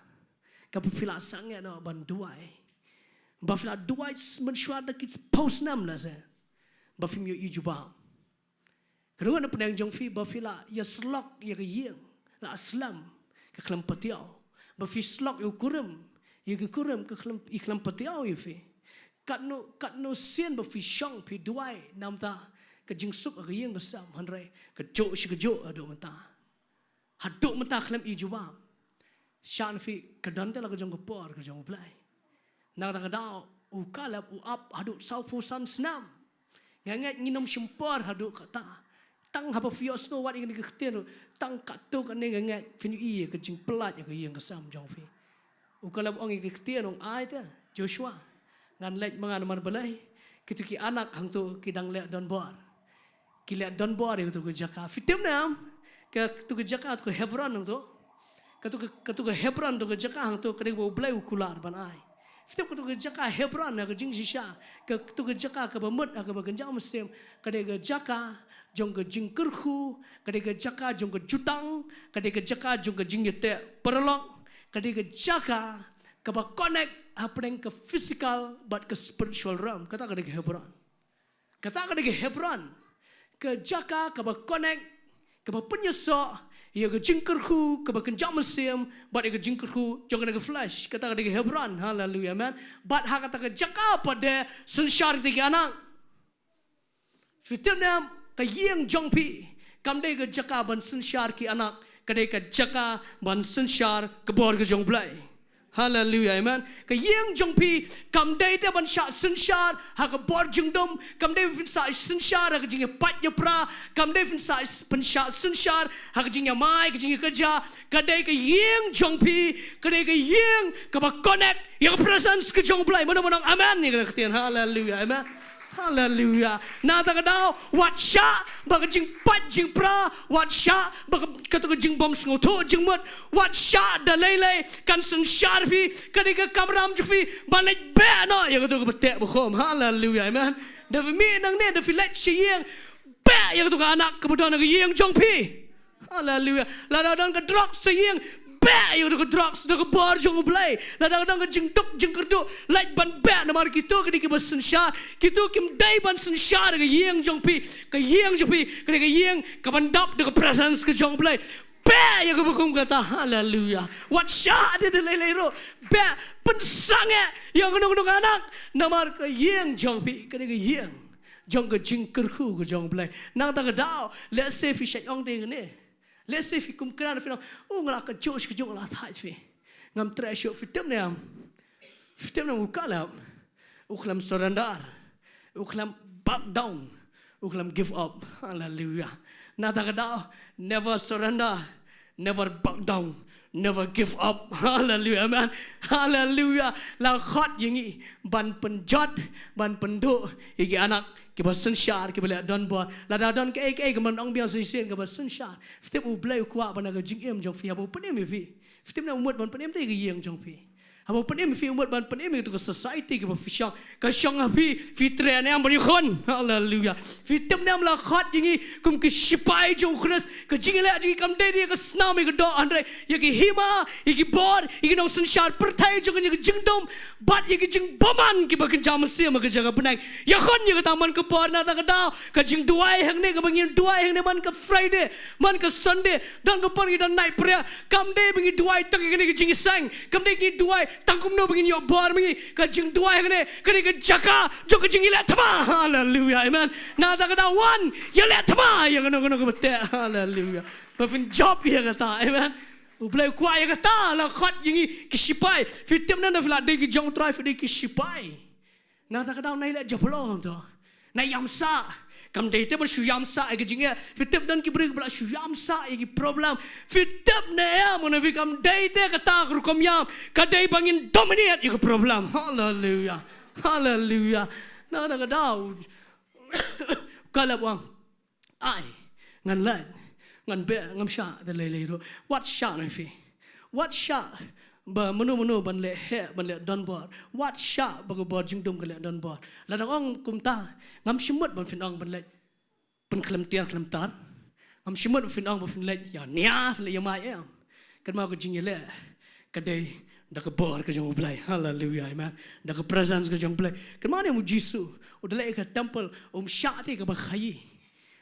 kaba phi la sangeh noh ban duwai, ba phi la duwai mynshuwa da ki phew snem lehse, ba phim ïohi jubab? Katno ngut na pdeng jong phi ba phi la ïasyllok ïa ka ïing, la slem, ka khlem patiaw, ba phi syllok ïa u kurim, ïa ka kurim, ka khlem, i khlem patiaw ïa phi? Katno, katno sien ba phi shong phi duwai namar ka jingsuk ha ka ïing ka sem, hynrei kajuh shi kajuh haduh mynta, haduh mynta khlem i jubab. Shisha na phi, ka don te la ka jong ka por ka jong U Blei. Na kata ka daw u Kaleb u ap haduh sawphew san snem. Nga ngeit ngin ym shim por haduh kata. Tang haba phi ïohsngew wat ïa kane ka ktien ruh, tang katto katne nga ngeit phin ïohi ïa ka jingpyllait ïa ka ïing ka sem jong phi. U Kaleb u ong ïa ka ktien, u ong, "Ai te Joshua, ngan leit ma nga, namar balei? Kito ki anak hangto ki dang leh donbor. Ki leh donbor ïa kato ka jaka." Phi tip ne em, kato ka jaka, kato ka Hebron hangto, kato ka, kato ka Hebron, kato ka jaka hangto ka dei kaba U Blei u kular ban ai. Phi tip, kato ka jaka Hebron, ha ka jingshisha, kato ka jaka kaba mut ha kaba kynja mynsiem, ka dei ka jaka jong ka jingkyrkhu, ka dei ka jaka jong ka jutang, ka dei ka jaka jong ka jingïateh paralok, ka dei ka jaka kaba connect hapdeng ka physical bad ka spiritual realm. Kata ka dei ka Hebron. Kata ka dei ka Hebron. Ka jaka kaba connect, kaba pynïasoh ïa ka jingkyrkhu kaba kynja mynsiem bad ïa ka jingkyrkhu jong kane ka flesh. Kata ka dei ka Hebron. Haleluya, amen. Bad ha kata ka jaka pat de synshar kita ki anak. Phi tip ne em, ka ïing jong phi kam dei ka jaka ban synshar ki anak, ka dei ka jaka ban synshar ka bor ka jong U Blei. Haleluya, amen. Ka ïing jong phi kam dei te ban shah synshar ha ka bor jingdum, kam dei phin shah synshar ha ka jingïapait ïapra, kam dei phin shah, phin shah synshar ha ka jingïamai, ka jingïakajia. Ka dei ka ïing jong phi, ka dei ka ïing kaba connect ïa ka presence ka jong U Blei. Mano mano, amen ïa kata ka ktien. Haleluya, amen. Haleluya. Na kata ka daw, wat shah ba ka jingpait jingpra, wat shah ba ka, kato ka jingbym sngewthuh jingmut, wat shah da lei lei kan synshar phi, ka dei ka kamram jong phi ban leit beh noh ïa kato kaba teh ba khum. Haleluya, amen. Da phi mih nangne, da phi leit sha ïing, beh ïa kato ka anak kaba don ha ka ïing jong phi. Haleluya. Lada don ka drugs sha ïing, beh ïa kato ka drugs da ka bor jong U Blei. Lada don ka jingduk jingkyrduh, leit ban beh, namar kito ki dei kiba synshar. Kito kim dei ban synshar ha ka ïing jong phi. Ka ïing jong phi ka dei ka ïing kaban dap da ka presence ka jong U Blei. Beh ïa kaba kum kata. Haleluya. Wat shah de da lei lei ruh. Beh, pynsangeh ïa kano kano ka anak, namar ka ïing jong phi ka dei ka ïing jong ka jingkyrkhu ka jong U Blei. Na kata ka daw, lehse phi shait ong te kane. Lehse phi kum kren, phi ong, "Oh, nga la kajuh shi kajuh, nga la thait phi. Ngam treh shuh." Phi tip ne em? Phi tip ne em, u Kaleb u khlem surrender, u khlem back down, u khlem give up. Haleluya. Na kata ka daw, never surrender, never back down, never give up. Haleluya, amen. Haleluya. La khot ïa ngi ban pynjot, ban pynduh ïa ki anak kiba synshar, kiba leh donbor. Lada don kaei kaei kaba ong biang shisien kaba synshar, phi tip U Blei u kwah ba na ka jingim jong phi, haba u pynim ïa phi, phi tip ne em, u mut ban pynim te ka ïing jong phi. Haba u pynim ïa phi, u mut ban pynim ïa kato ka society kaba phi shong. Ka shong ha phi, phi treh ne em ban ïakhun. Haleluya. Phi tip ne em, la khot ïa ngi kum ki shipai jong U Khrist. Ka jingïaleh jong ngi kam dei ïa ka snam, ïa ka doh, hynrei ïa ki hima, ïa ki bor, ïa ki nongsynshar pyrthei jong ngi, ïa ka jingdum bad ïa ka jingbymman kiba kynja mynsiem ha ka jaka bneng. Ïakhun ïa kata man ka por. Na kata ka daw, ka jingduwai hangne kaba ngin duwai hangne man ka Friday, man ka Sunday, don ka por ngi don night prayer. Kam dei ba ngi duwai tang ïa kane ka jingïaseng. Kam dei ngi duwai tang kumno ba ngin ïoh bor ma ngi. Ka jingduwai hangne ka dei ka jaka jong ka jingïaleh thma. Haleluya, amen. Na kata ka daw, wan ïaleh thma ïa kano kano kaba teh. Haleluya. Ba phin jop ïa kata, amen. U Blei u kwah ïa kata. La khot ïa ngi ki shipai. Phi tip ne em, da phi la dei ki jong U Trai, phi dei ki shipai. Na kata ka daw, nai leh jop lem to. Nai ïam sah. Kam dei te ban shu ïam sah ïa ka jingeh. Phi tip, don ki briew ba la shu ïam sah ïa ki problem. Phi tip ne em, u na phi, kam dei te kata ka rukom ïam. Ka dei ba ngin dominate ïa ka problem. Haleluya. Haleluya. Na kata ka daw, Kaleb u ong, "Ai, ngan leit, ngan beh, ngam shah da lei lei ruh." Wat shah na phi. Wat shah ba mano mano ban leh heh, ban leh donbor. Wat shah ba ka bor jingdum ka leh donbor. Lada ong kumta, ngam shym mut ban phin ong ban leit pynkhlem tiar khlem tar. Ngam shym mut ban phin ong ban phin leit ïa nia, phin leit ïa mai, em. Kynmaw, ka jingïaleh ka dei da ka bor ka jong U Blei. Haleluya, amen. Da ka presence ka jong U Blei. Kynmaw ne em, u Jisu u da leit ïa ka temple, um shah te kaba khaïi.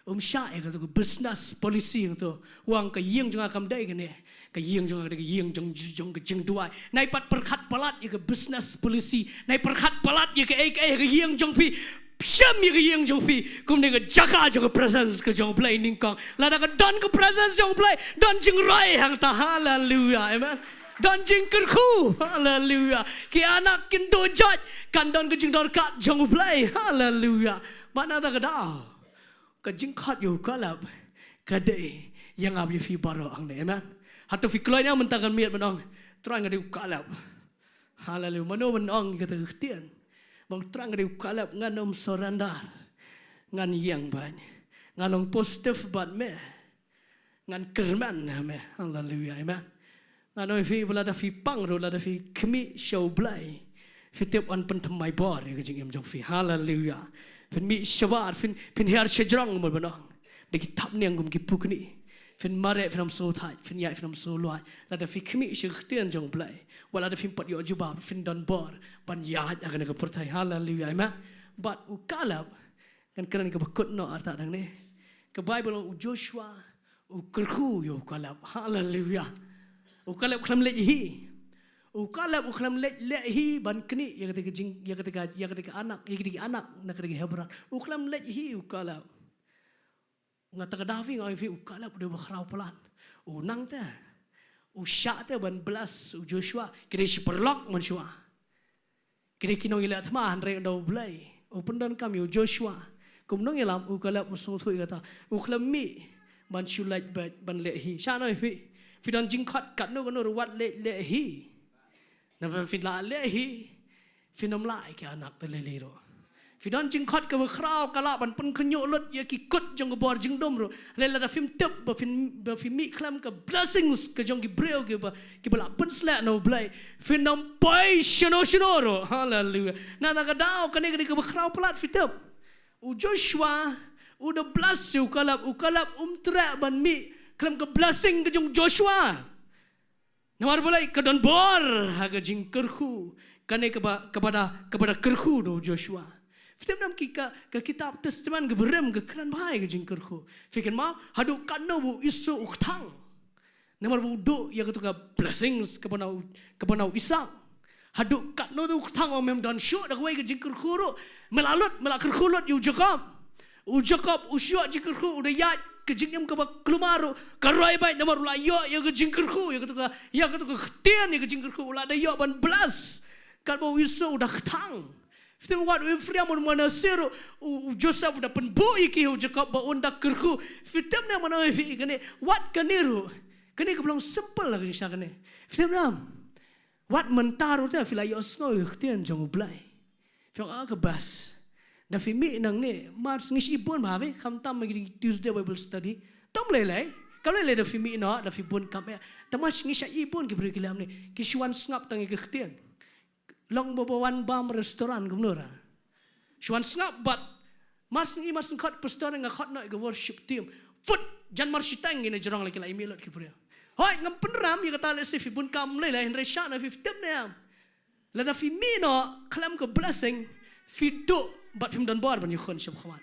Um shah ïa kato ka business policy, kato, u ong, "Ka ïing jong nga kam dei kane. Ka ïing jong nga ka dei ka ïing jong, jong ka jingduwai." Nai pat pyrkhat palat ïa ka business policy. Nai pyrkhat palat ïa kaei kaei ha ka ïing jong phi. Shem ïa ka ïing jong phi kum dei ka jaka jong ka presence ka jong U Blei nyngkong. Lada ka don ka presence jong U Blei, don jingroi hangta. Haleluya, amen. Don jingkyrkhu. Haleluya. Ki anak kin duh jait, kan don ka jingdorkar jong U Blei. Haleluya. Bad na kata ka daw, ka jingkhot ïa u Kaleb ka dei ïa nga bad ïa phi baroh hangne, amen. Hato phi kloi ne em mynta, kan miet ban ong, "Trai, nga dei u Kaleb"? Haleluya. Mano ban ong ïa kata ka ktien? Ban ong, "Trai, nga dei u Kaleb, ngan ym surrender. Ngan ïeng bad, ngan long positive bad me. Ngan kyrmen ha me." Haleluya, amen. Ngan ong ïa phi ba lada phi pang ruh, lada phi khmih sha U Blei, phi tip, yn pynthymmai bor ïa ka jingim jong phi. Haleluya. Phin mih shabar, phin, phin hiar shajrong, mo, ban ong, da ki thapniang kum ki pukni. Phin mareh, phin ym sngewthait, phin ïaid, phin ym sngewlwait. Lada phi khmih sha ka ktien jong U Blei, wat lada phim pat ïoh jubab, phin don bor ban ïaid ha kane ka pyrthei. Haleluia, amen. Bad u Kaleb, kan kren kaba kut noh artat hangne. Ka Baibl ong u Joshua u kyrkhu ïa u Kaleb. Haleluia. U Kaleb u khlem leit hi. U Kaleb u khlem leit leh hi ban knieh ïa kata ka jing, ïa kata ka, ïa kata ka anak, ïa kata ka anak na kata ka Hebron. U khlem leit hi u Kaleb. Nga ta ka daw phi, nga ong phi, u Kaleb u dei ba khraw palat. U nang te, u shah te ban bless u Joshua. Ki dei shi paralok mynshuwa. Ki dei ki nongïaleh thma, hynrei ynda U Blei u pyndonkam ïa u Joshua kum nongïalam, u Kaleb u sngewthuh ïa kata. U khlem mih ban shu leit beit ban leh hi. Shano phi, phi don jingkhot katno katno ruh, wat leit leh hi. Namar phi la leh hi, phin ym lah ïa ki anak da lei lei ruh. Phi don jingkhot kaba khraw, ka lah ban pynkhynñiuh lut ïa ki kut jong ka bor jingdum ruh. Hynrei lada phim tip ba phin, ba phi mih khlem ka blessings ka jong ki briew kiba, kiba la pynsleh na U Blei, phin ym poi shano shano ruh. Haleluia. Na kata ka daw kane ka dei kaba khraw palat, phi tip. U Joshua u da bless ïa u Kaleb, u Kaleb um treh ban mih khlem ka blessing ka jong u Joshua. Namar balei? Ka don bor ha ka jingkyrkhu kane kaba, kaba da, kaba da kyrkhu da u Joshua. Phi tip ne em, ki ka, ka kitab Testament kaba rim ka kren bha ïa ka jingkyrkhu. Phi kynmaw haduh katno ba u Esau u kthang. Namar ba u duh ïa katu ka blessings kaba na u, kaba na u Isaak. Haduh katno u kthang, u mem don shuh da kawei ka jingkyrkhu ruh. Me la lut, me la kyrkhu lut ïa u Jakob. U Jakob u shu ïoh jingkyrkhu, u da ïaid ka jingim kaba kulmar ruh, ka roi beit namar u la ïoh ïa ka jingkyrkhu, ïa katu ka, ïa katu ka ktien, ïa ka jingkyrkhu, u la da ïoh ban bless. Katba u Esau u da kthang. Phi tip, wat u Ephraim, u Manasseh ruh, u, u Joseph u da pynbuh ïa ki ha u Jakob ba un da kyrkhu. Phi tip ne em, mano phi kane, wat kane ruh. Kane ka long simple la ka jingshisha kane. Phi tip ne em, wat mynta ruh te phi la ïohsngew ïa ka ktien jong U Blei. Phi ong, ah, ka best. Da phi mih nangne, mar ngi shait bun bha phi, khamtam ha ki Tuesday Bible study. Tam lei lei, kam lei lei da phi mih noh, da phi bun kam eh. Tangba ngi shait bun ki briew ki leh ne, ki shu wan sngap tang ïa ka ktien. Long ba, ba wan bam restaurant kumno ra. Shu wan sngap bad mar sngi, mar sngi khot pastor, nga khot noh ïa ka worship team. Phut, jan mar shiteng ngi na jrong la ki la ïa mih lut ki briew. Hooid, ngam pynram ïa kata, lehse phi bun kam lei lei, hynrei shano phi, phi tip ne em. Lada phi mih noh khlem ka blessing, phi duh bad phim don bor ban ïakhun sha khmat.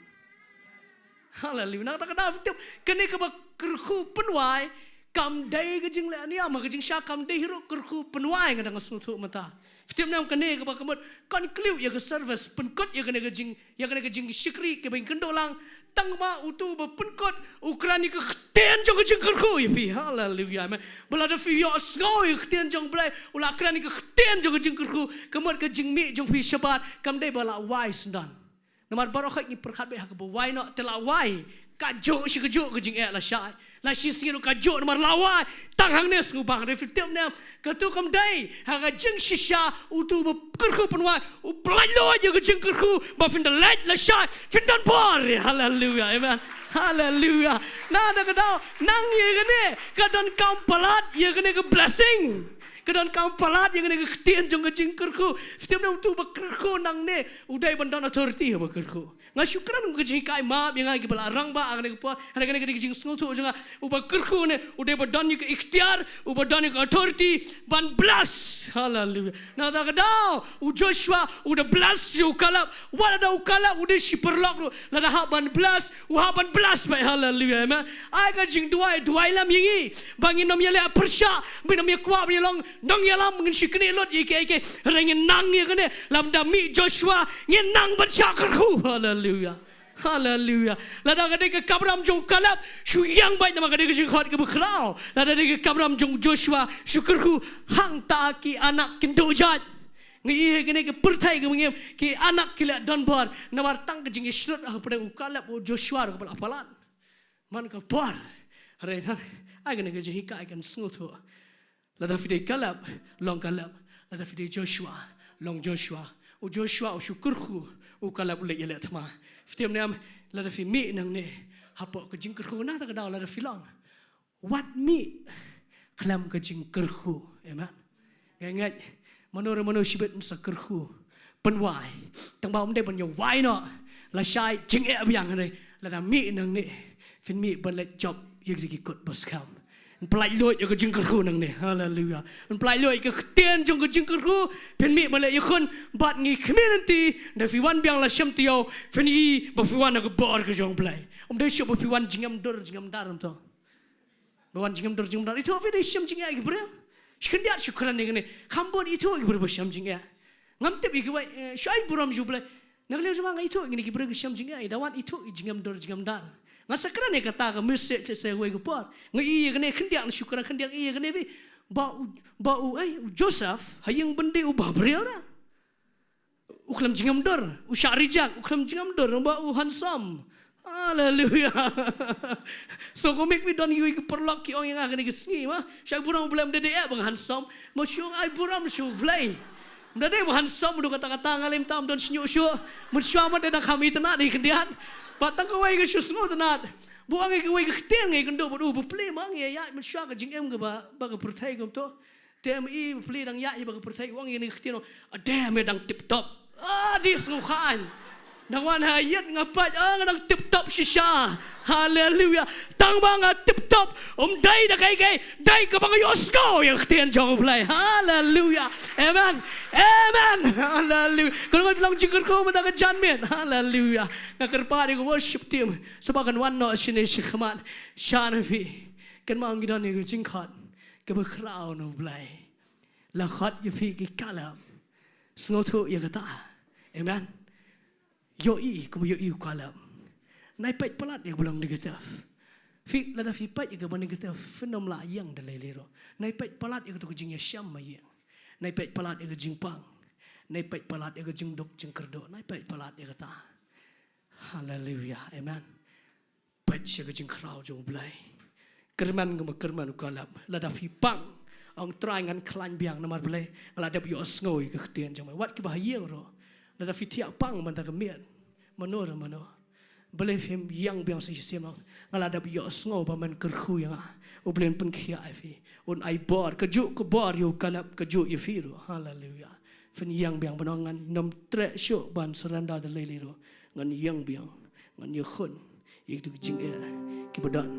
Haleluia. Na kata ka daw phi tip, kane kaba kyrkhu pynwai kam dei ka jingleh niam, ka jingshisha kam dei hi ruh kyrkhu pynwai, nga dang sngewthuh mynta. Phi tip ne em, kane kaba ka mut conclude ïa ka service, pynkut ïa kane ka jing, ïa kane ka jingshakri kaba ngi kynduh lang. Tangba utu ba pynkut u kren ïa ka ktien jong ka jingkyrkhu ïa phi. Haleluia. Amen. Ba lada phi ïohsngew ïa ka ktien jong U Blei, u la kren ïa ka ktien jong ka jingkyrkhu, ka mut ka jingmih jong phi shabar kam dei ba la wai syndon. Namar baroh khoit ngi pyrkhat beit ha kaba wai noh, te la wai kajuh shi kajuh ka jingeh lashai. La shi sngi ruh kajuh namar la wai. Tang hangne sngewbang, hynrei phi tip ne em, katu kam dei. Ha ka jingshisha utu ba kyrkhu pynwai u pyllait luid ïa ka jingkyrkhu ba phin da leit lashai, phin don bor. Haleluia. Amen. Haleluia. Na kata ka daw nang ïa kane, ka donkam palat ïa kane ka blessing. Ka donkam palat ïa kane ka ktien jong ka jingkyrkhu. Phi tip ne em, utu ba kyrkhu nangne u dei ban don authority ha ba kyrkhu. Nga shu kren kum ka jinghikai map ïa nga ïa kiba la rangbah ha kane ka por, ha kane ka dei ka jingsngewthuh jong nga. Uba kyrkhu ne u dei ba don ïa ka iktiar, uba don ïa ka authority ban bless. Haleluia. Na kata ka daw u Joshua u da bless ïa u Kaleb. Wat lada u Kaleb u dei shi paralok ruh, lada hap ban bless, u hap ban bless beit. Haleluia. Amen. Ai ka jingduwai, duwai lem ïa ngi ba ngin ym ïaleh pyrshah, ba ngin ym ïakwah ban ïalong nongïalam, ngin shu knieh lut ïa kiei kiei. Hynrei ngin nang ïa kane, lymda mih Joshua ngin nang ban shah kyrkhu. Haleluia. Haleluia. Lada ka dei ka kamram jong u Kaleb, shu ïeng beit namar ka dei ka jingkhot kaba khraw. Lada dei ka kamram jong u Joshua, shu kyrkhu hangta ki anak kin duh jait. Ngi ïohi ha kane ka pyrthei kaba ngi im, ki anak ki la don bor namar tang ka jingïasyrut hapdeng u Kaleb, u Joshua ruh kaba la palat man ka por. Hynrei ai kane ka jinghikai kan sngewthuh. Lada phi dei Kaleb, long Kaleb. Lada phi dei Joshua, long Joshua. U Joshua u shu kyrkhu, u Kaleb u leit ïaleh thma. Phi tip ne em, lada phi mih nangne hapoh ka jingkyrkhu, na kata ka daw lada phi long, wat mih khlem ka jingkyrkhu. Amen. Nga ngeit mano re mano shibit un sa kyrkhu pynwai, tangba um dei ban ïa wai noh lashai jingeh biang. Hynrei lada mih nangne, phin mih ban leit jop ïa ki kot ba skhem. Yn pyllait luid ïa ka jingkyrkhu nangne. Haleluya. Yn pyllait luid ïa ka ktien jong ka jingkyrkhu. Phin mih ban leh ïakhun bad ngi khmih lynti. Ynda phi wan biang la shem taïew, phin i ba phi wan ha ka bor ka jong U Blei. Ym dei shuh ba phi wan jingem dur jingem dar, ym to. Ba wan jingem dur jingem dar. Ito phi dei shem jingeh ïa ki briew. Shi khyndiat shu kren ïa kane. Kham bun ito ïa ki briew ba shem jingeh. Ngam tip ïa kiwei, eh, shu ai burom sha U Blei. Na ka liang jong nga nga ithuh ïa kine ki briew ki shem jingeh, da wan ithuh ïa ki jingem dur jingem dar. Nga sa kren ïa kata ka message sa sa wei ka por. Nga i ïa kane khyndiat, nga shu kren khyndiat, i ïa kane phi. Ba u, ba u, eh, u Joseph, ha ïing byndi u bah briew da. U khlem jingem dur, u shah reject, u khlem jingem dur, ba u handsome. Haleluya. So ko mih phi don ïa ki paralok ki ong ïa nga kane ka sngi ma. Shu ai burom U Blei, ym dei dei eh ba nga handsome. Ma shu ai burom sha U Blei. Ym dei dei ba nga handsome, du kata kata nga lem tam don shñiuh shuh. Mynshuwa ma te dang kham itynnad ïa khyndiat. Ba tang kawei ka shu sngewtynnad. Ba ong ïa kawei ka ktien ngi kynduh bad u ba plie ma ngi ïa ïaid mynshuwa ka jingim kaba, ba ka pyrthei kumto. Te ma i ba plie dang ïaid hi ba ka pyrthei, u ong ïa kane ka ktien, ade me dang tip top. Ah, dei sngewkhan. Dang wan ha ïit nga pait, ah, nga dang tip top shisha. Haleluya. Tang ba nga tip top, ym dei da kaei kaei, dei kaba nga ïohsngew ïa ka ktien jong U Blei. Haleluya. Amen. Amen. Haleluya. Khublei, phi long jingkyrkhu mynta ka janmiet. Haleluya. Nga kyrpad ïa ka worship team sa ba kan wan noh shane shakhmat. Sha na phi. Kynmaw ngi don ïa ka jingkhot kaba khraw na U Blei. La khot ïa phi ki Kaleb. Sngewthuh ïa kata. Amen. Ïohi, kum ïohi u Kaleb. Nai peit palat ïa kaba long negative. Phi, lada phi peit ïa kaba negative, phin ym lah ïeng da lei lei ruh. Nai peit palat ïa kato ka jingïashem ma ïing. Nai peit palat ïa ka jingpang. Nai peit palat ïa ka jingduk jingkyrduh. Nai peit palat ïa kata. Haleluya. Amen. Peit sha ka jingkhraw jong U Blei. Kyrmen kumba kyrmen u Kaleb. Lada phi pang, ong Trai ngan khlaiñ biang namar balei nga la dep ïohsngew ïa ka ktien jong me. Wat kiba ha ïing ruh. Lada phi thiah pang mynta ka miet, mano re mano, balei phim ïeng biang sa shisien, ong nga la dep ïohsngew ba men kyrkhu ïa nga. U Blei un pynkhiah ïa phi. Un ai bor, kajuh ka bor ïa u Kaleb, kajuh ïa phi ruh. Haleluya. Phin ïeng biang ban ong ngan nym treh shuh ban surrender da lei lei ruh. Ngan ïeng biang, ngan ïakhun ïa kito ki jingeh kiba don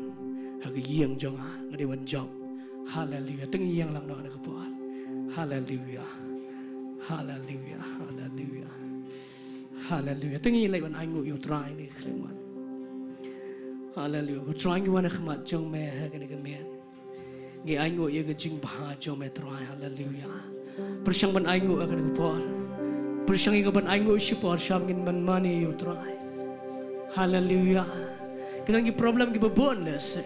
ha ka ïing jong nga, nga dei ban jop. Haleluya. Te ngin ïeng lang noh na ka por. Haleluya. Haleluya. Haleluya. Haleluya. Te ngin leit ban ainguh ïa U Trai ne khlem wan. Haleluya. U Trai, ngi wan ha khmat jong me ha kane ka miet. Ngi ainguh ïa ka jingbha jong me Trai, haleluya. Pyrshang ban ainguh ha kane ka por. Pyrshang ïa ka ban ainguh shipor shwa ba ngin mane ïa U Trai. Haleluya. Ki don ki problem kiba bun lehse.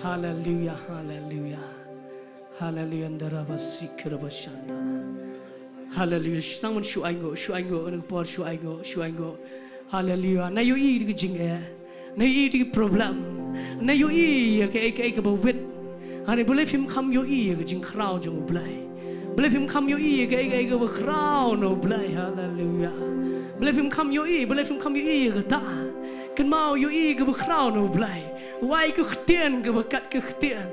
Haleluya, haleluya. Haleluya, ndaraba sikiraba shanda. Haleluya. Shu nang ban shu ainguh, shu ainguh, ha kane ka por shu ainguh, shu ainguh. Haleluya. Nai ïohi ïa ka jingeh. Nai ïohi ïa ka problem. Nai ïohi ïa kaei kaei kaba wit. Hane balei phim kham ïohi ïa ka jingkhraw jong U Blei. Balei phim kham ïohi ïa kaei kaei kaba khraw na U Blei. Haleluya. Balei phim kham ïohi, balei phim kham ïohi ïa kata. Kynmaw ïohi ïa kaba khraw na U Blei. U ai ka ktien kaba kat ka ktien.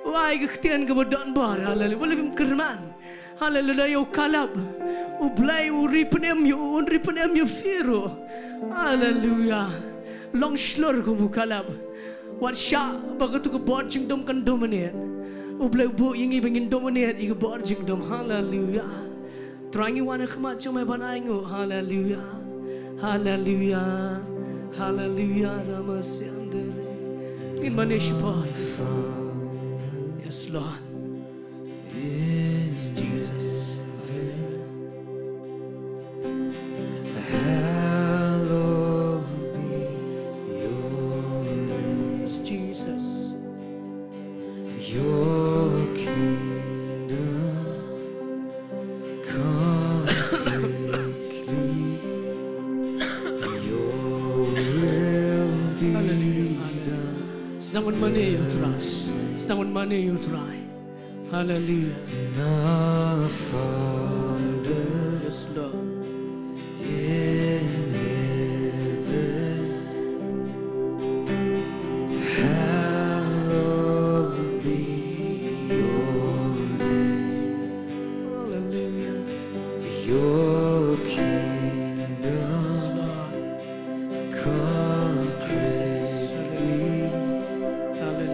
U ai ka ktien kaba don bor. Haleluya. Balei phim kyrmen. Haleluya, ïa u Kaleb. U Blei u ri pynim ïa u, un ri pynim ïa phi ruh. Haleluya. Long shlur kum u Kaleb. Wat shah ba kato ka bor jingdum kan dominate. U Blei u buh ïa ngi ba ngin dominate ïa ka bor jingdum. Haleluya. Trai, ngi wan ha khmat jong me ban ainguh. Haleluya. Haleluya. Haleluya. Ramasiandere. Ngin mane shipor. Yes, Lord. Is Jesus. Hallowed be your name. Is Jesus. Your kingdom come quickly. Your will be done. Sdang ban mane ïa U Trai. Sdang ban mane ïa U Trai. Haleluya. Our Father, yes, Lord, in heaven, hallowed be your name. Haleluya. Your kingdom, yes, Lord, come quickly. Haleluya.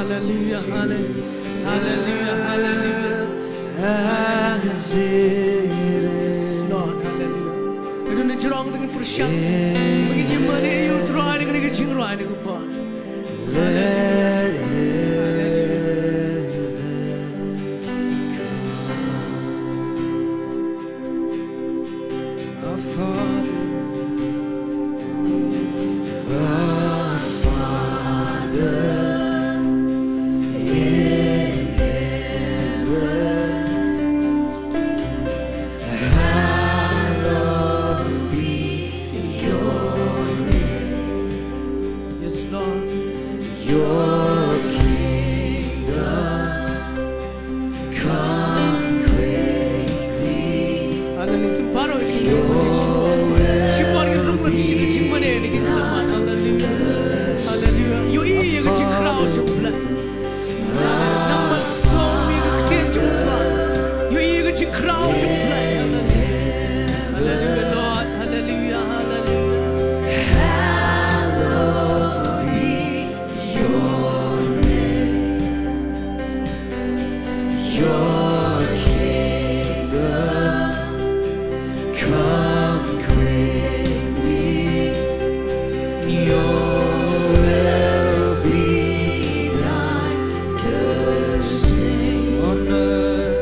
Hallelujah, hallelujah, hallelujah, hallelujah. As it is. Yes, Lord, hallelujah. Ngin ym jrong, ngin pyrshang. Ngin ïa mane ïa u Trai, ngin ïa ka jingrwai, ngin ïa ka por. Let heaven come. Our Father, our Father in heaven, hallowed be your name. Yes, Lord. Your kingdom come quickly. Hallelujah. Tum baroh ïa ka jingmane Yeshua. Shi por ïa ka jingmane, ïa ka jingmane. Hallelujah. Hallelujah. Ïohi ïa ka jingkhraw jong U Blei. Namar sngew ïa ka ktien jong U Trai. Ïohi ïa ka jingkhraw jong U Blei. Hallelujah. Hallelujah, Lord. Hallelujah. Hallelujah. Hallowed be your name. Your kingdom come quickly. Your will be done, the same on earth.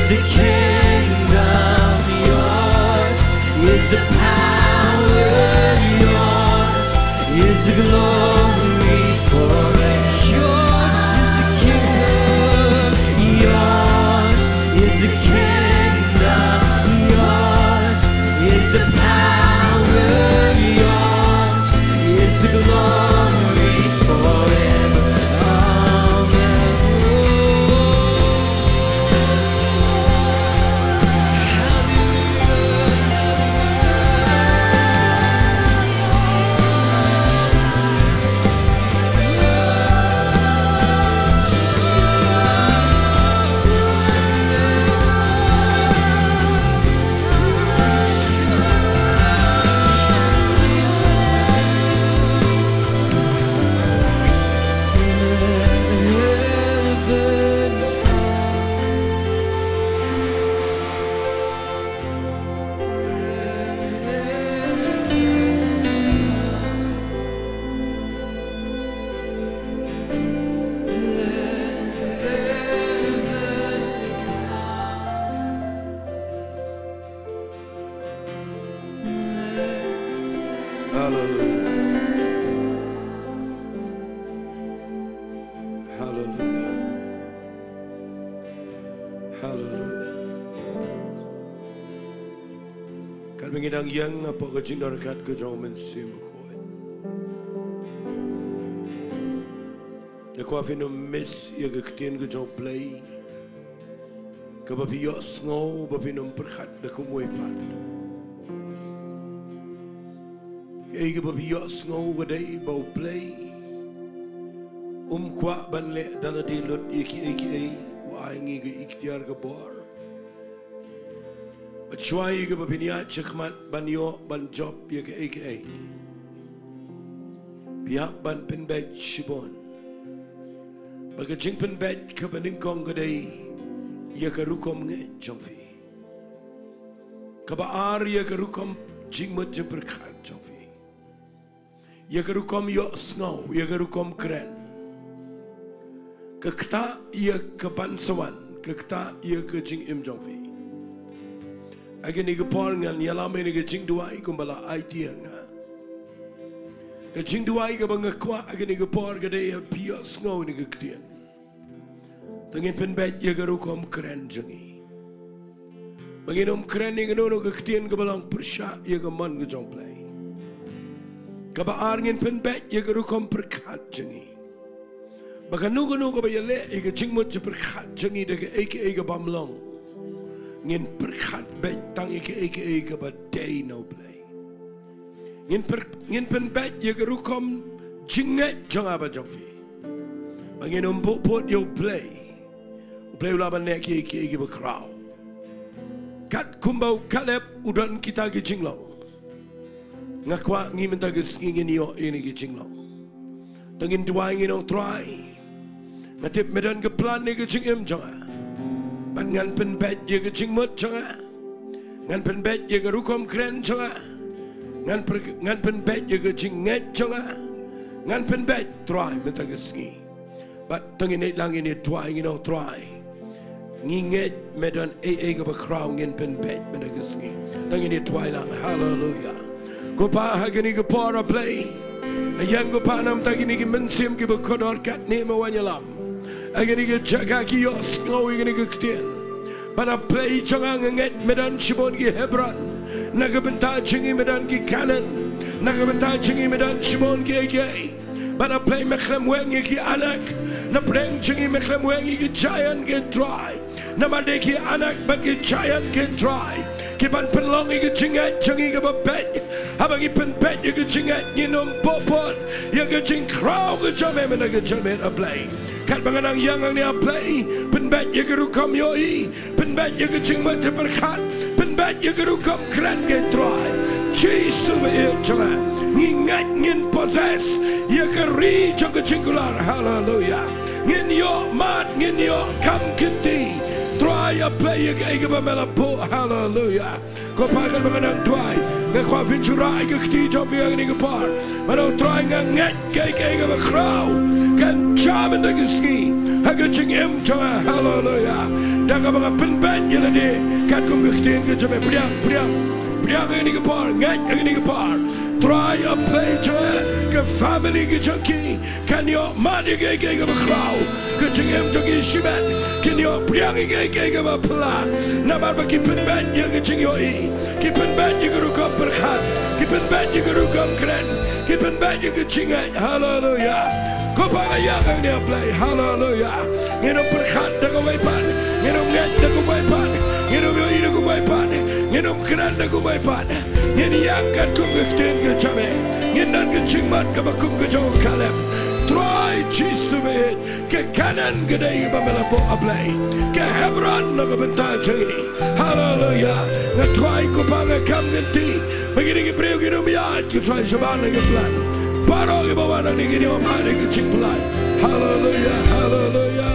The kingdom, yours is the power, yours is the glory forever. Yours is the kingdom, yours is the kingdom, yours is the power, yours is the glory forever. Amen. Hallelujah. Hallelujah. Hallelujah. Katba ngi dang ïeng hapoh ka jingdonkam ka jong u Mynsiem Bakhuid, nga kwah phin ym miss ïa ka ktien ka jong U Blei kaba phi ïohsngew ba phin ym pyrkhat da kumwei pat. Kaei kaba phi ïohsngew ka dei ba U Blei um kwah ban leh da lade lut ïa kiei kiei, u ai ngi ka iktiar ka bor. Bad shuwa ïa kaba phin ïaid shakhmat ban ïoh ban jop ïa kaei kaei, phi hap ban pynbeit shibun. Bad ka jingpynbeit kaba nyngkong ka dei ïa ka rukom ngeit jong phi. Kaba ar ïa ka rukom jingmut jingpyrkhat jong phi. Ïa ka rukom ïohsngew, ïa ka rukom kren. Ka ktah ïa ka ban sa wan, ka ktah ïa ka jingim jong phi. Ha kane ka por ngan ïalam ïa kane ka jingduwai kumba la aiti ïa nga. Ka jingduwai kaba nga kwah ha kane ka por ka dei ïa phi ïohsngew ïa kane ka ktien. To ngin pynbeit ïa ka rukom kren jong ngi. Ba ngin ym kren ïa kano kano ka ktien kaba long pyrshah ïa ka mon ka jong U Blei. Kaba ar ngin pynbeit ïa ka rukom pyrkhat jong ngi. Ba kano kano kaba ïaleh ïa ka jingmut jingpyrkhat jong ngi da kaei kaei ka bym long, ngin pyrkhat beit tang ïa kaei kaei kaba dei na U Blei. Ngin pyr-, ngin pynbeit ïa ka rukom jingngeit jong nga bad jong phi. Ba ngin ym buh pud ïa U Blei. U Blei u lah ban leh kiei kiei kiba khraw. Kat kumba u Kaleb u don kita ki jinglong, nga kwah ngi mynta ka sngi ngin ïoh ïa kine ki jinglong. To ngin duwai, ngin ong, Trai, nga tip me don ka plan ïa ka jingim jong nga. Bad ngan pynbeit ïa ka jingmut jong nga. Ngan pynbeit ïa ka rukom kren jong nga. Ngan pyn-, ngan pynbeit ïa ka jingngeit jong nga. Ngan pynbeit, Trai, mynta ka sngi. Bad to ngin ïaid lang, ngin ïa duwai, ngin ong, Trai, ngi ngeit me don ei ei kaba khraw, ngin pynbeit mynta ka sngi. To ngin ïa duwai lang. Haleluia. Ko Pa, ha kane ka por, A Blei, nga ïeng, ko Pa, namar kine ki mynsiem kiba kordor katne, me wan ïalam. Ha kane ka jaka ki ïohsngew ïa kane ka ktien. Bad A Blei jong nga, nga ngeit me don shibun ki Hebron. Na ka bynta jong ngi me don ki Kanaan. Na ka bynta jong ngi me don shibun kiei kiei. Bad A Blei, me khlem weng ïa ki anak. Na pdeng jong ngi me khlem weng ïa ki giant, ko Trai. Namar dei ki anak bad ki giant, ko Trai, ki ban pynlong ïa ka jingngeit jong ngi kaba beit. Haba ngi pynbeit ïa ka jingngeit, ngin ym buh pud ïa ka jingkhraw ka jong me mynta ka jingmut, A Blei. Katba nga nang ïeng hangne, A Blei, pynbeit ïa ka rukom ïohi, pynbeit ïa ka jingmut jingpyrkhat, pynbeit ïa ka rukom kren, ko Trai. Jisu ba ïeit jong nga, ngi ngeit ngin possess ïa ka ri jong ka jingkular. Haleluia. Ngin ïoh mad, ngin ïoh kam kynti. Trai, A Plie ïa kaei kaba me la buh. Haleluia. Ko Pa, katba nga nang duwai, nga kwah phin shu rah ïa ka kti jong phi ha kane ka por. Mano Trai, nga ngeit kaei kaei kaba khraw kan jia mynta ka sngi ha ka jingim jong nga. Haleluia. Da kaba nga pynbeit ïa lade katkum ka ktien ka jong me. Pdiang, pdiang, pdiang ha kane ka por, ngeit ha kane ka por. Trai, a plie jong nga, ka family ka jong ki kan ïoh mad ïa kaei kaei kaba khraw. Ka jingim jong ki shimet kin ïoh pdiang ïa kaei kaei kaba phylla. Namar ba ki pynbeit ïa ka jingïohi, ki pynbeit ïa ka rukom pyrkhat, ki pynbeit ïa ka rukom kren, ki pynbeit ïa ka jingngeit. Haleluia. Ko Pa, nga ïa ka ngi a Blei. Haleluia. Ngin ym pyrkhat da kawei pat, ngin ym ngeit da kawei pat, ngin ym ïohi da kawei pat, ngin ym kren da kawei pat. Ngin ïa katkum ka ktien ka jong me. Ngin don ka jingmut kaba kum ka jong u Kaleb. Trai Jisu, me ka Kanaan ka dei kaba me la buh, a Blei. Ka Hebron na ka bynta jong ngi. Haleluia. Nga Trai, ko Pa, nga kam, nga ngeit ba kine ki briew kin ym ïaid, ko Trai, shabar na ka plan. Baroh kiba wan hangne kin ïoh mad ïa ka jingpyllait. Haleluia, haleluia.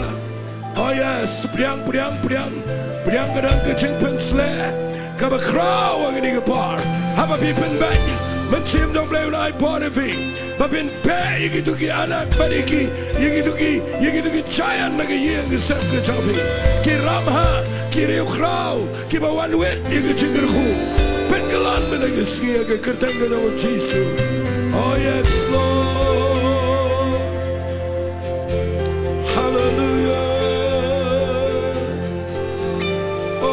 Oh yes, pdiang, pdiang, pdiang. Pdiang, ka don ka jingpynshlur kaba khraw ha kane ka por. Haba phi pynbeit, Mynsiem jong u Blei un ai bor ïa phi ba phin beh ïa kito ki anak bad ïa ki, ïa kito ki, ïa kito ki giant na ka ïing ka sem ka jong phi. Ki ramha, ki riewkhraw, kiba wan wit ïa ka jingkyrkhu. Pynkylla mynta ka sngi ha ka kyrteng ka jong u Jisu. Oh yes, Lord. Hallelujah. Oh,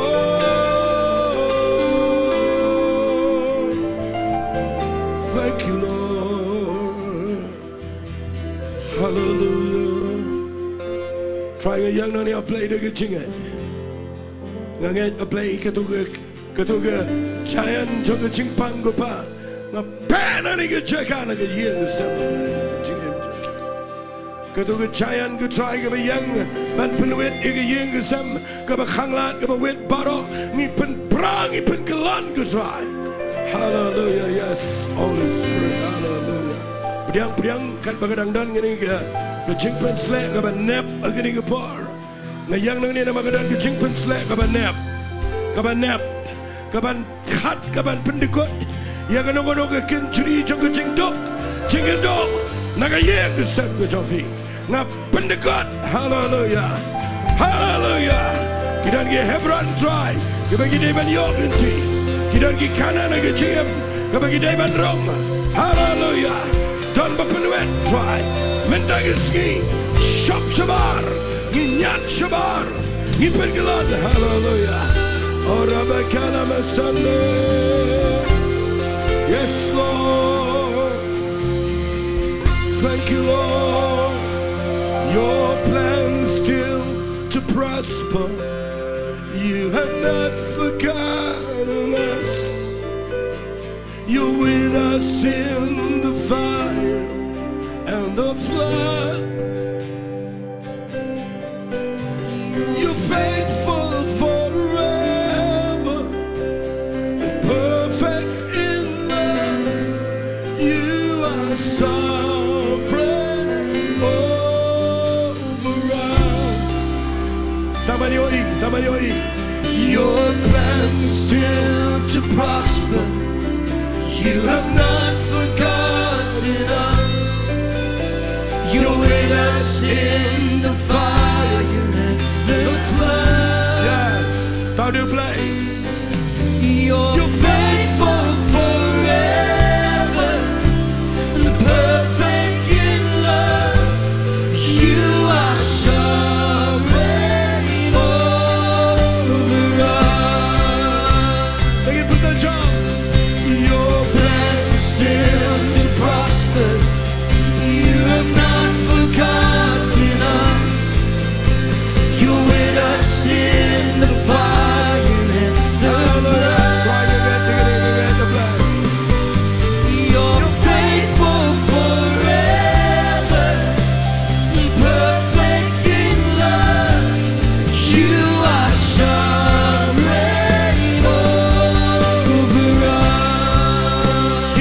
thank you, Lord. Hallelujah. Trai, nga ïeng nangne, a Blei, da ka jingngeit. Nga ngeit, a Blei, kato ka, kato ka giant jong ka jingpang, ko Pa, nga beh nangne ka jaka na ka ïing ka sem, a Blei, ka jingim jong ki. Kato ka giant, ko Trai, kaba ïeng ban pynwit ïa ka ïing ka sem, kaba khanglad, kaba wit baroh, ngi pynpra, ngi pynkylla, ko Trai. Hallelujah, yes, Holy Spirit, hallelujah. Pdiang, pdiang, katba ka dang don kane ka, ka jingpynshlur kaba nep ha kane ka por. Nga ïeng nangne namar ka don ka jingpynshlur kaba nep, kaba nep, kaban khat, kaban pyndykut ïa kano kano ka kynjri jong ka jingduk jingkyndong na ka ïing ka sem ka jong phi. Nga pyndykut. Haleluya. Haleluya. Ki don ki Hebron, Trai, kiba ki dei ban ïoh lynti. Ki don ki Kanaan ha ka jingim, kiba ki dei ban rung. Haleluya. Don ba pynwit, Trai. Mynta ka sngi, shop shabar, ngi ñiad shabar, ngi pynkylla. Haleluya. Ora bakala masande. Yes, Lord. Thank you, Lord. Your plan is still to prosper. You have not forgotten us. You're with us in the fire and the flood. You're faithful forever, perfect in love. You are sovereign over us. Sa ban ïohi, sa ban ïohi. Your plans are still to prosper. You have not forgotten us. You're with us in the fire and the flood. Yes. Tau dei U Blei. You're faithful forever and perfect in love. You are sovereign over us. Take it, put the jump. Your plans are still to prosper. You have not forgotten us. You're with us in the fire and the flood. You're faithful forever, perfect in love. You are sovereign over us.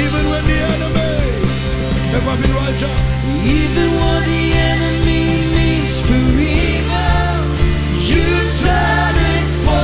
Even when the enemy, even what the enemy means for evil, you turn it for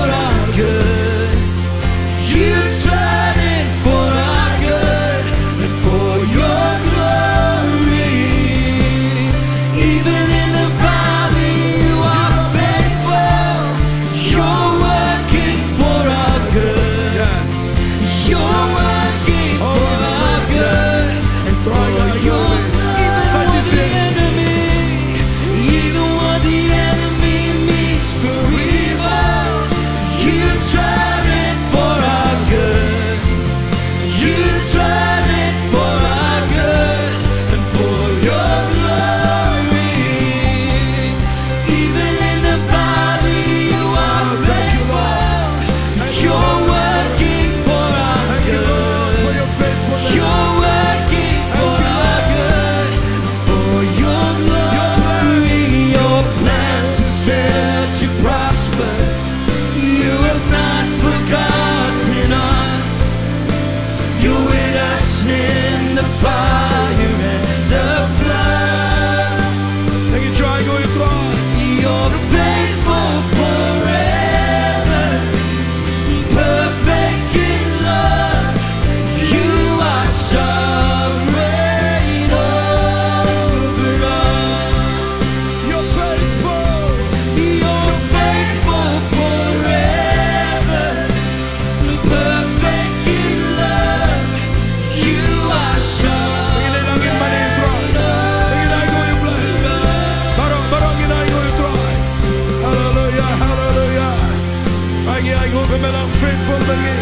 Ngi ai nguh ba me long faithful bad ngi.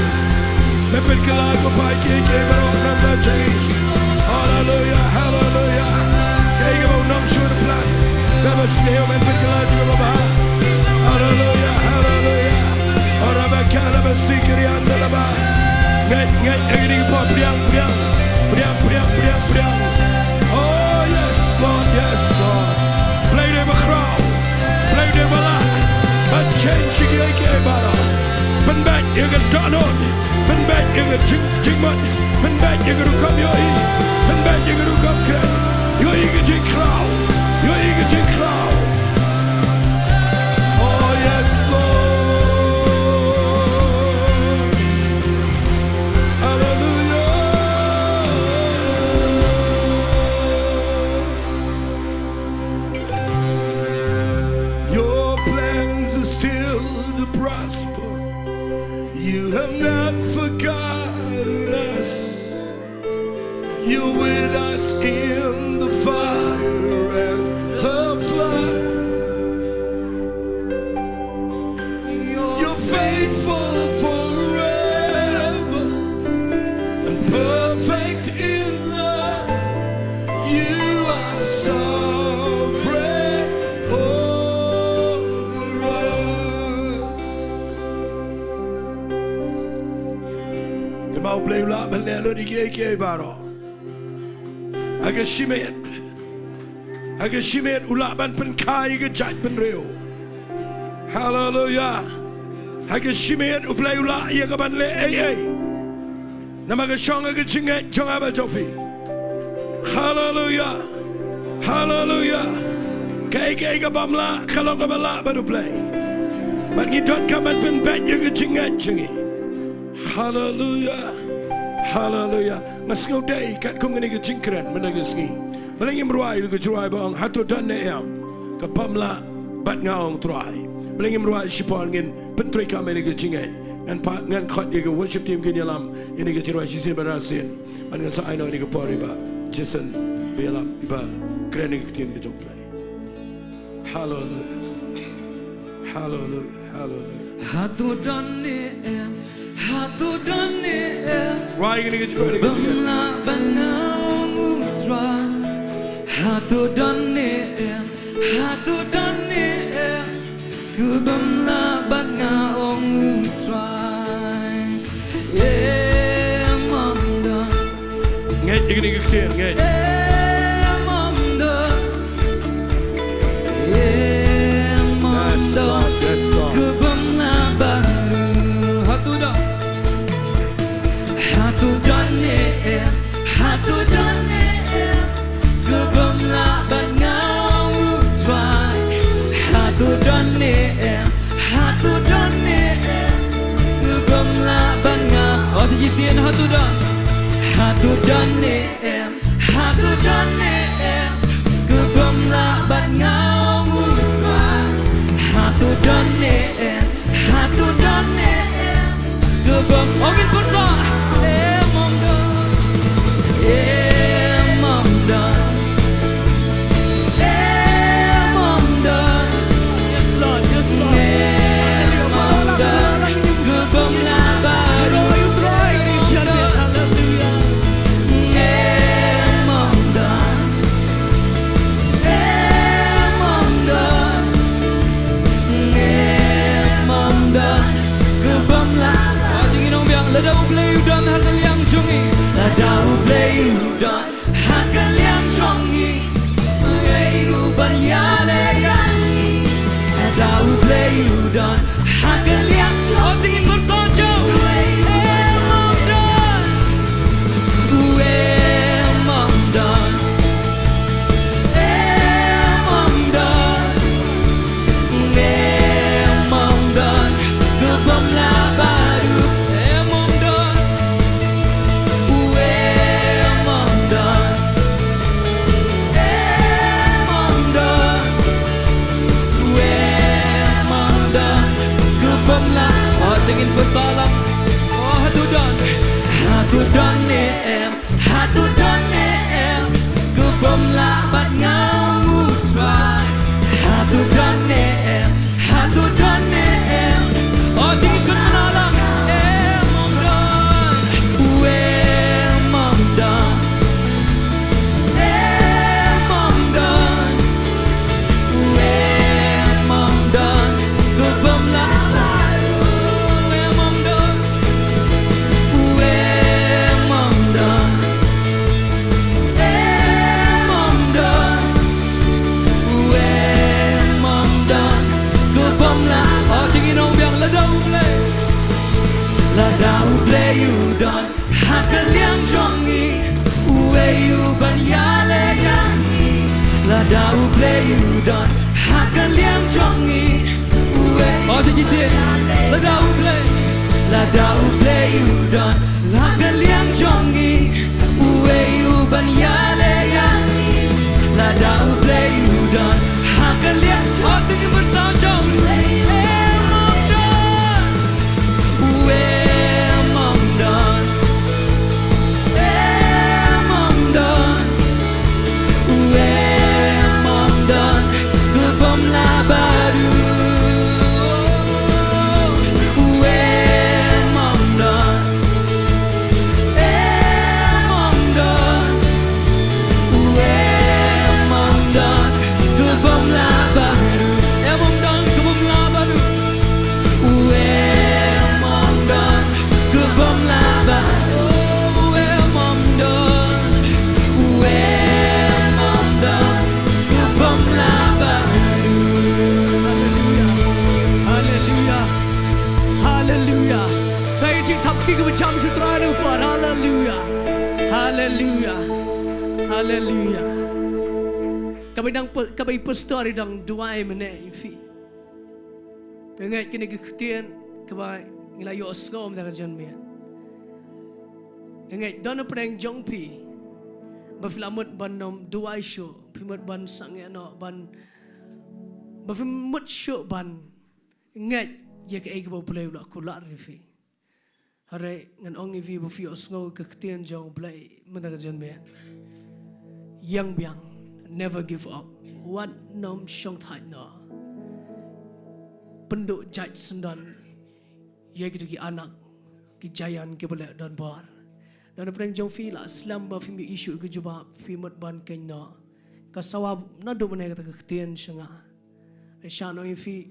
Me pynkylla ïa u paid kiei kiei baroh na ka jingim. Haleluya, haleluya. Kaei kaba u nongshun u plan. Kaba sniew me pynkylla jong u Baba. Haleluya, haleluya. Ora ba ka la ba sikrian da la ba. Ngeit, ngeit, ngeit, ngeit, ngeit, priang, priang. Priang, priang, priang, priang. Oh, yes, Lord, yes, Lord. Blei dei ba khraw. Blei dei ba lah ban change ïa kiei kiei baroh. Pynbeit ïa ka dohnud. Pynbeit ïa ka jing, jingmut. Pynbeit ïa ka rukom ïohi. Pynbeit ïa ka rukom kren. Ïohi ka jingkhraw. Ïohi ka jingkhraw. Oh, yes, Lord. Hallelujah. Your plans are still to prosper. You have not forgotten us. You're with us in the fire and the flood. You're faithful forever and perfect in love. You are sovereign over us. Kynmaw, U Blei u lah ban leh lut ïa kiei kiei baroh. Ha ka shimet. Ha ka shimet u lah ban pynkha ïa ka jaitbynriew. Haleluya. Ha ka shimet U Blei u lah ïa ka ban leh ei ei. Namar ka shong ha ka jingngeit jong nga bad jong phi. Haleluya. Haleluya. Kaei kaei ka bym lah ka long kaba lah bad U Blei. Bad ngi donkam ban pynbeit ïa ka jingngeit jong ngi. Haleluya. Haleluya. Nga sngew dei katkum kane ka jingkren mynta ka sngi. Balei ngim rwai ïa ka jingrwai ba ong, hato don ne em ka bym lah bad nga, ong Trai? Balei ngim rwai shipor, ngin pyntreikam ïa ka jingngeit. Ngan pa, ngan khot ïa ka worship team kin ïalam ïa ka jingrwai shisien bad shisien. Bad ngan sa ai noh ïa ka por ïa i Bah Jason ba ïalam, i ba kren ïa ka ktien ka jong U Blei. Haleluya. Haleluya. Haleluya. Hato don ne em, hato don ne em, rwai kane ka jingrwai, kane ka jingrwai, bym lah ban nga ong U Trai. Hato don ne em, hato don ne em, ka bym lah ban nga ong U Trai. Em, ym don. Ngeit ïa kane ka ktien, ngeit. Em, ym don. Em, ym don. Yes, Lord. Yes, Lord. Ka bym lah ban. Hato don. Hato don ne em, hato don ne em, ka bym lah ban nga ong U Trai. Hato don ne em, hato don ne em, ka bym lah ban nga. Oh, sa shisien, hato don. Hato don ne em, hato don ne em, ka bym lah ban nga ong U Trai. Hato don ne em, hato don ne em, ka bym, ong ngin pyrta. Em, ym don. Em, ym don. Em, ym don. Yes, Lord. Yes, Lord. Em, ym don. Ka bym lah ban. Hallelujah. Em, ym don. Em, ym don. Em, ym don. Ka bym lah. Lada U Blei u don ha ka liang jong ngi. Lada U Blei u don ha ka liang jong ngi. Ngi u ban ïaleh ïa ngi. Lada U Blei u don ha ka liang jong ngi. Em, ym don. Em, ym don. Em, ym don. Em, ym don. Ka bym lah ban. Em, ym don. Em, ym don. Em, ym don. Em, ym don. Ka bym lah. Oh, te ngin pyrta lang. Oh, hato don. Hato don ne em. Hato don ne em, ka bym lah bad nga, U Trai. Hato don ne em, hato don ne em. Oh, te ngin Lada U Blei u don ha ka liang jong ngi, uei u ban ïaleh ïa ngi? Lada U Blei u don ha ka liang jong ngi, uei? Oh, to ki sien. Lada U Blei, lada U Blei u don ha ka liang jong ngi, uei u ban ïaleh ïa ngi? Lada U Blei u don ha ka liang jong ngi. Oh, to ki myrta jong ngi. Uei em ym don? Uei em ym don? Em ym don. Uei em ym don? Kaba ym lah bad u. Uei em ym don? Em ym don. Uei em ym don? Kaba ym lah bad u. Em ym don, kaba ym lah bad u. Uei em ym don? Kaba ym lah bad u. Uei em ym don? Uei em ym don? Kaba ym lah bad u. Haleluya. Haleluya. Haleluya. Ka ïa jingthap kti kaba jam sha U Trai na u par. Haleluya. Haleluya. Haleluya. Kaba i dang pa-, kaba i pastor i dang duwai mynne ïa phi. Phi ngeit kine ki ktien kaba ngi la ïohsngew mynta ka janmiet. Phi ngeit don na pdeng jong phi ba phi la mut ban ym duwai shuh, phi mut ban sangeh noh, ban, ba phi mut shuh ban ngeit ïa kaei kaba U Blei u la kular ïa phi. Hynrei ngan ong ïa phi ba phi ïohsngew ka ktien jong U Blei mynta ka janmiet. Ïeng biang, never give up. Wat nym shongthait noh. Pynduh jait syndon ïa kito ki anak, ki giant kiba leh donbor. Don na pdeng jong phi, la slem ba phim ïohi shuh ïa ka jubab, phi mut ban kynnoh. Ka sawa naduh mynne kata ka ktien sha nga. Hynrei sha nong ïa phi,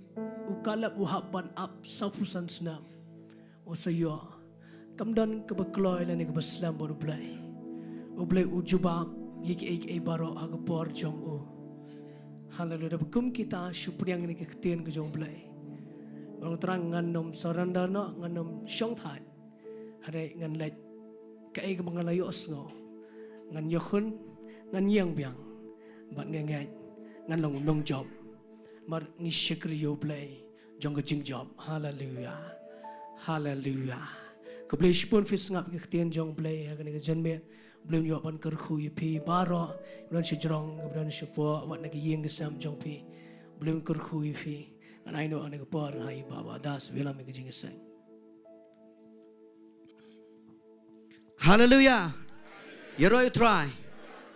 u Kaleb u hap ban ap sawphew san snem. U sa ïoh. Kam don kaba kloi lane kaba slem bad U Blei. U Blei u jubab ïa kiei kiei baroh ha ka por jong u. Haleluya. Da ba kum kita shu pdiang ïa kane ka ktien ka jong U Blei. Ngan ong, Trai, ngan nym surrender noh, ngan nym shongthait. Hynrei ngan leit kaei kaba nga la ïohsngew. Ngan ïakhun, ngan ïeng biang. Bad nga ngeit ngan long u nongjop. Namar ngi shakri ïa U Blei jong ka jingjop. Haleluya. Haleluya. Khublei shibun phi sngap ïa ka ktien jong U Blei ha kane ka janmiet. U Blei un ïoh ban kyrkhu ïa phi baroh, kiba don shajrong, kiba don shapoh, wat na ka ïing ka sem jong phi. U Blei un kyrkhu ïa phi. Ngan ai noh kane ka por ha i Bah, Bah Das, u ïalam ïa ka jingïaseng. Haleluya. Ïaroh ïa U Trai.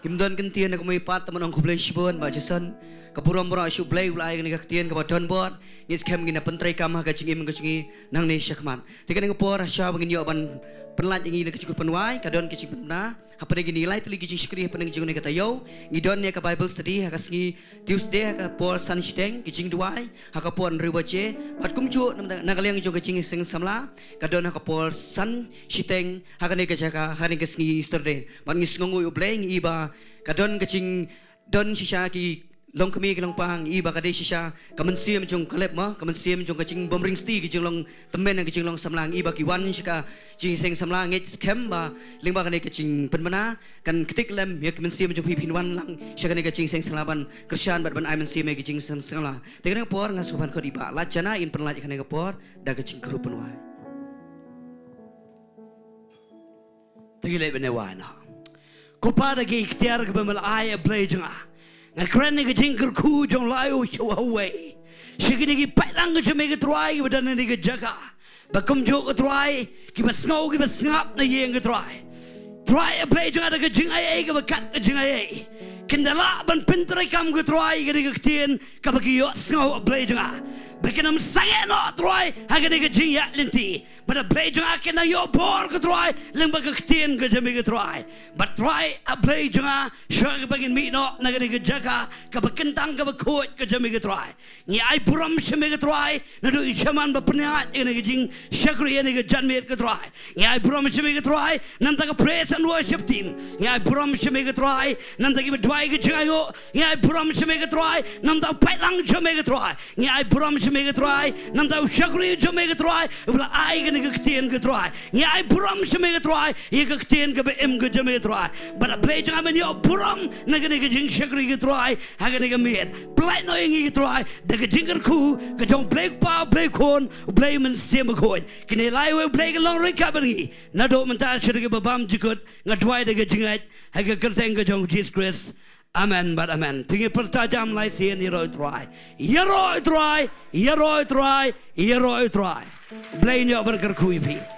Kim don kyntien na ka mut pat, te ngan ong khublei shibun Bah Jason. Ka burom baroh sha U Blei uba la ai ïa kane ka ktien kaba donbor. Ngi skhem ngin ïa pyntreikam ha ka jingim ka jong ngi nangne shakhmat. Te kane ka por, ha shwa ba ngin ïoh ban pynlait ïa ngi na ka jingkyrpad, ka don ka jingpynbna hapdeng kine lai tylli ki jingshakri hapdeng jong kane ka taïew. Ngi don ïa ka Bible study ha ka sngi Tuesday ha ka por san shiteng, ka jingduwai ha ka por hynriew baje, bad kumjuh na, na ka liang jong ka jingïaseng samla ka don ha ka por san shiteng ha kane ka jaka, ha kane ka sngi Saturday. Bad ngi sngewnguh ïa U Blei, ngi i ba ka don ka jing, don shisha ki longkmie ki longpa, ngi i ba ka dei shisha ka mynsiem jong u Kaleb mo, ka mynsiem jong ka jingbymring stet, ka jinglong tymmen, ka jinglong samla, ngi i ba ki wan sha ka jingïaseng samla. Ngi skhem ba lyngba kane ka jingpynbna kan ktik lem ïa ka mynsiem jong phi, phin wan lang sha kane ka jingïaseng samla ban kyrshan bad ban ai mynsiem ïa ka jingïaseng samla. Te kane ka por nga sngewbha khot ïa i Bah Lajana in pynlait ïa kane ka por da ka jingkyrpad. To ngin leit ban ïa wai noh. Ko Pa, da ki iktiar kiba me la ai, A Blei jong nga, nga kren ïa ka jingkyrkhu jong u lai u shwa uwei sha kine ki paidlang ka jong me ko Trai, kiba don ha kane ka jaka. Bad kumjuh ko Trai, kiba sngew kiba sngap na ïing ko Trai. Trai, A Blei jong nga, da ka jingaiei kaba kat ka jingaiei, kin da lah ban pyntreikam ko Trai ïa kane ka ktien kaba ki ïohsngew, A Blei jong nga. Ba kin ym sangeh noh Trai ha kane ka jingïaid lynti. Bad A Blei jong nga, kin nang ïoh bor ko Trai lyngba ka ktien ka jong me ko Trai. Bad Trai, A Blei jong nga, shuwa kaba ngin mih noh na kane ka jaka kaba kyntang kaba khuid ka jong me ko Trai, ngi ai burom sha me ko Trai naduh i shaman ba pynïaid ïa kane ka jingshakri ïa kane ka janmiet ko Trai. Ngi ai burom sha me ko Trai namar ka praise and worship team. Ngi ai burom sha me ko Trai namar kiba duwai ka jingainguh. Ngi ai burom sha me ko Trai namar paidlang jong me ko Trai. Ngi ai burom jong me ko Trai, nangta u shakri jong me ko Trai, uba la ai kane ka ktien ko Trai. Ngi ai burom sha me ko Trai ïa ka ktien kaba im ka jong me ko Trai. Bad A Blei jong nga, men ïoh burom na kane ka jingshakri ko Trai ha kane ka miet. Pynlait noh ïa ngi ko Trai da ka jingkyrkhu ka jong U Blei Kpa, U Blei Khun, U Blei Mynsiem Bakhuid. Kine lai wei U Blei ki long ryngkat bad ngi naduh mynta sha ki ba bymjukut. Nga duwai da ka jingngeit ha ka kyrteng ka jong U Jisu Khrist. Amen bad amen. To ngin pyrta jam lai sien: Ïaroh ïa U Trai, ïaroh ïa U Trai, ïaroh ïa U Trai, ïaroh ïa U Trai. Blei un ïoh ban kyrkhu ïa phi.